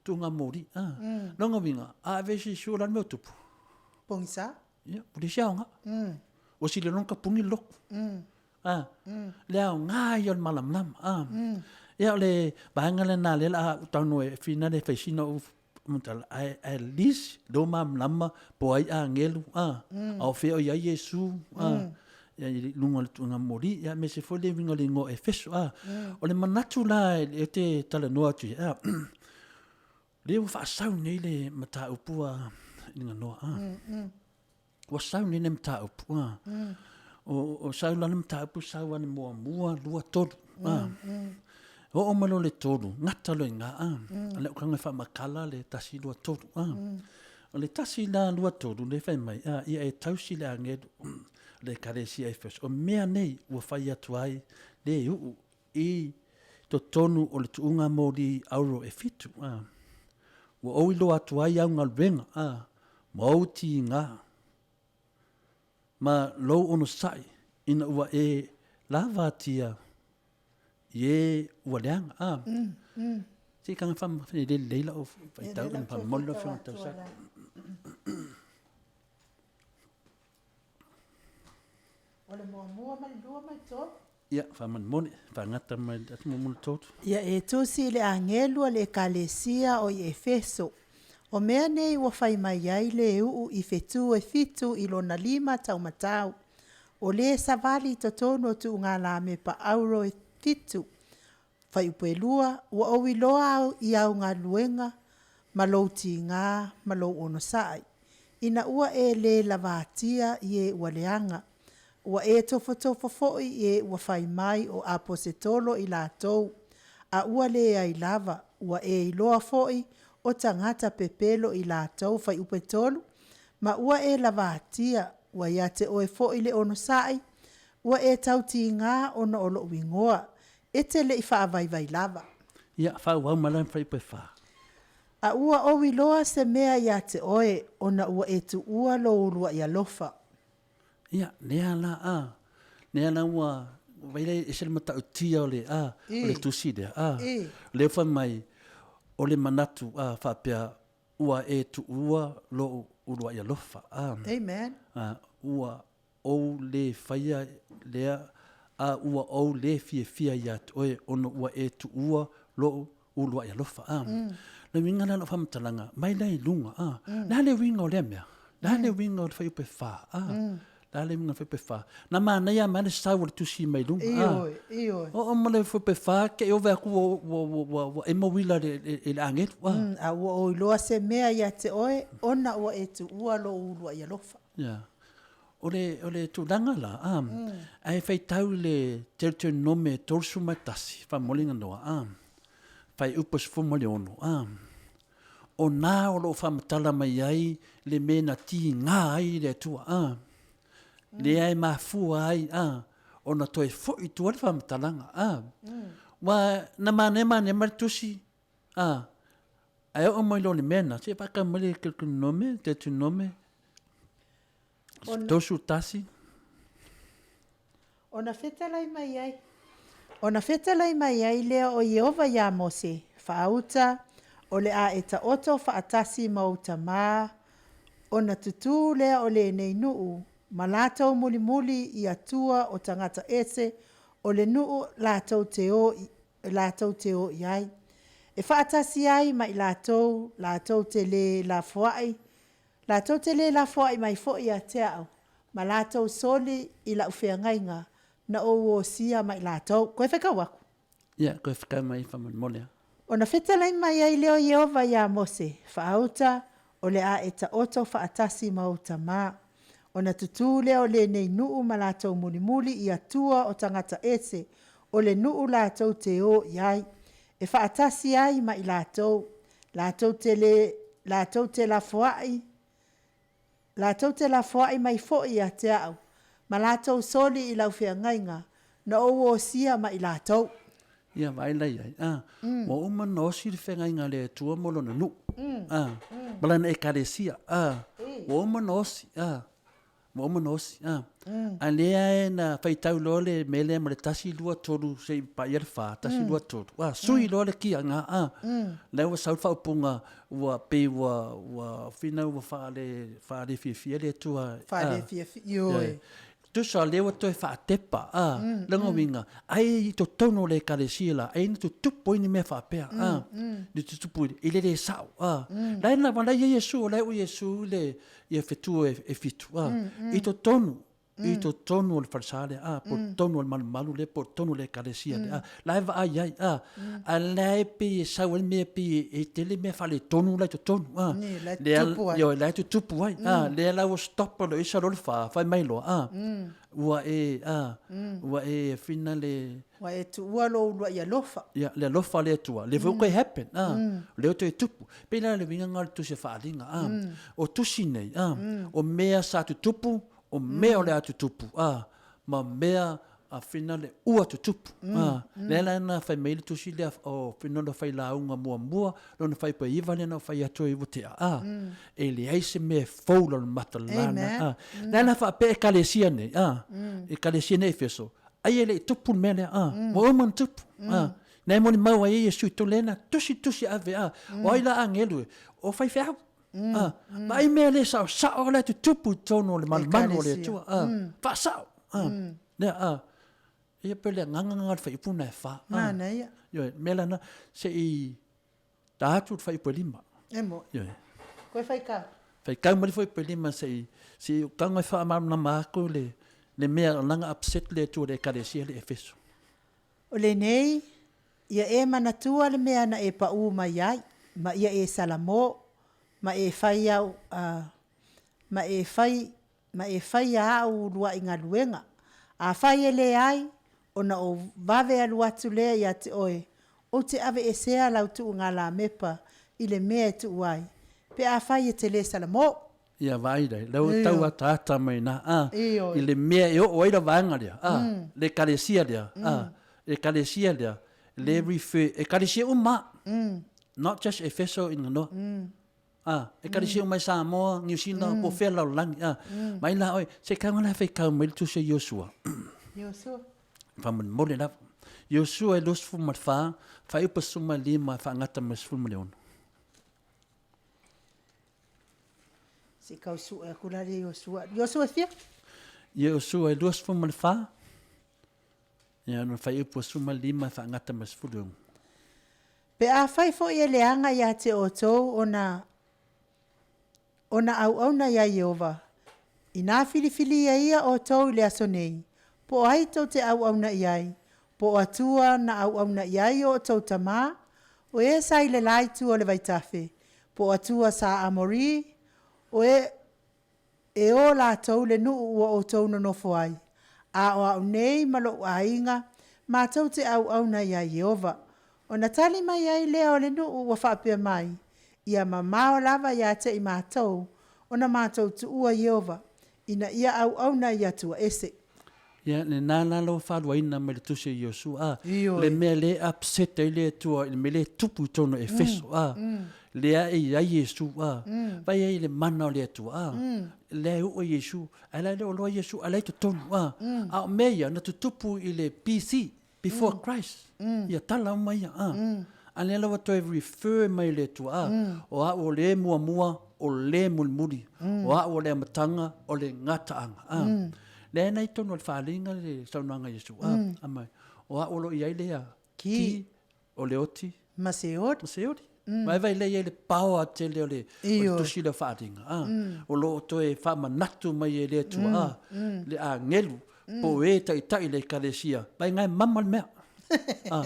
tuuga moli, a. Lona uiga, a ave ese Iesu, o le a le mea o tupu? Pogisa. Ia, ua leai se aoga. Ua sili loa ona tapuni le lotu. A, le aoga ia o le malamalama. A, ia o le vaega lena lea o le a ou tago e fina le fai sina ou matala, ae at least lea ua malamalama po o ai agelu, a, a o fea o i ai Iesu, a, ia i luga o le tuuga moli, ia aemaise foi le uiga o le igoa o Efeso, a. O le manatu la ou te talanoa atu i ai, a, lea ua faasau nei le mataupu a Liganoa, a. Ua sau nei le mataupu, a. O, o sau la le mataupu, sau ane muamua, lua, tolu, a. Oo mai loa le tolu, gata loa i ina, a. O le au e faamatala le tasi, lua, tolu, a. O le tasi la, lua, tolu, lea e fai mai, a, ia e tausi le agelu le Ekalesia Efeso. O mea nei ua fai atu ai le uu i totonu o le tuuga moli auro e fitu, a. Ua ou iloa atu ai au galuega, a, ma ou tiga, ma lou onosai ina ua e lavatia i e ua leaga, a. Se i kaga whaamawhine le lelei lau faitau ina whamamoli lau afioga tausala. O le muamua ma le lua ma le tolu. Ia, faamolemole, faagata mai le atu muamua le tolu. Ia e tusi i le agelu a le Ekalesia o i Efeso, O mea nei ua fai mai ai le uu i fetu e fitu i lona lima taumatau, o le savali i totonu o tuugalamepa auro e fitu, fuaiupu e lua, ua ou iloa au i au galuega ma lou tiga ma lou onosai, ina ua e le lavatia i e ua leaga, Ua e tofotofo foi i e ua fai mai o Aposetolo i latou, a ua leai lava, ua e iloa foi o tagata pepelo i latou fuaiupu e tolu, ma ua e lavatia, ua ia te oe foi le onosai, ua e tautiga ona o lou igoa, e te le i faavaivai lava. Ia, faaauau mai la fuaiupu e fa. A ua ou iloa se mea ia te oe, ona ua e tuua lou uluai alofa. Ia, lea la, a, lea la ua, vai lea e ese le matautia o le, a, o le tusi lea, a, lea fai mai, o le manatu, a, faapea, ua e tuua lou uluai alofa, a. Amen. A, ua ou le faia lea, a ua ou le fiafia ia te oe ona ua e tuua lou uluai alofa, a. Le uiga la o lau faamatalaga, mai la i luga, a. Le a le uiga o lea mea? Le a le uiga o le fuaiupu e fa, a? Le a le uiga fuaiupu e fa? Na manaia mai le sau o le tusi mai luga, a. Ioe, ioe. Oo ma le fuaiupu e fa, te i ove atu ua, ua, ua, ua, ua emo uila i le, i le agelu, a. A ua ou iloa se mea ia te oe, ona ua e tuua lou uluai alofa. Ia. O le, o le tulaga la, a, ae faitau i le Teuteronome 31, faamoliga noa, a, fuaiupu 16, a, o na o lo o faamatala mai ai le mea na tiga ai le Atua, a, lea e mafua ai, a, ona toe foi i tua le faamatalaga, a. Ua na manaia manaia mai le tusi, a, ae oo mai loa i le mea lena, se i faatau mai le Teuteronome, Teuteronome 31. Ona fetalai mai ai, ona fetalai mai ai lea o Ieova iā Mose, Faauta, o le a e taoto faatasi ma ou tamā, ona tutū lea o lenei nuu, ma latou mulimuli i atua o tagata ese o le nuu latou te o, latou te o i ai. E faatasi ai ma i latou, latou te lē lafoai, latou te lē lafoai mai foi ia te au, ma latou soli i lau feagaiga na ou osia ma i latou. Koe whakau aku. Ia, koe whakau mai whamolemole. Ona fetalai mai ai lea o Ieova iā Mose, Faauta, o le a e taoto faatasi ma ou tamā. Ona tutū lea o lenei nuu ma latou mulimuli i atua o tagata ese, o le nuu latou te o i ai, e faatasi ai ma i latou, latou te lē, latou te lafoai, Latou te lafoai mai foi ia te au, ma latou soli i lau feagaiga, na ou osia ma i latou. Ia, vaai la i ai, a, ua uma ona osi le feagaiga a le Atua mo Lona nuu, a, ma Lana Ekalesia, a, ua uma ona osi, a, ua uma ona osi, a. A lea e na faitau loa le mea lea ma le tasi, lua, tolu, seia paia le fa, tasi, lua, tolu, a, sui loa le kia na, a, lea ua sau le faaupuga, ua pei ua, ua finau ua faale, faale fiafia le Atua. Faale fiafia, ioe. Tusa o lea ua toe faatepa, a, lona uiga, ai i totonu o le Ekalesia la, ai na tutupu ai ni mea faapea, a, ni tutupu i le le sao, a. La e lava, la e i ai Iesu, o la e ua Iesu le, ia fetu e fitu, a, i totonu, i totonu o le falesa lea, a, po o totonu o le malumalu lea, po o totonu o le ekalesia lea, a, la e vaai ai, a, a la e pei e sau ai le mea pei e tele mea faaletonu la i totonu, a, la e tutupu ai. Ioe, la e tutupu ai, a, lea la ua stop loa isa loa le fa, fai mai loa, a, ua e, a, ua e fina le, Ua e tuua lou uluai alofa. Ia, le alofa o le Atua, lea foi ua toe happen, a, lea ua toe tupu. E pei la o le uiga lena o le tusi a faaaliga, a, o tusi nei, a, o mea sa tutupu, o mea o le a tutupu, a, ma mea a fina le ua tutupu, a. Lea la na fai mai ai le tusi lea o fina le failauga muamua, lona faipaiva lea na fai atu ai ua tea, a, e leai se mea e fou lalomata lana, a. Lea la faapea Ekalesia nei, a, Ekalesia nei Efeso, ai e le i tupu le mea lea, a, ua uma ona tupu, a. Na e molimau ai e Iesu i totonu lea na tusitusi ave, a, o ai la agelu e? O faifeau. A, vaai mea le saosao la e tutupu i totonu o le malumalu o le Atua, a, faasao, a, lea, a. Ia pei o le agaga lena o le fuaiupu lena e fa, a. Manaia. Ioe, mea la lena, se i ta atu le fuaiupu e lima. E mo. Ioe. Koe faitau. Faitau mai le fuaiupu e lima se i, se i tago e faamalamalama atu le, le mea o lana upset le Atua i le Ekalesia lea i Efeso. O lenei, ia e manatua le mea na e paū mai ai, ma ia e salamo, ma e fai au, a, ma e fai, ma e faia āu uluai galuega. Afai e leai, ona ou vave alu atu lea ia te oe, ou te aveesea lau tuuga-lamepa i le mea e tuu ai, pe afai e te lē salamo. Ia vaai lai, la ua tau ataata mai ina, a, i le mea e oo ai le vaega lea, a, le ekalesia lea, a, le ekalesia lea, le refer, ekalesia uma a, not just Efeso in Ganoa, a, ekalesia uma i Samoa, Niu Sila, po o fea lalolagi, a, mai la oe, se i kau la e faitau mai le tusi a Iosua. Iosua. Faamolemole lava. Iosua e 24, faaiupa 15 e faagata ma le 16. Se i kau sue aku la le Iosua. Iosua e fia? Iosua e 24, ia ona faaiupu 15 e faagata ma le 16. Pe afai foi e leaga ia te outou ona ona auauna iā Ieova, Inā filifilia ia outou i le aso nei, po o ai tou te auauna i ai, po o Atua na auauna i ai o outou tamā, o e sa i le la itu o le vaitafe, po o Atua sa Amori, o e e o latou le nuu ua outou nonofo ai. A o au nei ma lou aiga, matou te auauna iā Ieova. Ona tali mai ai lea o le nuu ua faapea mai, Ia mamao lava ia te i matou, ona matou tuua Ieova, ina ia auauna i Atua ese. Ia, lena la lau faaluaina mai le Tusi a Iosua, a, Ioe. le mea lea e upset ai le Atua i le mea lea e tupu i totonu o Efeso, a, lea e i ai Iesu, a, vaai ai i le mana o le Atua, a, lea e oo Iesu, ae la e le o iloa Iesu, ae la e i totonu, a, a o mea ia na tutupu i le BC, before Christ, ia tala uma ia, a, a lea la ua toe refer mai le Atua, a, o au o le muamua, o le mulimuli, o au o le amataga, o le gataaga, a. Lea na i totonu o le faaaliga le saunoaga a Iesu, a, a mai, o au o lo o i ai le a, Ki. o le oti. Ma Seoli. Ma Seoli. Ma e vaai lea i ai le paoa tele o le, o le tusi lea o faaaliga, a, o lo o toe faamanatu mai e le Atua, a, le agelu, po o e taitai le Ekalesia, vaai nga e mama le mea. A,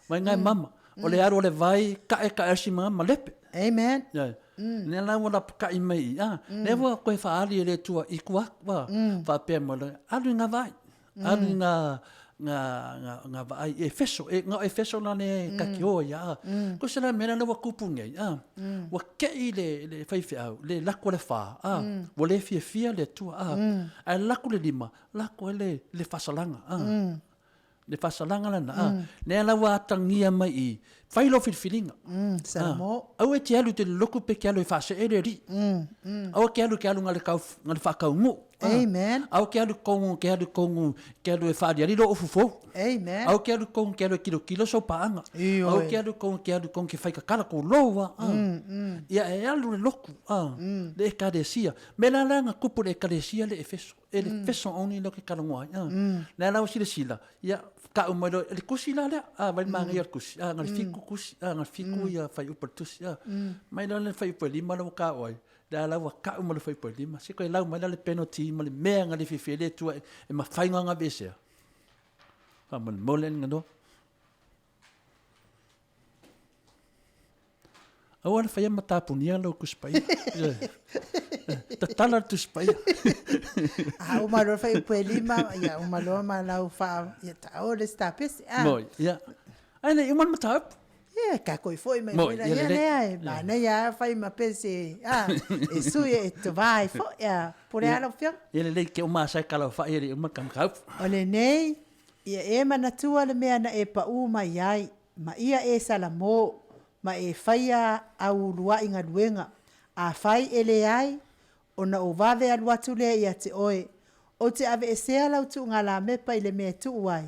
vaai nga e mama. O le alu o le vai, kae kae asi ma malepe. Amen. Yeah. Lea la ua lapakai mai i, a, lea ua koe faaali e le Atua i kua atu, a, faapea mai loa, alu i nga vai, alu i nga, nga, nga, nga vaai i Efeso, e, nga o Efeso la le kakioa ia, a. Ko se la mea la ua kupu nei, a, ua kei le, le faifeau, le lako le fa, a, ua le fiafia le Atua, a, ae lako le lima, lako ai le, le faasalaga, a. Le faasalaga lena, a. Lea la ua atagia mai i, fai lou filifiliga. Salamo. Aua e te alu i te loloku pe ke alu e faasee le alii. Aua ke alu ke alu nga le kau, nga le faakauguu. Amen. Aua ke alu kongu, ke alu kongu, ke alu e faaliali lou ofu fou. Amen. Aua ke alu kongu ke alu e kilokilo sou paaga. Ioe. Aua ke alu kongu, ke alu kongu ke faikakala kou lou a. Ia e alu le loku, a, le ekalesia. Me la la nga kupu le ekalesia le Efeso. E le Efeso only lea ou te talanoa ai, a. Lea la ua silasila, ia, kau mai loa, le kusi la lea, a, vai le manaia o le kusi, a, na o le fitu kusi, a, na o le fitu ia fuaiupu o le tusi, a. Mai loa le fuaiupu e lima lea ua kau ai, lea la ua kau mai le fuaiupu e lima, se koe lau mai la le penalty ma le mea na le fiafia ai le Atua e mafai ona aveesea. Faamolemole le ganoa. Aua le faia matapunia lau Tusi Paia. Tatala le Tusi Paia. A uma loa fai upu e lima, ia uma loa ma lau wha, ia ta o le stapese. Ah. Moi, ia. Ai nei, uma le mataupu. Ia, ka koi foi mai Moi, foi la, ia ia lelei. lea, e manaia a fai ma pese, ah, e sui e te vai foi, ia, pore Ia. ala fia. Ia lelei ke uma sa kala wha ia le uma ka mataupu. O lenei, ia e manatua le mea na e paʻū mai ai, ma ia e Salamo, ma e faia au uluaʻi galuega, afai e leai, ona ou vave alu atu lea ia te oe, ou te aveesea lau tuuga-lamepa i le mea e tuu ai,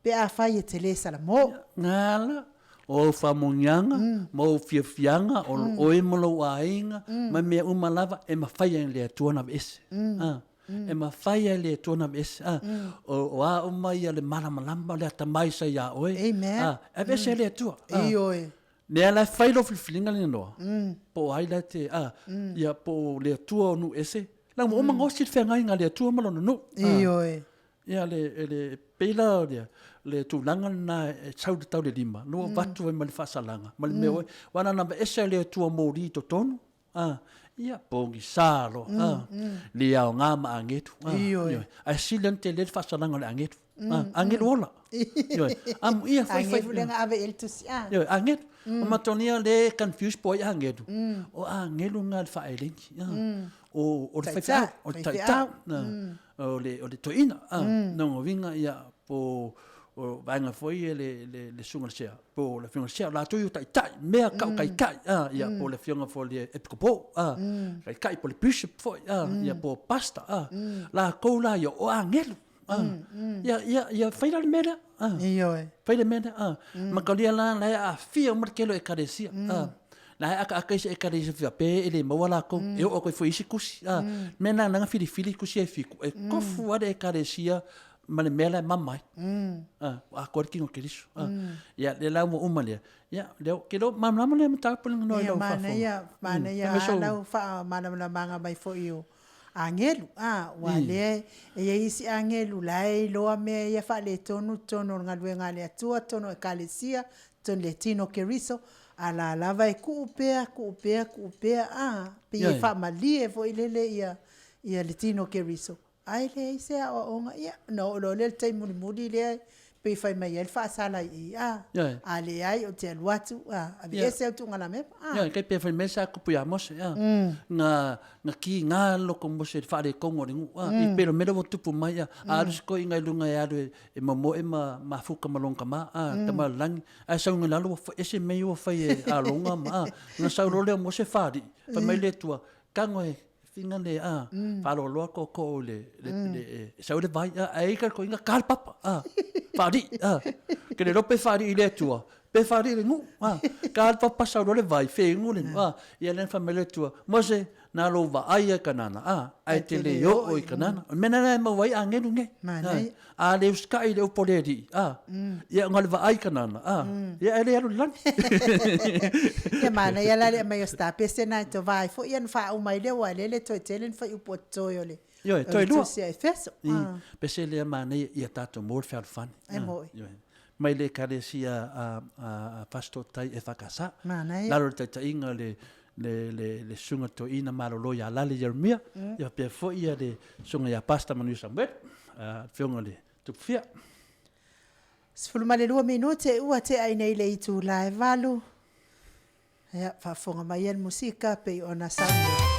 pe afai e te lē Salamo. Gala, o ou faamanuiaga, ma ou fiafiaga, o oe ma lou aiga, ma mea uma lava e mafai ai e le Atua ona aveese. E mafai ai e le Atua ona aveese. O, o a uma ia le malamalama, o le atamai sa iā oe. Amen. E aveese e le Atua. Ioe. Mea la e fai lou filifiliga lena noa, po o ai la e te, a, ia, po o le Atua o nuu ese, la ua uma gaosi le feagaiga a le Atua ma lona nuu. Ioe. Ia, le, le, pei la o le, le tulaga lena e sau le tau le lima, lua avatu ai ma le faasalaga, ma le mea oe, aua na ona aveese le Atua moli i totonu, a, ia, pogisa loa, a, le aoga ma agetu, a, Ioe. Ae sili ona tele le faasalaga o le agetu, a, agelu ola. Ioe. Amuia fai fai. Agelu lea na ave i ai le tusi, a. Ioe, agelu. O matonia le confuse po o ai agelu. O agelu na le faaelegi, a. O, o le faifeau, o le taitai, o le, o le toeaina, a. Lona uiga, ia, po o vaega foi ia le, le, le susuga i le sea, po o le afioga i le sea, o latou ia o taitai, mea kau taitai, a, ia, po o le afioga foi i le epikopo, a, taitai po o le bishop foi, a, ia, po o pastor, a, latou la ia o agelu, a, ia, ia, ia fai la le mea lea, a, Ioe. fai le mea lea, a, makalia la, la e aafia uma le tele o ekalesia, a, la e akaaka isi ekalesia faapea e le maua latou, e oo atu ai foi i isi tusi, a, mea na na filifili tusi e fitu, e tofu lava le ekalesia ma le mea la e mama ai. A, ua atoa le tino o Keriso. A, ia, lea la ua uma lea, ia, lea, ou te iloa, malamalama lea mataupu lea i Ia, lau faafofoga. manaia, manaia Fai mai lava sou- lau faamalamalamaga mai foi o. agelu, a, aua lea e i ai isi agelu la e iloa mea ia faaletonu i totonu o le galuega a le Atua, totonu o Ekalesia, totonu o le tino o Keriso, a la lava e tuu pea, tuu pea, tuu pea, a, pei e faamalie foi lele ia ia le tino o Keriso, ae leai se aoaoga. Ia, ona oo loa lea i le taimi mulimuli lea pei e fai mai ai le faasala i i, a, a leai ou te alu atu, a, aveese au tuugalamema, a. Ioe, kai pe fai mai sa tupu ia Mose, a, na, na kiga le loto o Mose i le faaletonu o le nuu, a, i pei o le mea lea ua tupu mai, a, a alu si toeaina i luga e alu e momoe ma mafuta ma lona tama, a, tama o le lagi, ae sau i lalo ua ese mea ia ua fai e Arona ma, a, ona sau loa lea o Mose fali'i, fai mai le Atua, tago e Finga le a faaloloa tootoo i le e sau le vai a ae ita le toeaina ta le papa a faalii a ke le iloa pe faalii i le Atua pe faalii i le nuu a ta le papa sau loa le vai fegu le a ia lea na fai mai le Atua Mose na lou vaai lava i Kanana a ae te le oo i Kanana o le mea lena e maua ai agelu nei A le usitai i le upu a le Alii, a, ia na o le vaai Kanana, a, ia e le alu i le lagi. Ia manaia la le aumai o se tapese na e tovā ai foi ia ona faauma ai lea aua o lea e le toe tele ni fuaiupu o totoe o le Ioe, toe lua. Tusi a Efeso. I, pese lea manaia ia tatou maua le fealofani. E moe. Ioe. Mai le Ekalesia a, a, a Fasitootai EFKS. Manaia. Lalo i le taitaiga o le le, le, le susuga toeaina malolo ia Lale Ieremia, ia faapea foi ia le susuga ia Pastor Manuia Samuel, afioga i le Tupufia. 12 minute ua tea ai nei le itula e 8. Ia, faafofoga mai ia le musika pei ona saunoa.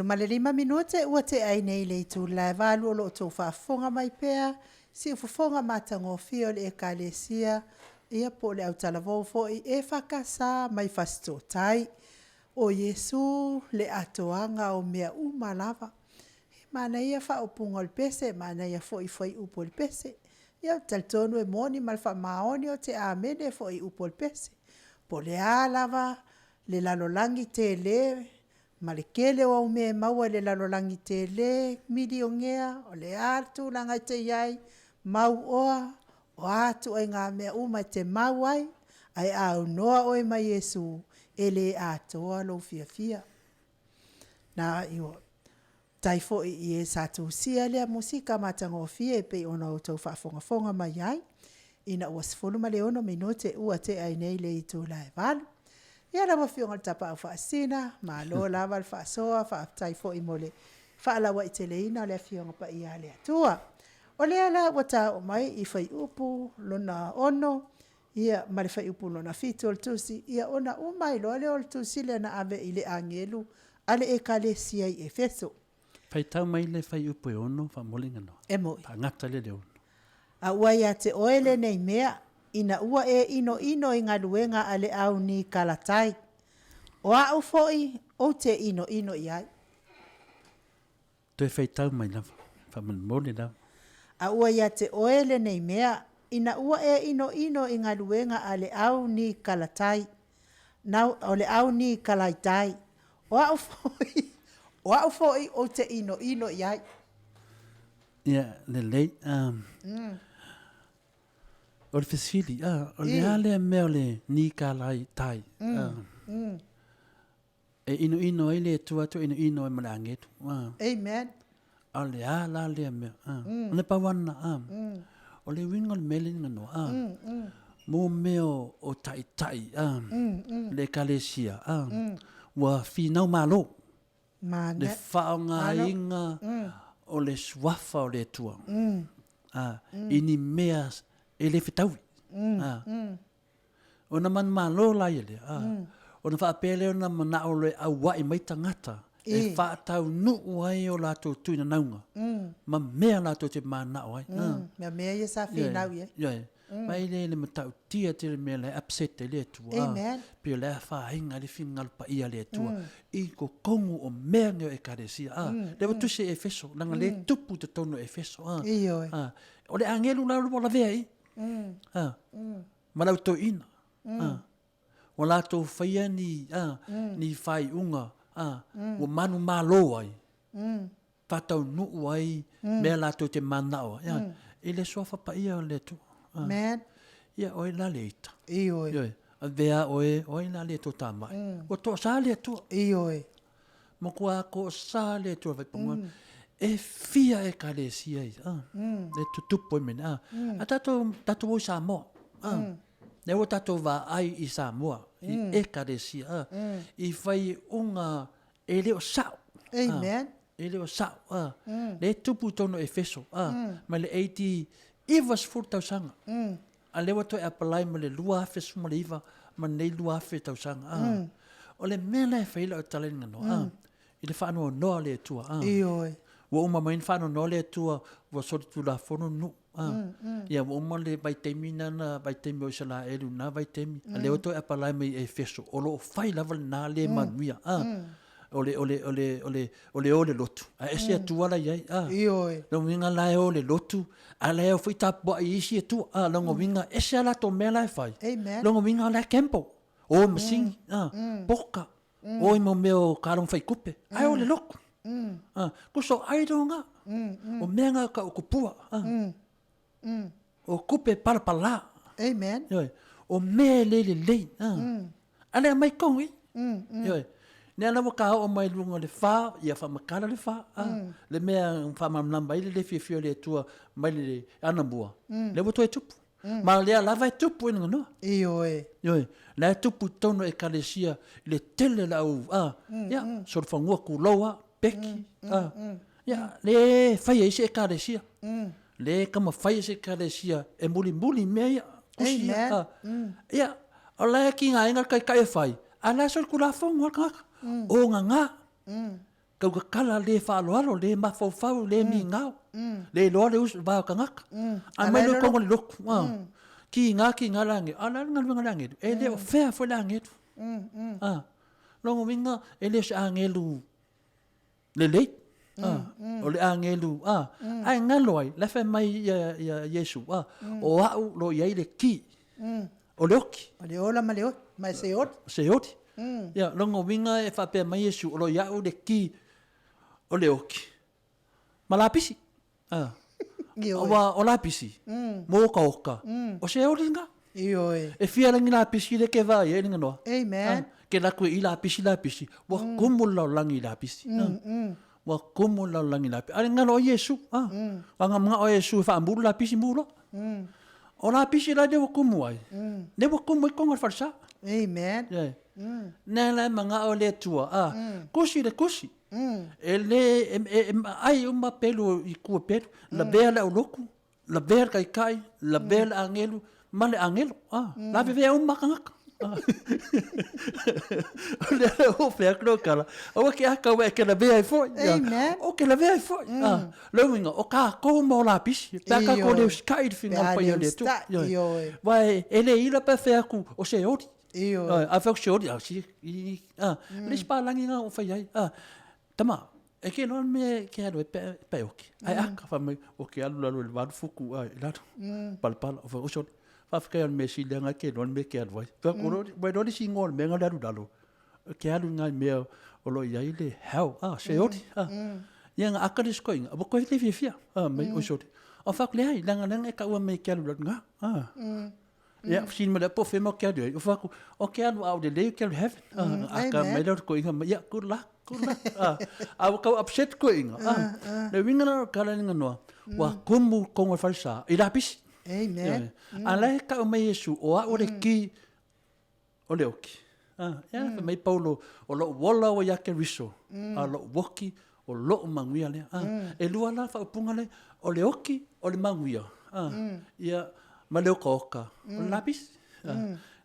15 minute ua tea ai nei le itula e 8 o lo o outou faafofoga mai pea siufofoga matagofie o le Ekalesia ia po o le autalavou foi EFKS mai Fasitootai. O Iesu le atoaga o mea uma lava. He manaia faaupuga o le pese, manaia foi fuaiupu o le pese. Ia, ou te talitonu e moni ma le faamaoni, ou te amene foi i upu o le pese. Po o le a lava le lalolagi tele ma le tele o au mea e maua i le lalolagi tele, milionea, o le a le tulaga e te i ai, mau oa, o a ituaiga mea uma e te mau ai, ae a aunoa oe ma Iesu, e le atoa lou fiafia. Na, tai foi i e sa tusia lea musika matagofie e pei ona outou faafogafoga mai ai, ina ua 16 minute ua tea ai nei le itula e 8. Ia lau Afioga i le Tapaau Faasisina, malo lava le faasoa, faafetai foi mo le faalauaiteleina o le Afioga Paia a le Atua. O lea la ua taoo mai i fuaiupu lona 6 ia ma le fuaiupu lona 7 o le tusi, ia ona uma ai loa lea o le tusi lea na ave i le agelu a le ekalesia i Efeso. Faitau mai le fuaiupu e 6 faamolemole Ganoa. E moi. Faagata lea i le 6. A ua ia te oe lenei mea, ina ua e inoino i galuega a le au Nikalatai, o a'u foi ou te inoino i ai. Toe faitau mai lava, faamolemole lava. A ua ia te oe lenei mea, ina ua e inoino i galuega a le au Nikalatai, nau, o le au Nikalaitai, o a'u foi, o a'u foi ou te inoino i ai. Ia, lelei. Um, mm. O le fesili, ah, o le a lea mea o le Nikalaitai? Mm. Ah, mm. E inoino ai le Atua atu inoino ai ma le agelu. Ah. Amen. A o le a la lea mea. Ah. Mm. O le pauana. Ah. Mm. O le uiga o le mea le nganoa. Ah. Mm, mm. Mo mea o, o taitai. Ah. Mm, mm. Le ekalesia. Ah. Mm. Ua finau malo. Mane. Le faaaogaina mm. o le suafa o le Atua. Mm. Ah. Mm. I ni mea e le fetaui. Mm. Ah. Mm. Ona manumalo la ia lea, a, ona faapea lea ona manao loa e aua'i mai tagata e faataunuu ai o latou tuinanauga ma mea latou te mananao ai. A. Mea mea ia sa finau i ai. Ioe. Ma e le le matautia tele mea la e upset ai le Atua. Amen. Pei o le afaina ai le finagalo paia o le Atua i totonu o mea nei o Ekalesia. A, lea ua tusi e Efeso, leaga lea e tupu i totonu o Efeso. A, Ioe. a, o le agelu la ua lavea i i. A, ma lau toeaina. Mm. Ua latou faia ni, a, mm. ni faaiuga, a, mm. ua manumalo ai, mm. faataunuu ai mm. mea latou te mananao ai. Mm. I le suafa paia o le Atua. Man. Ia, oi la le ita. Ioe. Ioe. Avea oe, oi la le tō tāmai. Mm. Ua toʻasā le Atua. Ioe. Matua toʻasā le Atua whaipangoa. Mm. E fia ekalesia ia. Ah. Mm. E tutupu ai mene. Ah. Mm. A tātou, tātou o i Samoa. Ah. Mm. Lea ua tātou vaai i Samoa, i mm. ekalesia. Ah. Mm. I whai unga e le o sao. Amen. Ah. E le o sao. Ah. Mm. Le tupu tonu Efeso. Ah. Mm. Mai le 80 90 tausaga. Mm. A lea ua toe apply ma le 2019 ma lenei 2000 tausaga. A. Mm. O le mea la e fai lau tala i nganoa. Mm. I le faanoanoa o le Atua. A. Ioe. Ua uma mai na faanoanoa le Atua ua solitulafono nuu. A. Mm, mm. Ia ua uma le vaitaimi na na vaitaimi o Isalaelu na vaitaimi. Mm. A lea ua toe apply mai i Efeso. O lo o fai lava lena le mm. manuia. A. Mm. O le, o le, o le, o le, o le o le lotu. A ese mm. Atua la i ai. A. Ioe. Lona uiga la e o le lotu, a la e o foi tapuai i isi Atua. A, lona uiga ese a latou mea la e fai. Amen. Lona uiga la e gamble. O masini, a, poka, o i mau mea o kaloga fai kupe. Ae o le lotu. A, kuso idol nga. O mea nga ka o kupua. A. O kupe palapala. Amen. Ioe. O mea e le lelei. A. Mm. A le aumai tonu i. Mm, mm. Ioe. Nea la ua kao'o mai luga o le fa, ia faamatala le fa. A. Mm. Le mea faamalamalama ai le le fiafia o le Atua mai le anamua. Mm. Lea ua toe tupu. Mm. Ma lea lava e tupu i nganoa. Ioe. Ioe. La e tupu i totonu o ekalesia i le tele o le au, a, mm, ia, mm. solofanua kulou a, peki, mm, a. Mm, mm. Ia, le fai ai se ekalesia. Mm. Le taumafai e se ekalesia e mulimuli mea ia, kusi ia. Amen. Mm. Ia, o la e kigaina le taitai e fai, a la e solitulafono lava le tagata. Mm. O gagā. Mm. Tautatala le faaaloalo, le mafaufau, le mm. migao. Mm. Le iloa le usu, va o tagata. Mm. A mai le kongo le lotu. Ah. Mm. Kiga, kiga le agelu. A la le galuega le agelu. E le o fea foi le agelu. Mm, mm. Ah. Lona uiga e le o se agelu lelei, a, o le agelu, a, ae galo ai, la e fai mai ia, ia Iesu, a, o au o lo o i ai le ki, o le oki. O le ola ma le oti, ma se oti. Se oti. Ia, lona uiga e faapea mai Iesu, o lo o i au le ki o le oki, ma lapisi. A. Ioe. Aua o lapisi, mo okaoka, o se oli nga. Ioe. E fia langi lapisi le ke va ia i noa. Amen. A, ke laku i lapisi lapisi, ua kumu le lalolagi i lapisi. A, Ua kumu le lalolagi i lapisi. A le galo o Iesu, a, anga manga o Iesu e faamulu lapisi mu loa. O lapisi la le ua kumu ai, le ua kumu ai konga o le falesa. Amen. Ioe. Nea la e mangao le Atua, a, kusi le kusi. E le, e, e, e ai uma pelu i kua pelu, lavea le auloku, lavea le taitai, lavea le agelu, ma le agelo. Ah, lavevea uma tagata. Ah. O lea le o fea atu leo tala, aua ke aka ua e ke lavea ai foi. Amen. O ke lavea ai foi. Ah, le uiga, o kākou ma o lapisi. Pe a kākou le usitai i le finagalo paia o le Atua. Ioe. Aua e le ila pe fea atu o se oli. Ioe. A fea se oli, a si, i, a, le isi palagi nga o fai ai, a, tama, e ke loa me ke alu e pe, pe oki. Ai aka fa mai, o ke alu lalo i le valu fuku, a, i lalo, palapala, o fa, o soli, faafetai o le mea sili anga ke loa le mea ke alu ai. Fa, mm. Ua iloa le isi ingoa o le mea nga le alu lalo, ke alu ngai mea o lo o i ai le hell, a, se oli, a. Ia nga aka le isi koiga, ua koe le fiafia, a, mai, o soli. O fa, leai, leaga leaga e taua mai ke alu lalo nga, a. Ia, fesili mai lea, po o fea mo ke alu ai? O whaku, o ke alu au le lei, ke alu heaven. Mm, a ka mai lea ko inga, ia, good luck, good luck. A, a ua kau upset ko inga. A, le winga na ka la inga noa, ua kumu kongo whare sa, i lapisi. Amen. A la e kau mai Yesu, o au le ki, o le oki. A, ia, mm. mai Paulo, o lou wola o ia ke riso, a lou woki, o lou manuia lea. A, e lua la whaupunga le, o le oki, o le manuia. A, ia, ma le okaoka, o le lapisi. A,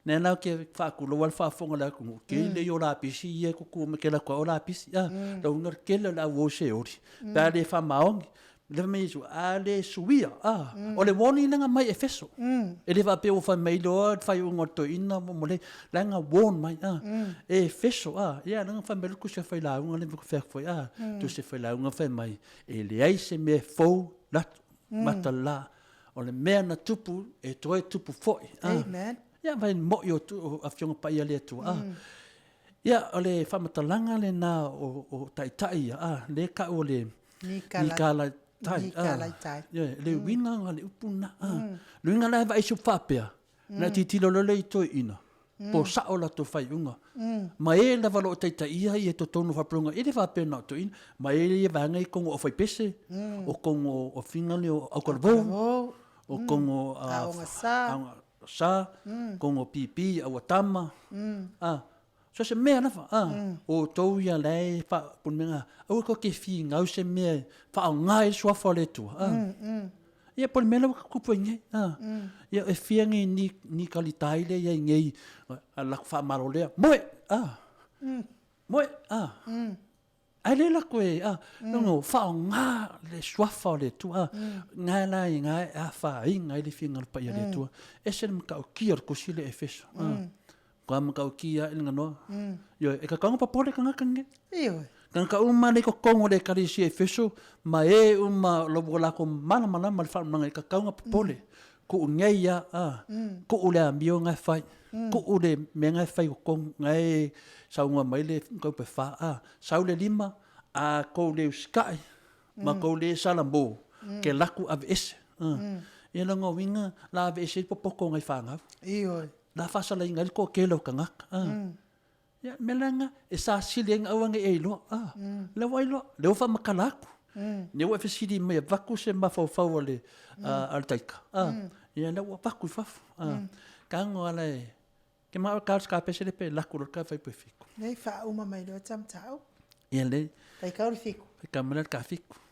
nea nā ke whaakuloa le whaafonga le akungu, ke le i o lapisi, ia kuku me ke la kua o lapisi. A, la unga kele le au o se ori. Pea le whamaongi, Le fai mai Iesu, A le suia, a, o le warning lea mai Efeso. E le faapea ua fai mai loa le faaiuga o le toeaina mo le, leaga warn mai, a, e Efeso, a, ia leaga fai mai le tusi a failauga lea ma fai atu foi, a, tusi a failauga fai mai, e leai se mea fou latu, matala, o le mea na tupu e toe tupu foi, a. Amen. Ia, vai mo'i o tu, o Afioga Paia a le Atua, a. Ia, o le faamatalaga lena o, o taitai ia, a, lea kau o le Nikalaitai. Nikalaitai. Ia, le uiga nga le upu na, a. Le uiga la e vaai se faapea, na titilo loa lea i toeaina, po o sao latou faaiuga. Ma e lava o lo o taitaia ia totonu o faapulauga, e le faapea na o toeaina, ma e ia vaega i totonu o aufaipese, o totonu o figa lea o aukalavou, o totonu o Aoga sa. Aoga sa, totonu o pipi, auatama, a. So se mea lava, a, o outou ia la e faapunemea, aua tou te finau se mea e faaaoga ai le suafa o le Atua, a. Ia po o le mea lea ua tutupu ai nei, a. Ia e fia ni, ni, ni talitai lea i ai nei, a latou faamalo lea, moe, a, moe, a. Ae le lako e, a, no, faaaoga le suafa o le Atua, a, nga la i nga e afaina ai le finagalo paia o le Atua. Ese le matautia o le tusi lea Efeso, a. Kua matautia i le ganoa. Ioe, e kakau papole tagata nei. Ioe. Tagata uma nei totonu o le ekalesia Efeso, ma e uma o lo ua latou malamalama i le faamalamaga i kakauga popole. Kuu nei ia, a, kuu le amio nga e fai, kuu le mea nga e fai i totonu, nga e saunoa mai le mataupu e fa, a, sau le lima, a kou le usikai, ma kou le salamo, ke laku aveese. A, ia lona uiga, la aveese ai le popoto o nai fanau. Ioe. La faasalaina ai le toatele o tagata. A. Ia, mea leaga e sasili ai aua ne i e iloa. A, lea ua iloa, lea ua faamatala atu. Lea ua e fesili mai e avatu se mafaufau a le, a le taika. A, ia lea ua avatu i fafo. A, tago ala e, ke manaʻo e ka ka pese le pe laku loa le ka fai pe fiku. Nei faauma mai loa tamatau. Ia le. Faikau le fiku. Faikau mai le ka fiku.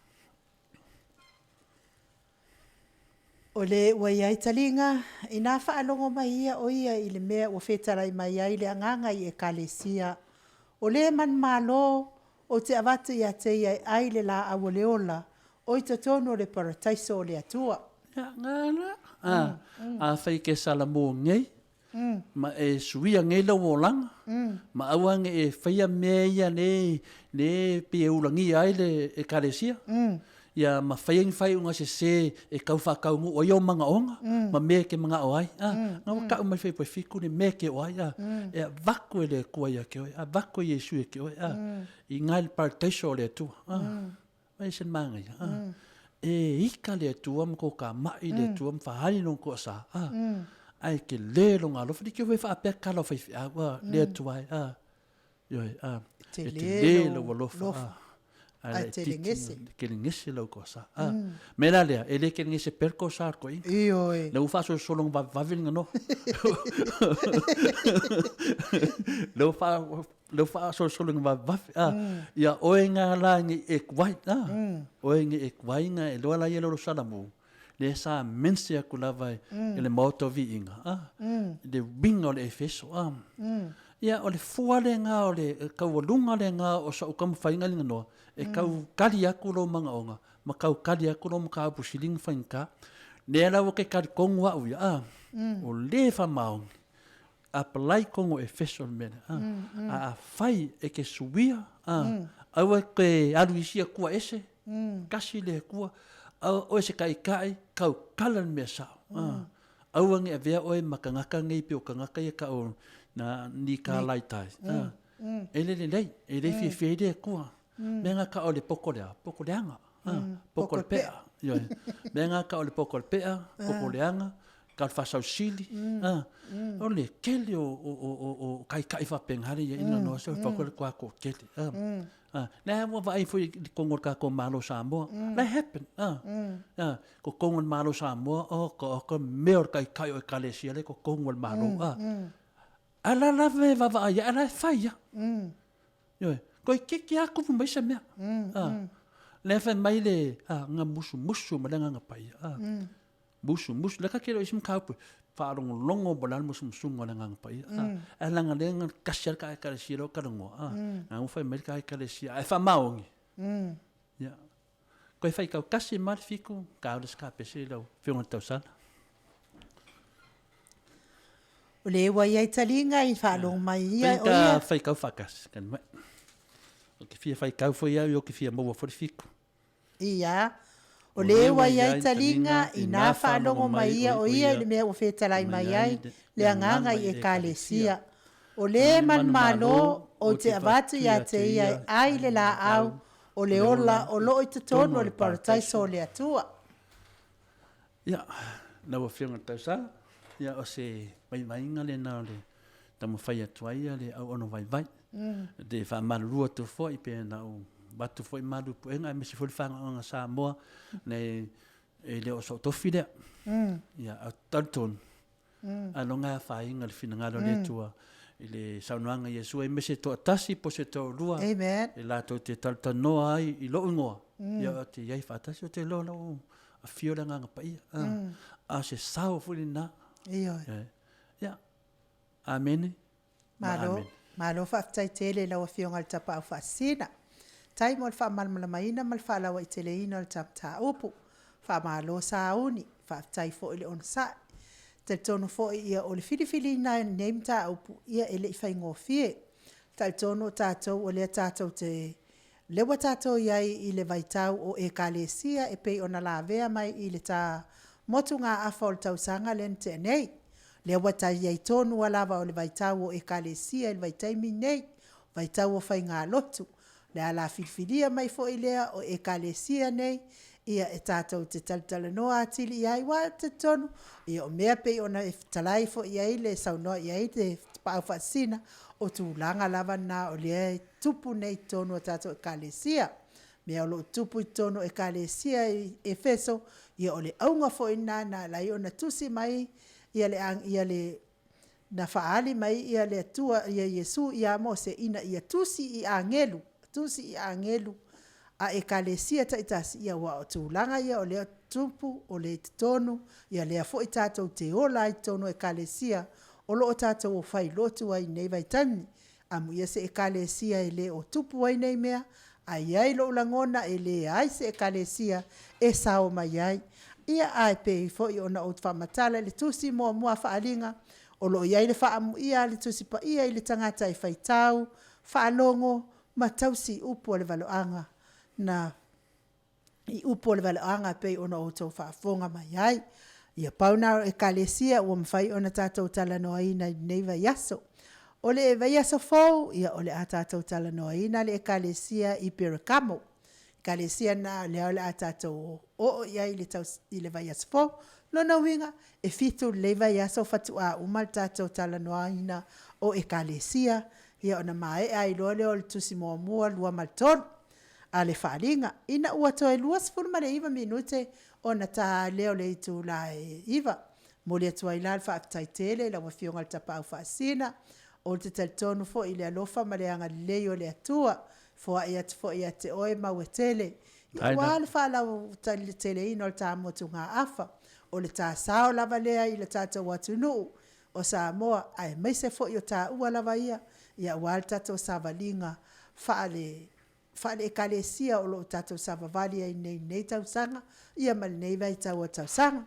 O le ua i ai taliga, inā faalogo mai ia o ia i le mea ua fetalai mai ai le Agaga i Ekalesia, o le manumalo, ou te avatu ia te ia e ai le laau o le ola, o i totonu o le Parataiso o le Atua. Ia, ngā la. A, a whai ke sala mō ngei. Ma e suia nei lou olaga, ma aua ne i e faia mea ia le le pei e ulagia ai le Ekalesia, ia ma faia ni faaiuga sese e tau faataunuu ai ou manaoga ma mea e te manao ai. A, na ua tau mai Fuaiupu 7 le mea e te oo ai, a, e avatu e le Atua ia te oe, avatu e Iesu ia te oe, a, i ina i le parataiso o le Atua. A. E ese le manaia. E ika le Atua ma tokamai le Atua ma faaali lona toasa. Ae tele lona alofa. Like foi faapea tala o faifeau a le Atua e. Ioe, a. E tele lou alofa. Ae telegese. Telegese lau toasa. Mea la lea, e le telegese pea le toasa o le toeaina. Ioe. Lea ua faasolosolo vavevave le ganoa. Lea ua Lea ua faasolosolo ina vavevave, a. Ia oe nga la nei e kuai, a. Oe nei e kuai nga e loa la ia lolo salamu, lea sa mense aku lava e le Maota o Viiga, a. Le uiga o le Efeso, a. Ia, o le fua lena o le taualuga lena o sau taumafaiga i le ganoa, e tau kali atu lou manaoga, ma tau kali atu lou mataupu sili ona faigata. Lea la ua te talitonu au ia, a, o le faamaoni, Apalai tonu o Efeso le mea lea. A, a afai e te suia, a, aua e te alu i isi Atua ese, tasi le Atua, aua oe se taitai, tautala le mea sao. A, aua ne i avea oe ma tagata nei pei o tagata ia tau o na Nikalaitai. A, e le lelei, e le fiafia ai le Atua. Mea na tau o le poko lea, poko leaga, poko le pea. Ioe. Mea na tau o le poko le pea, poko leaga, tau le faasausili, o le tele o taitai faapena le ia ina noa se fa ko le kwa ko tele. Na ua vaai foi i totonu o le tatou Malo Samoa. That happen. Totonu o le Malo Samoa, o ka o ka mea o le taitai o Ekalesia le totonu o le Malo. A la lava e vaavaai ai, a la e fai lava. Ioe. Toeitiiti lava tupu mai se mea. Lea fai mai le, a, na musumusu ma le Agaga Paia. A, musumusu. Lea ka tele o isi mataupu, faalogologo po o le a le musumusuga o le Agaga Paia. A, ae leaga o lea na tasi lava le ta Ekalesia lea ua talanoa. A, na ua fai mai le ta Ekalesia, ae faamaoni. Ia. Koe faitau tasi ma le fiku, ka le sikapese i lau Afioga i le Tausala. O le ua i ai taliga i faalogo mai ia o ia. Faitau faatasi, kani mai. O te fia faitau foi au, o te fia maua foi le fiku. Ia, o le ua i ai taliga i nā faalogo mai ia o ia i le mea ua fetalai mai ai le Agaga i Ekalesia. O le manumalo ou te avatu ia te ia e ai le laau o le ola o loo i totonu o le Parataiso o le Atua. Ia, lau Afioga i le Tausala, ia o se vaivaiga lena o le taumafai atu ai le auauna vaivai. E te faamalulu atu foi pe na ou avatu foi malu i puega aemaise foi le fagaoga Samoa, nei e le o sou tofi lea. Ia, ae ou te talitonu, Ailoga e afaina le finagalo o le Atua i le saunoaga a Iesu, aemaise toatasi po o se toalua e latou te talatalanoa ai i lou igoa, ia ou te i ai faatasi, ou te iloa lou afio o le Agaga Paia. A o se sao foi lena. Ioe. Ia, Amene. Malo, malo faafetai tele i lau Afioga i le Tapaau Faasisina. Tai mo le faamalamalamaina ma le faalauaiteleina o le ta mataupu. Faamalo sauni, faafetai foi le onosai. Talitonu foi ia o le filifiliina o lenei mataupu ia e le i faigofie. Talitonu o tatou o lea tatou te lea ua tatou i ai i le vaitau o Ekalesia e pei ona lavea mai i le ta motugaafa o le tausaga lea na tea nei. Lea ua ta i ai tonu a lava o le vaitau o Ekalesia i le vaitaimi nei, vaitau o faigalotu. Le ala filifilia mai foi lea o Ekalesia nei, ia e tatou te talatalanoa atili i ai, aua ou te talitonu, ia o mea pei ona e fetalai foi i ai le saunoa i ai le Tapaau Faasisina, o tulaga lava na o lea e tupu nei i totonu o tatou Ekalesia. Mea o lo o tupu i totonu o Ekalesia i Efeso, ia o le auga foi lena na ala ai ona tusi mai ia le, ia le, na faaali mai ia le Atua, ia Iesu ia Mose ina ia tusi i agelu, tusi i agelu a Ekalesia taitasi, ia aua o tulaga ia o lea tupu, o lea i totonu, ia lea foi tatou te ola ai i totonu o Ekalesia o lo o tatou fai lotu ai i nei vaitaimi. Amuia se Ekalesia e le o tupu ai nei mea, a i ai lou lagona e leai se Ekalesia e sao mai ai. Ia, ae pei foi ona ou faamatala i le tusi muamua a Faaaliga, O lo o i ai le faaamuia a le Tusi Paia i le tagata e faitau, faalogo, ma tausi i upu a le valoaga na i upu o le valeaga e pei ona outou faafofoga mai ai. Ia pau na o Ekalesia ua mafai ona tatou talanoaina i lenei vaiaso. O le vaiaso fou, ia o le a tatou talanoaina le Ekalesia i Perekamo. Ekalesia lena lea o le a tatou oo i ai i le i le vaiaso fou. Lona uiga, e fitu lelei vaiaso faatoa uma le tatou talanoaina o Ekalesia, ia ona maea ai loa lea o le tusi muamua, lua ma le tolu a le Faaaliga. Ina ua toe 29 minute ona ta ai lea o le itula e 9:00. E momoli atu ai la le faafetai tele i lau Afioga i le Tapaau Faasisina, ou te talitonu foi i le alofa ma le agalelei o le Atua, e foai atu foi ia te oe Mauatele, aua le faalauteleina o le ta motugaafa. O le ta sao lava lea i le tatou atunuu o Samoa, aemaise foi o taua lava ia aua le tatou savaliga faale faale-Ekalesia o lo o tatou savavali ai nei i lenei tausaga ma lenei vaitau o le tausaga.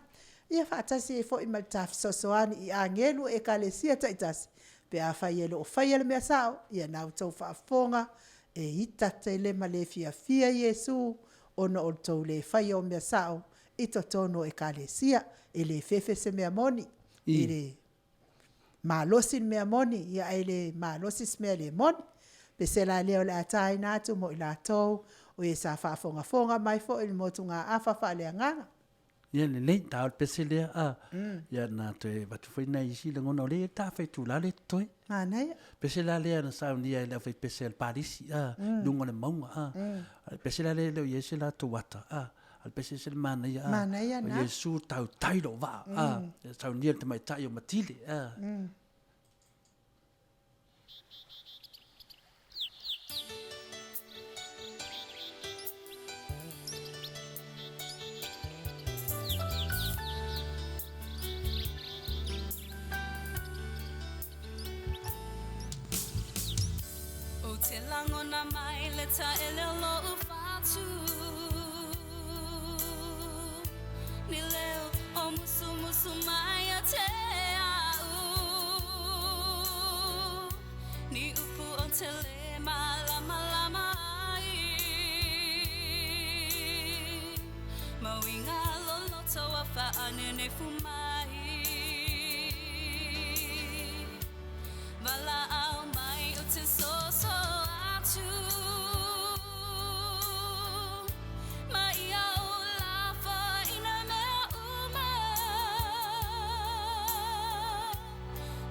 Ia faatasi ai foi ma le ta fesoasoani i agelu o Ekalesia taitasi pe afai e le o faia le mea sao, ia o lena ua outou faafofoga, e ita tele ma le fiafia Iesu ona o le tou le faia o mea sao i totonu o Ekalesia. E le fefe se mea moni, e le malosi le mea moni, ae le malosi se mea le moni. O le pese la lea o le a taina atu mo i latou o e sa faafogafoga mai foi i le motugaafa faaleagaga. Ia lelei, ta o le pese lea, a. Ia na toe avatu foi nai isi lagona, o lea e i ai le ta faitula lea e totoe. Manaia. Pese la lea na saunia e le aufaipese a le Palisi, a, luga o le mauga, a. A o le pese la lea e le o i ai se latou ata, a, a o le pese e ese le manaia, a. Manaia na. O Iesu tautai lou vaa, a, saunia e le tamaitai o Matile, a. Ou te lagona mai le taele o lou fatu Ni leo o musumusu mai ia te au Ni upu ou te le malamalama ai Ma uiga loloto ua faanenefu mai Valaau mai ou te soso atu Ma ia ou lafoina mea uma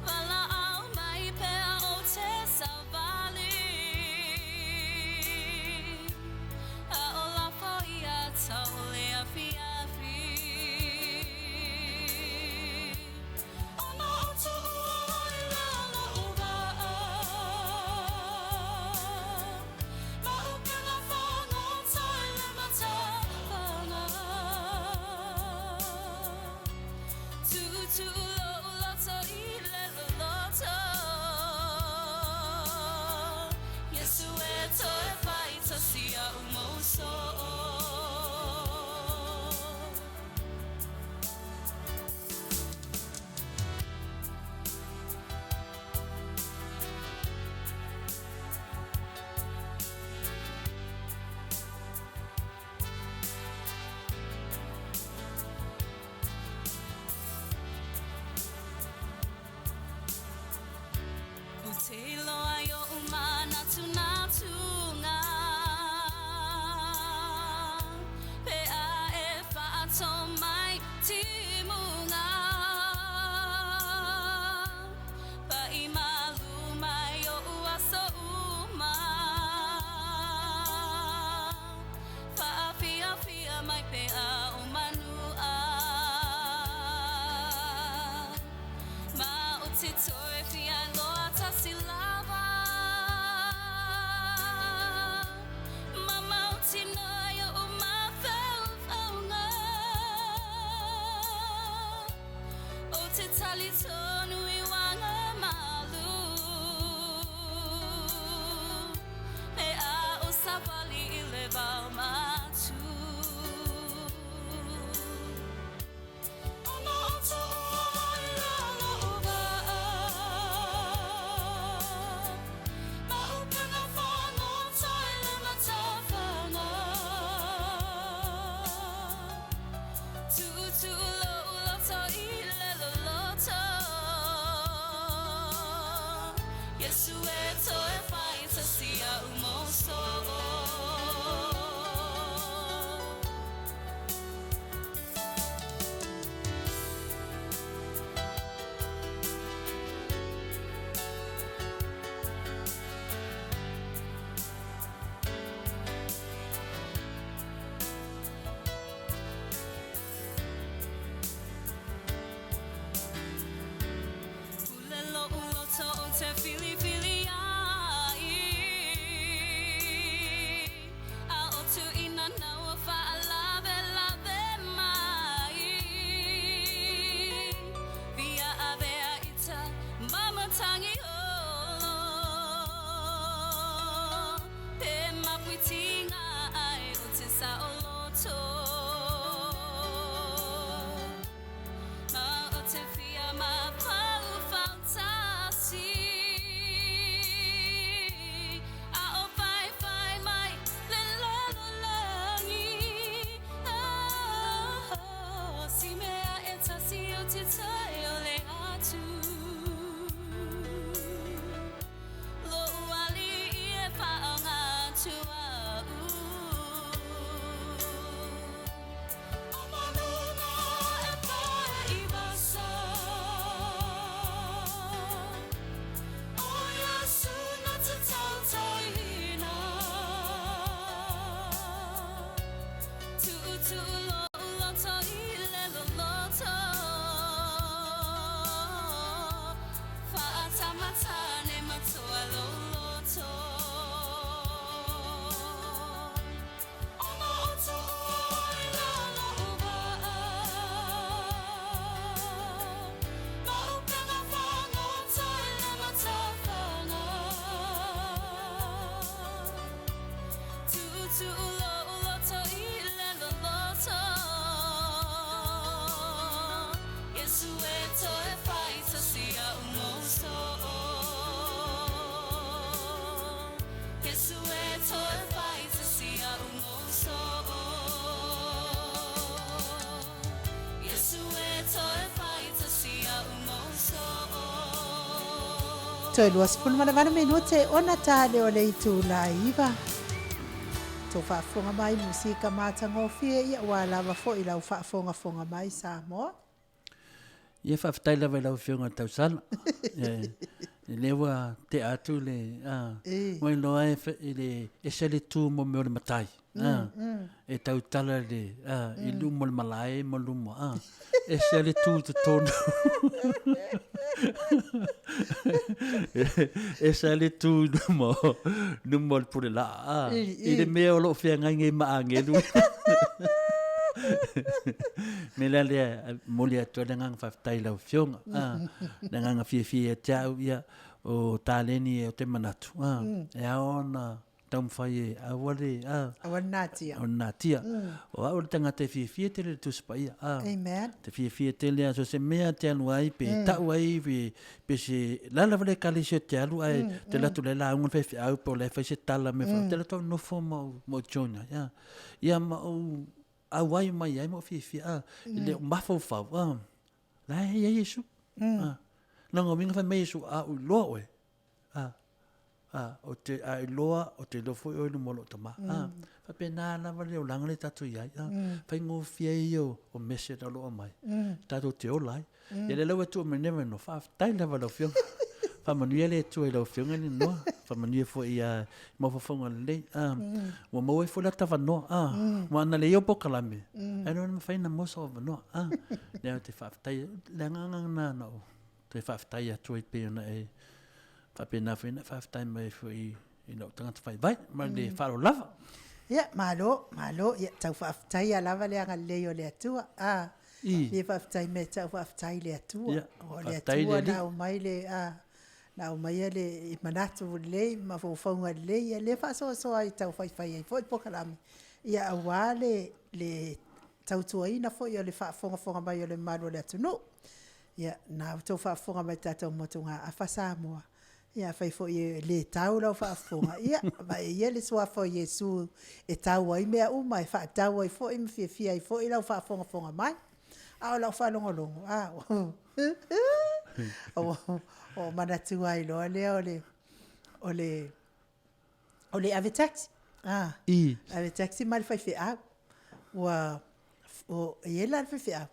Valaau mai pea ou te savali A o lafo ia tau le afiafi Ona ou tuua ai lea o lou vaa Ma upega fagota i le matafaga Tuutuu lou loto i le loloto Iesu e toe fai tasi a'u mou soo. Ou te iloa i oʻu manatunatuga Pe a e faato mai timuga Paʻi malu mai oʻu aso uma Faafiafia mai pea o manua Ma ou te toe fia iloa tasi lava Ma mautinoa i oʻu mafaufauga Ou te talitonu i uaga malu Pe a ou savali i le vao matu Ona ou tuua ai lea o lou vaa. te whiliwhili ai A o tuina naua whaalawelawe mai Via avea ita mamatangi olo Pe mapuitinga ai o te saoloto Ma o te whia ma pau fautasi A o whaiwhai mai le lalolagi Oh, si mea e tasi o te tai o le atu Lo uali i e whaonga tua u O manunga e pae i wasa O Yesu na te tautauhina Tu'utu'u lo'u loto i le loloto Whaatamatane matua loloto Ona o to'u ai lalo o waa Ma upenga whangota i le matawhanga Tu'utu'u lo'u loto i le loloto Yesu e toe whaitasi au moso Yesu e toe whaitasi au moso Yesu e toe whaitasi au moso Toe 28 minute ona ta le o le itula iva. Tou faafofoga mai musika matagofie ia ua lava foi lau faafogafoga mai Samoa. Ia faafetai lava i lau Afioga i le tausala. E lea ua tea atu le, a, ua iloa e i le ese le tu mo mea o le matai. A, e tautala le, a, i luma o le malae ma luma, a, ese le tu i totonu. Ese le tu i luma o, luma o le pule laa, a, i le mea o lo o feagai nei ma agelu. Me la lea, momoli atu ai le agaga faafetai i lau Afioga, a, le agaga fiafia ia te au, ia, o taleni e o te manatu, a, e ao ona taumafai e aua le, a, Aua le natia. Aua le natia. O au le tagata e fiafia tele i le Tusi Paia, a, Amen. te fiafia tele a so se mea te alu ai, pe tau ai, pe, pe se, la lava le ekalesia te alu, ae te alu atu la e lauga le faifeau, pe o la e fai se tala mea mm. te alu atu au nofo ma ou, ma ou join ai, a. Ia ma ou auai mai ai ma ou fiafia, a, i le mafaufau, a, la e i ai Iesu, a. Leaga o uiga fai mai Iesu, a ou iloa oe, a, a, o te, a iloa, o te iloa foi oe i luma o lou tama, a. Faapena lava le olaga lea tatou i ai, a. Faigofie ia o, o message o lo o aumai, tatou te ola ai. Ia lea la ua tuu mai nei avanoa, faafetai lava i lau Afioga. Faamanuia le Atua i lau Afioga Eleanoa, faamanuia foi i mafaufauga lelei. Ua maua ai foi lata avanoa, aua ana leai au polokalame, e le o mafai ona maua sou avanoa. Lea ou te faafetai, o le agaga lena na ou toe faafetai atu ai pei ona e faapena foi ona e faafetai mai ai foi i lou tagata vaivai ma le faaaloalo lava. Ia, malo, malo, ia tau faafetaia lava le agalelei o le Atua. A, I. Ia faafetai mea tau faafetai i le Atua. Ia, O le faafetai i le Atua na aumai le, a, na aumaia le manatu lelei ma mafaufauga lelei, ia lea faasoasoa ai tau faifai ai foi polokalame, ia aua le, le tautuaina foi o le faafogafoga mai o le mamalu o le atunuu. Ia, na outou faafofoga mai i le tatou motugaafa Samoa, Ia, afai foi e le tau lau faafofoga, ia, vae ia le Suafa o Iesu e tau ai mea uma, e faatau ai foi ma fiafia ai foi lau faafogafoga mai. A o lau faalogologo, a, ua ou manatua ai loa lea o le, o le, o le ave taxi, a, I. ave taxi ma le faifeau. Ua, o, e i ai la le faifeau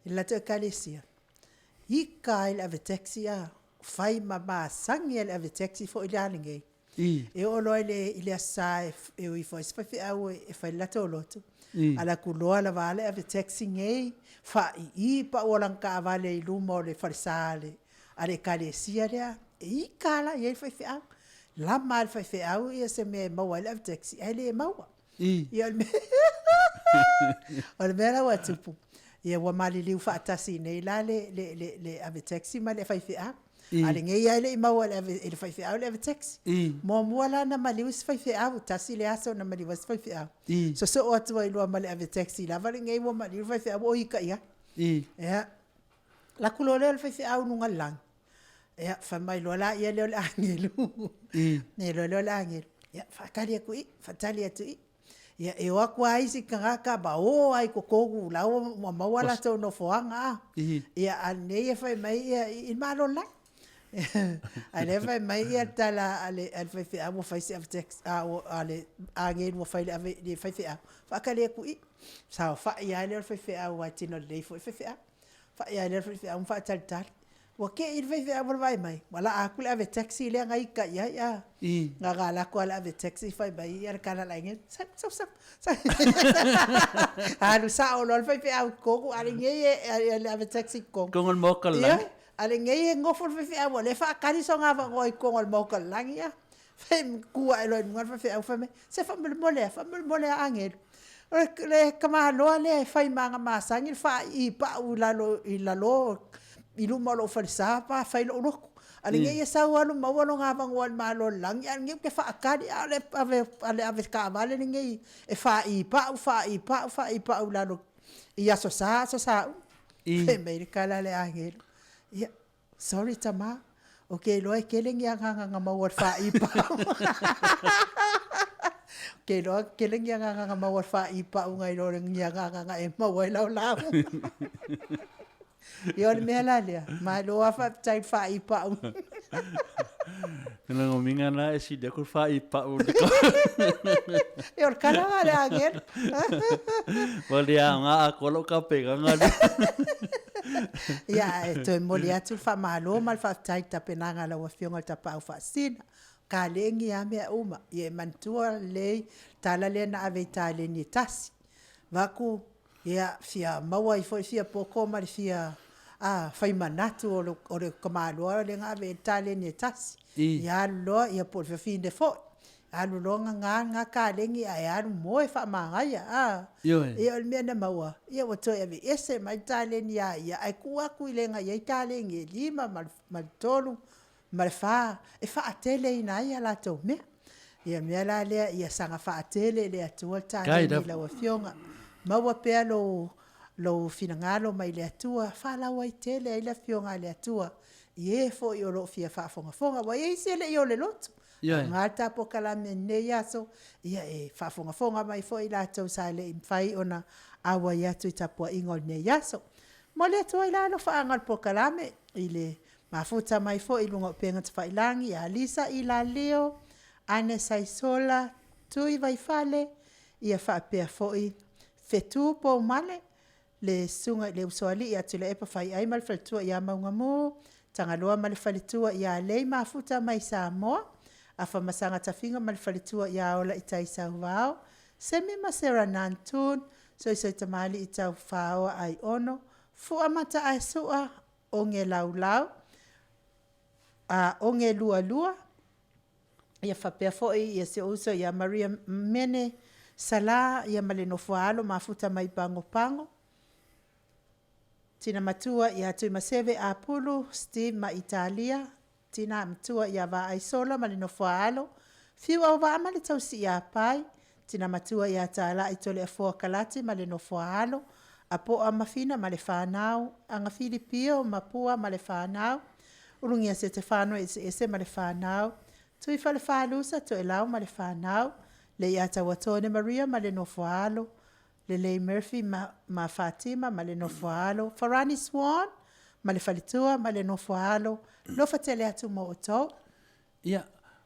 i le latou ekalesia, ika ai le ave taxi a, fai ma masani a le ave taxi foi la lenei. I. E oo loa i le, i le Aso Sa e, e o ifo ai se faifeau e, e fai le latou lotu, I. ala atu loa lava a le ave taxi nei, faai'i pau o lana taavale i luma o le falesa a le, a le ekalesia lea. E ika la i ai le faifeau. Lama lava e le faifeau ia se mea e maua ai le ave taxi, ae le maua. I. Ia, o le mea, o le mea la ua tupu, ia ua maliliu faatasi nei la le, le, le, le ave taxi ma le faifeau. I. A o lenei lava e le i maua e le, ave, e le faifeau le ave taxi. I. Muamua la na maliu isi faifeau, tasi le aso na maliu ai isi faifeau. I. Sosoo atu ai loa ma le ave taxi lava lenei ua maliu le faifeau ua oi ika i ai. I. Ia, alu atu loa lea o le faifeau i luga o le lagi, Ia, fai mai loa laia lea o le agelu. Ia loa lea o le agelu, ia faatali atu i i, faatali atu i i. Ia e o atu lava isi tagata ma o lava i totonu la ua maua latou nofoaga a. Ia a o lenei e fai mai ia i le Malo o le Lagi. A o lea e fai mai ia le tala a le faifeau ua fai si ave taxi, a le agelu ua fai i le faifeau, faatali atu i i. Saofai lava lea o le faifeau aua e tino lelei foi le faifeau. Fai lava lea o le faifeau ma faatalitali. Ua te i le faifeau ma le vaai mai, ua laa atu le ave taxi lea na ita i ai a. Na ona alu atu lava o le ave taxi fai mai le tala a le aiga, sau, sau, sau. Alu sao loa le faifeau i totonu, a o lenei e ave taxi i totonu. Totonu o le maota o le lagi. Ioe, a o lenei e nofo le faifeau o lea e faatali sona avanoa i totonu o le maota o le lagi a. Tu ae loa i luga le faifeau fai mai, se faamolemole a, faamolemole a agelu. O le tamaloa lea e fai ma aga masani le faaiipau i lalo i lalo i luma o lou falesa pa fai lou loto. A o lenei e sau alu maua lona avanoa i le Malo o le Lagi, a o lenei ou te faatali, a o le ave a le avetaavale lenei e faaiipau, faaiipau, faaiipau i lalo i Aso Sa, Aso Sa uma. Fai mai le tala a le agelu, ia, Sorry tama, ou te iloa e tele ni agaga na maua i le faaiipau. Ou te iloa e tele ni agaga na maua i le faaiipau nai lo ni agaga na e maua ai lau lauga. Ia o le mea la lea, malo lava faafetai i le faaiipau. Lona uiga la e sili atu le faaiipau. Ia o le tala lena a le agelu. Ua le aoga atoa lou tapenaga lea. Ia, e toe momoli atu le faamalo ma le faafetai i le tapenaga a lau Afioga i le Tapaau Faasisina. Kalegi lava mea uma. Ia e manatua lelei le tala lea na ave i taleni e tasi. Avatu, ia, fia maua ai foi le fia poto ma le fia fai manatu o le tamaloa lea na ave i ai le taleni e tasi. Ia alu loa, ia po o le fafine foi. Alu loa gaga lena kalegi ae alu moe faamanaia a. Ioe. Ia o le mea na maua, ia ua toe aveese mai le taleni ia ia ae tuu atu i le na i ai taleni e 5 ma le 3 ma le 4 e faateleina ai a latou mea. Ia o le mea la lea ia saga faatele e le Atua le taleni i lau Afioga. Maua pea lou lou finagalo mai le Atua, faalauaitele ai le Afioga a le Atua i e foi o lo o fia faafogafoga. Ua i ai isi e le i oo i le lotu, Ioe. Aoga le ta polokalame i lenei aso, ia e faafogafoga mai foi i latou sa le i mafai ona auai atu i tapuaiga o lenei aso. Momoli atu ai la alofaaga o le polokalame i le mafuta mai foi i luga o upega tafailagi ia Lisa Ilalio, Agnes Aisola, Tui Vaifale, ia faapea foi Fetu Poumale, le Susuga i le Usoalii ia Tuilaepa Faiai ma le faletua ia Maugamu, Tagaloa ma le faletua ia Lei Mafuta mai Samoa, Afamasaga Tafiga ma le faletua ia Ola Itai Sauvao, Semi ma Sarah Nantoon, Soisoi Tamalii Taufaoa Aiono, Fua Mataaesua, Oge Laulau, a Oge Lualua, Ia faapea foi ia si ou uso ia Maria Mene Sala ia ma le nofoa-alo mafuta mai Pagopago, Tina matua ia Tuimaseve Apulu Steve ma Italia, Tina matua ia Vaai Sola ma le nofoa-alo, Fiu Auvaa ma le tausi ia Pai, Tina matua ia Talai Toleafoa Kalati ma le nofoa-alo, Apoa Mafina ma le fanau, Agafili Pio ma Pua ma le fanau, Ulugia Setefano Eseese ma le fanau, Tuifalefalusa Toelau ma le fanau, Leiatauatone Maria ma le nofoa-alo, Lelei Murphy ma ma Fatima ma le nofoa-alo, Farani Swan ma le faletua ma le nofoa-alo, Lofa tele atu mo outou. Ia,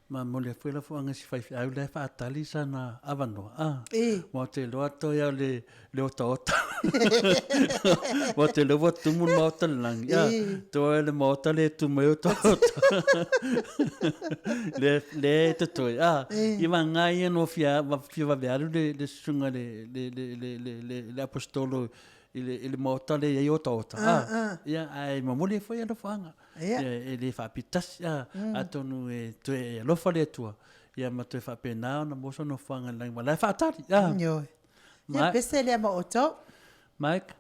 ma momoli atu foi lau fuaga i si faifeau la e faatali sana avanoa, a. I. Aua ou te iloa toe lava o le, le otaota. Aua ou te iloa ua tumu le maota i le lagi, a. I. Toe le maota lea e tumu ai otaota. Lea, lea e totoe, a. I. Ia vagana ia na ua fia, fia vave alu le, le susuga i le, le, le, le, le, le, le Aposetolo. i le, i le maota lea e i ai otaota, a, ia, ae momoli ai foi alofaaga. Ia, e le faapitasi, a, atonu e toe alofa le Atua, ia ma toe faapena ona maua sona nofoaga i le lagi, aua o la e faatali, a. Ioe. Ia, pese lea ma outou. Mike.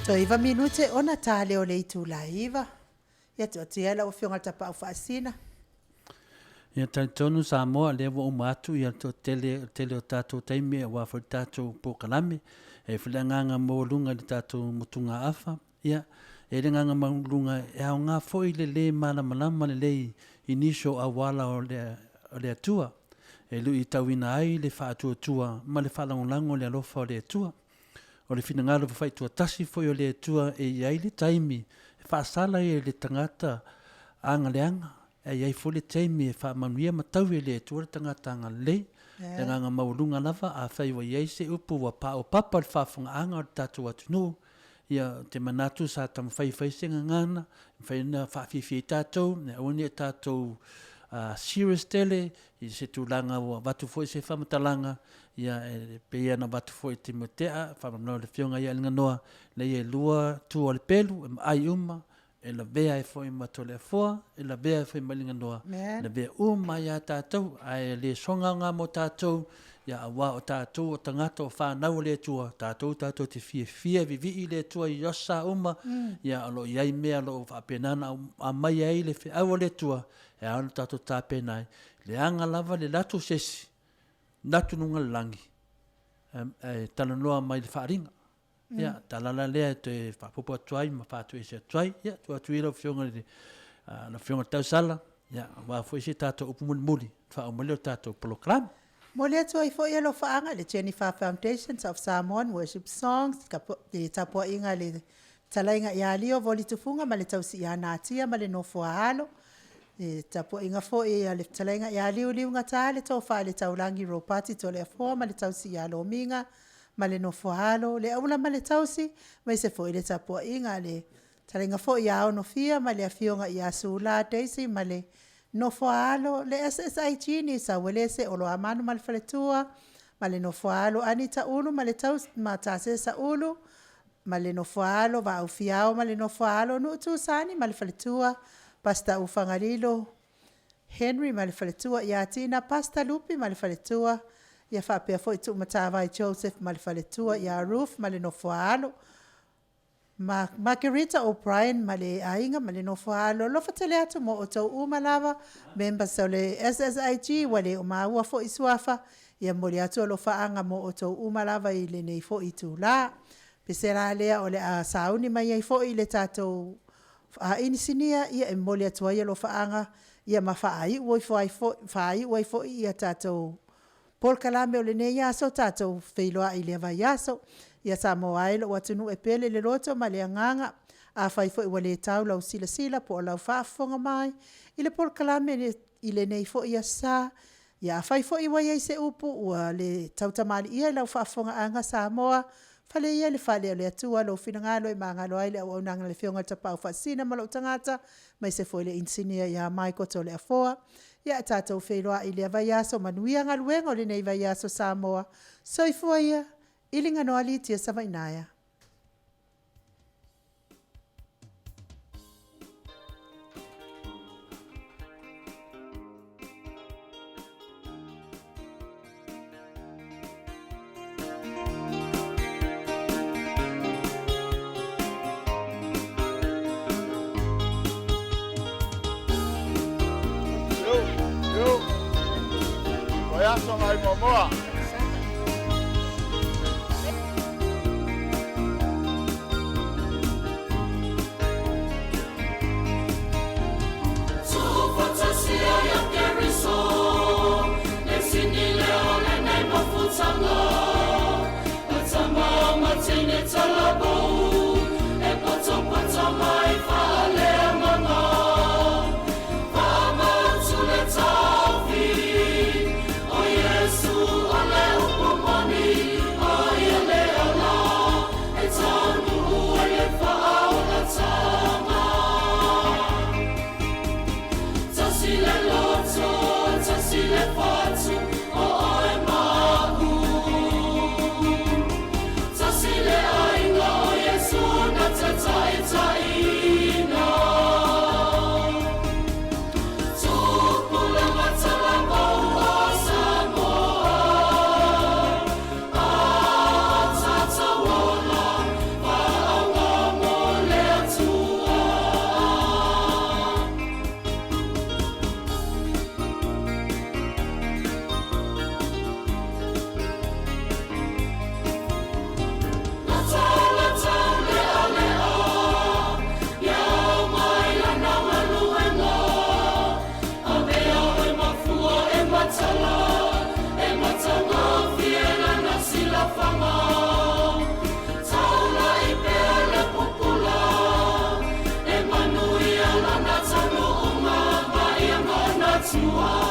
Toe 9 minute ona ta lea o le itula e 9. Ia tuu atu ia lau Afioga i le Tapaau Faasisina. Ia talitonu Samoa lea ua uma atu ia le toatele tele o tatou taimi aua foi le tatou polokalame. E i ai foi le agaga maualuga i le tatou motugaafa. Ia, e i ai le agaga maualuga e aoga foi le le malamalama lelei i nisi o auala o le o le Atua e luitauina ai le faatuatua ma le faalagolago i le alofa o le Atua. O le finagalo fafaituatasi foi o le Atua e i ai le taimi e faasala ai e le tagata agaleaga, ae i ai foi le taimi e faamanuia ma taui e le Atua le tagata agalelei. Le agaga maualuga lava, afai ua i ai se upu ua paopapa i le faafofogaaga o le tatou atunuu, ia, ou te manatu sa taumafai e fai se gagana, e mafai ona faafiafia ai tatou, ina ia aua ne i tatou serious tele i se tulaga ua avatu foi se faamatalaga, ia, e pei ona avatu foi e Timotea, faamalamalama e le Afioga ia Aliganoa, leai e lua tua o le pelu, e maai uma, e lavea ai foi ma Toleafoa, e lavea ai foi ma Aliganoa, e lavea uma ai lava tatou, ae le soga aoga mo tatou, ia aua o tatou o tagata o fanau a le Atua, tatou tatou te fiafia e vivii i le Atua i aso sa uma, ia o lo o i ai mea o lo o faapena ona aumai ai le feau a le Atua, e ao ona tatou tapena ai, leaga lava le alu atu o se isi, alu atu i luga o le lagi, ae talanoa mai i le faaaliga. Ia, tala la lea e toe faaopoopo atu ai ma faatuese atu ai. Ia, tuu atu ia lau Afioga i le, lau Afioga i le Tausala, ia, aua foi se tatou upu mulimuli, faauma ai lea o le tatou polokalame. Momoli atu ai foi alofaaga i le Jennifer Foundations of Samoan Worship Songs, le tapuaiga a le Fetalaiga ia Leo Voli Tufuga ma le tausi ia Natia ma le nofo a alo. Le tapuaiga foi a le Fetalaiga ia Liu Liugata, le Tofa i le Taulagi Ropati Toleafoa ma le tausi ia Lomiga ma le nofo a alo, le aula ma le tausi, aemaise foi le tapuaiga a le Fetalaiga foi ia Onofia ma le Afioga ia Sula Daisy ma le nofo a alo, le SSIG Niusa Uelese, Oloamanu ma le faletua ma le nofo a alo Anita Ulu ma le tausi ma Tasesa Ulu ma le nofo a alo, Vaau Fiao ma le nofo a alo, Nuu Tu Sani ma le faletua, Pastor Ufagalilo Henry ma le faletua ia Tina, Pastor Lupi ma le faletua, ia faapea foi Tuumatavai Joseph ma le faletua ia Ruth ma le nofo a alo, Ma Margherita O'Brien ma le aiga ma le nofo a alo. Alofa tele atu mo outou uma lava, members o le SSIG ua le o maua foi suafa, ia momoli atu alofaaga mo outou uma lava i lenei foi itula. Pese la lea o le a sauni mai ai foi le tatou Inisinia ia e momoli atu ai alofaaga ia ma faaiu ai foi ia tatou polokalame o lenei aso, tatou feiloai i lea vaiaso. Ia Samoa e lou atunuu e pele i le loto ma le agaga, afai foi ua le tau lau silasila po o lau faafofoga mai i le polokalame i lenei foi aso sa, ia afai foi ua i ai se upu ua le tautamalii i lau faafofogaaga Samoa, fale ia i le fale o le Atua lou finagalo e magalo ai le auaunaga a le Afioga i le Tapaau Faasisina ma lou tagata, aemaise foi le Inisinia ia Michael Toleafoa. Ia ae tatou feiloai i lea vaiaso, manuia galuega o lenei vaiaso Samoa. Soifua ia i Liganoa Litia Savaiinaea. Atua.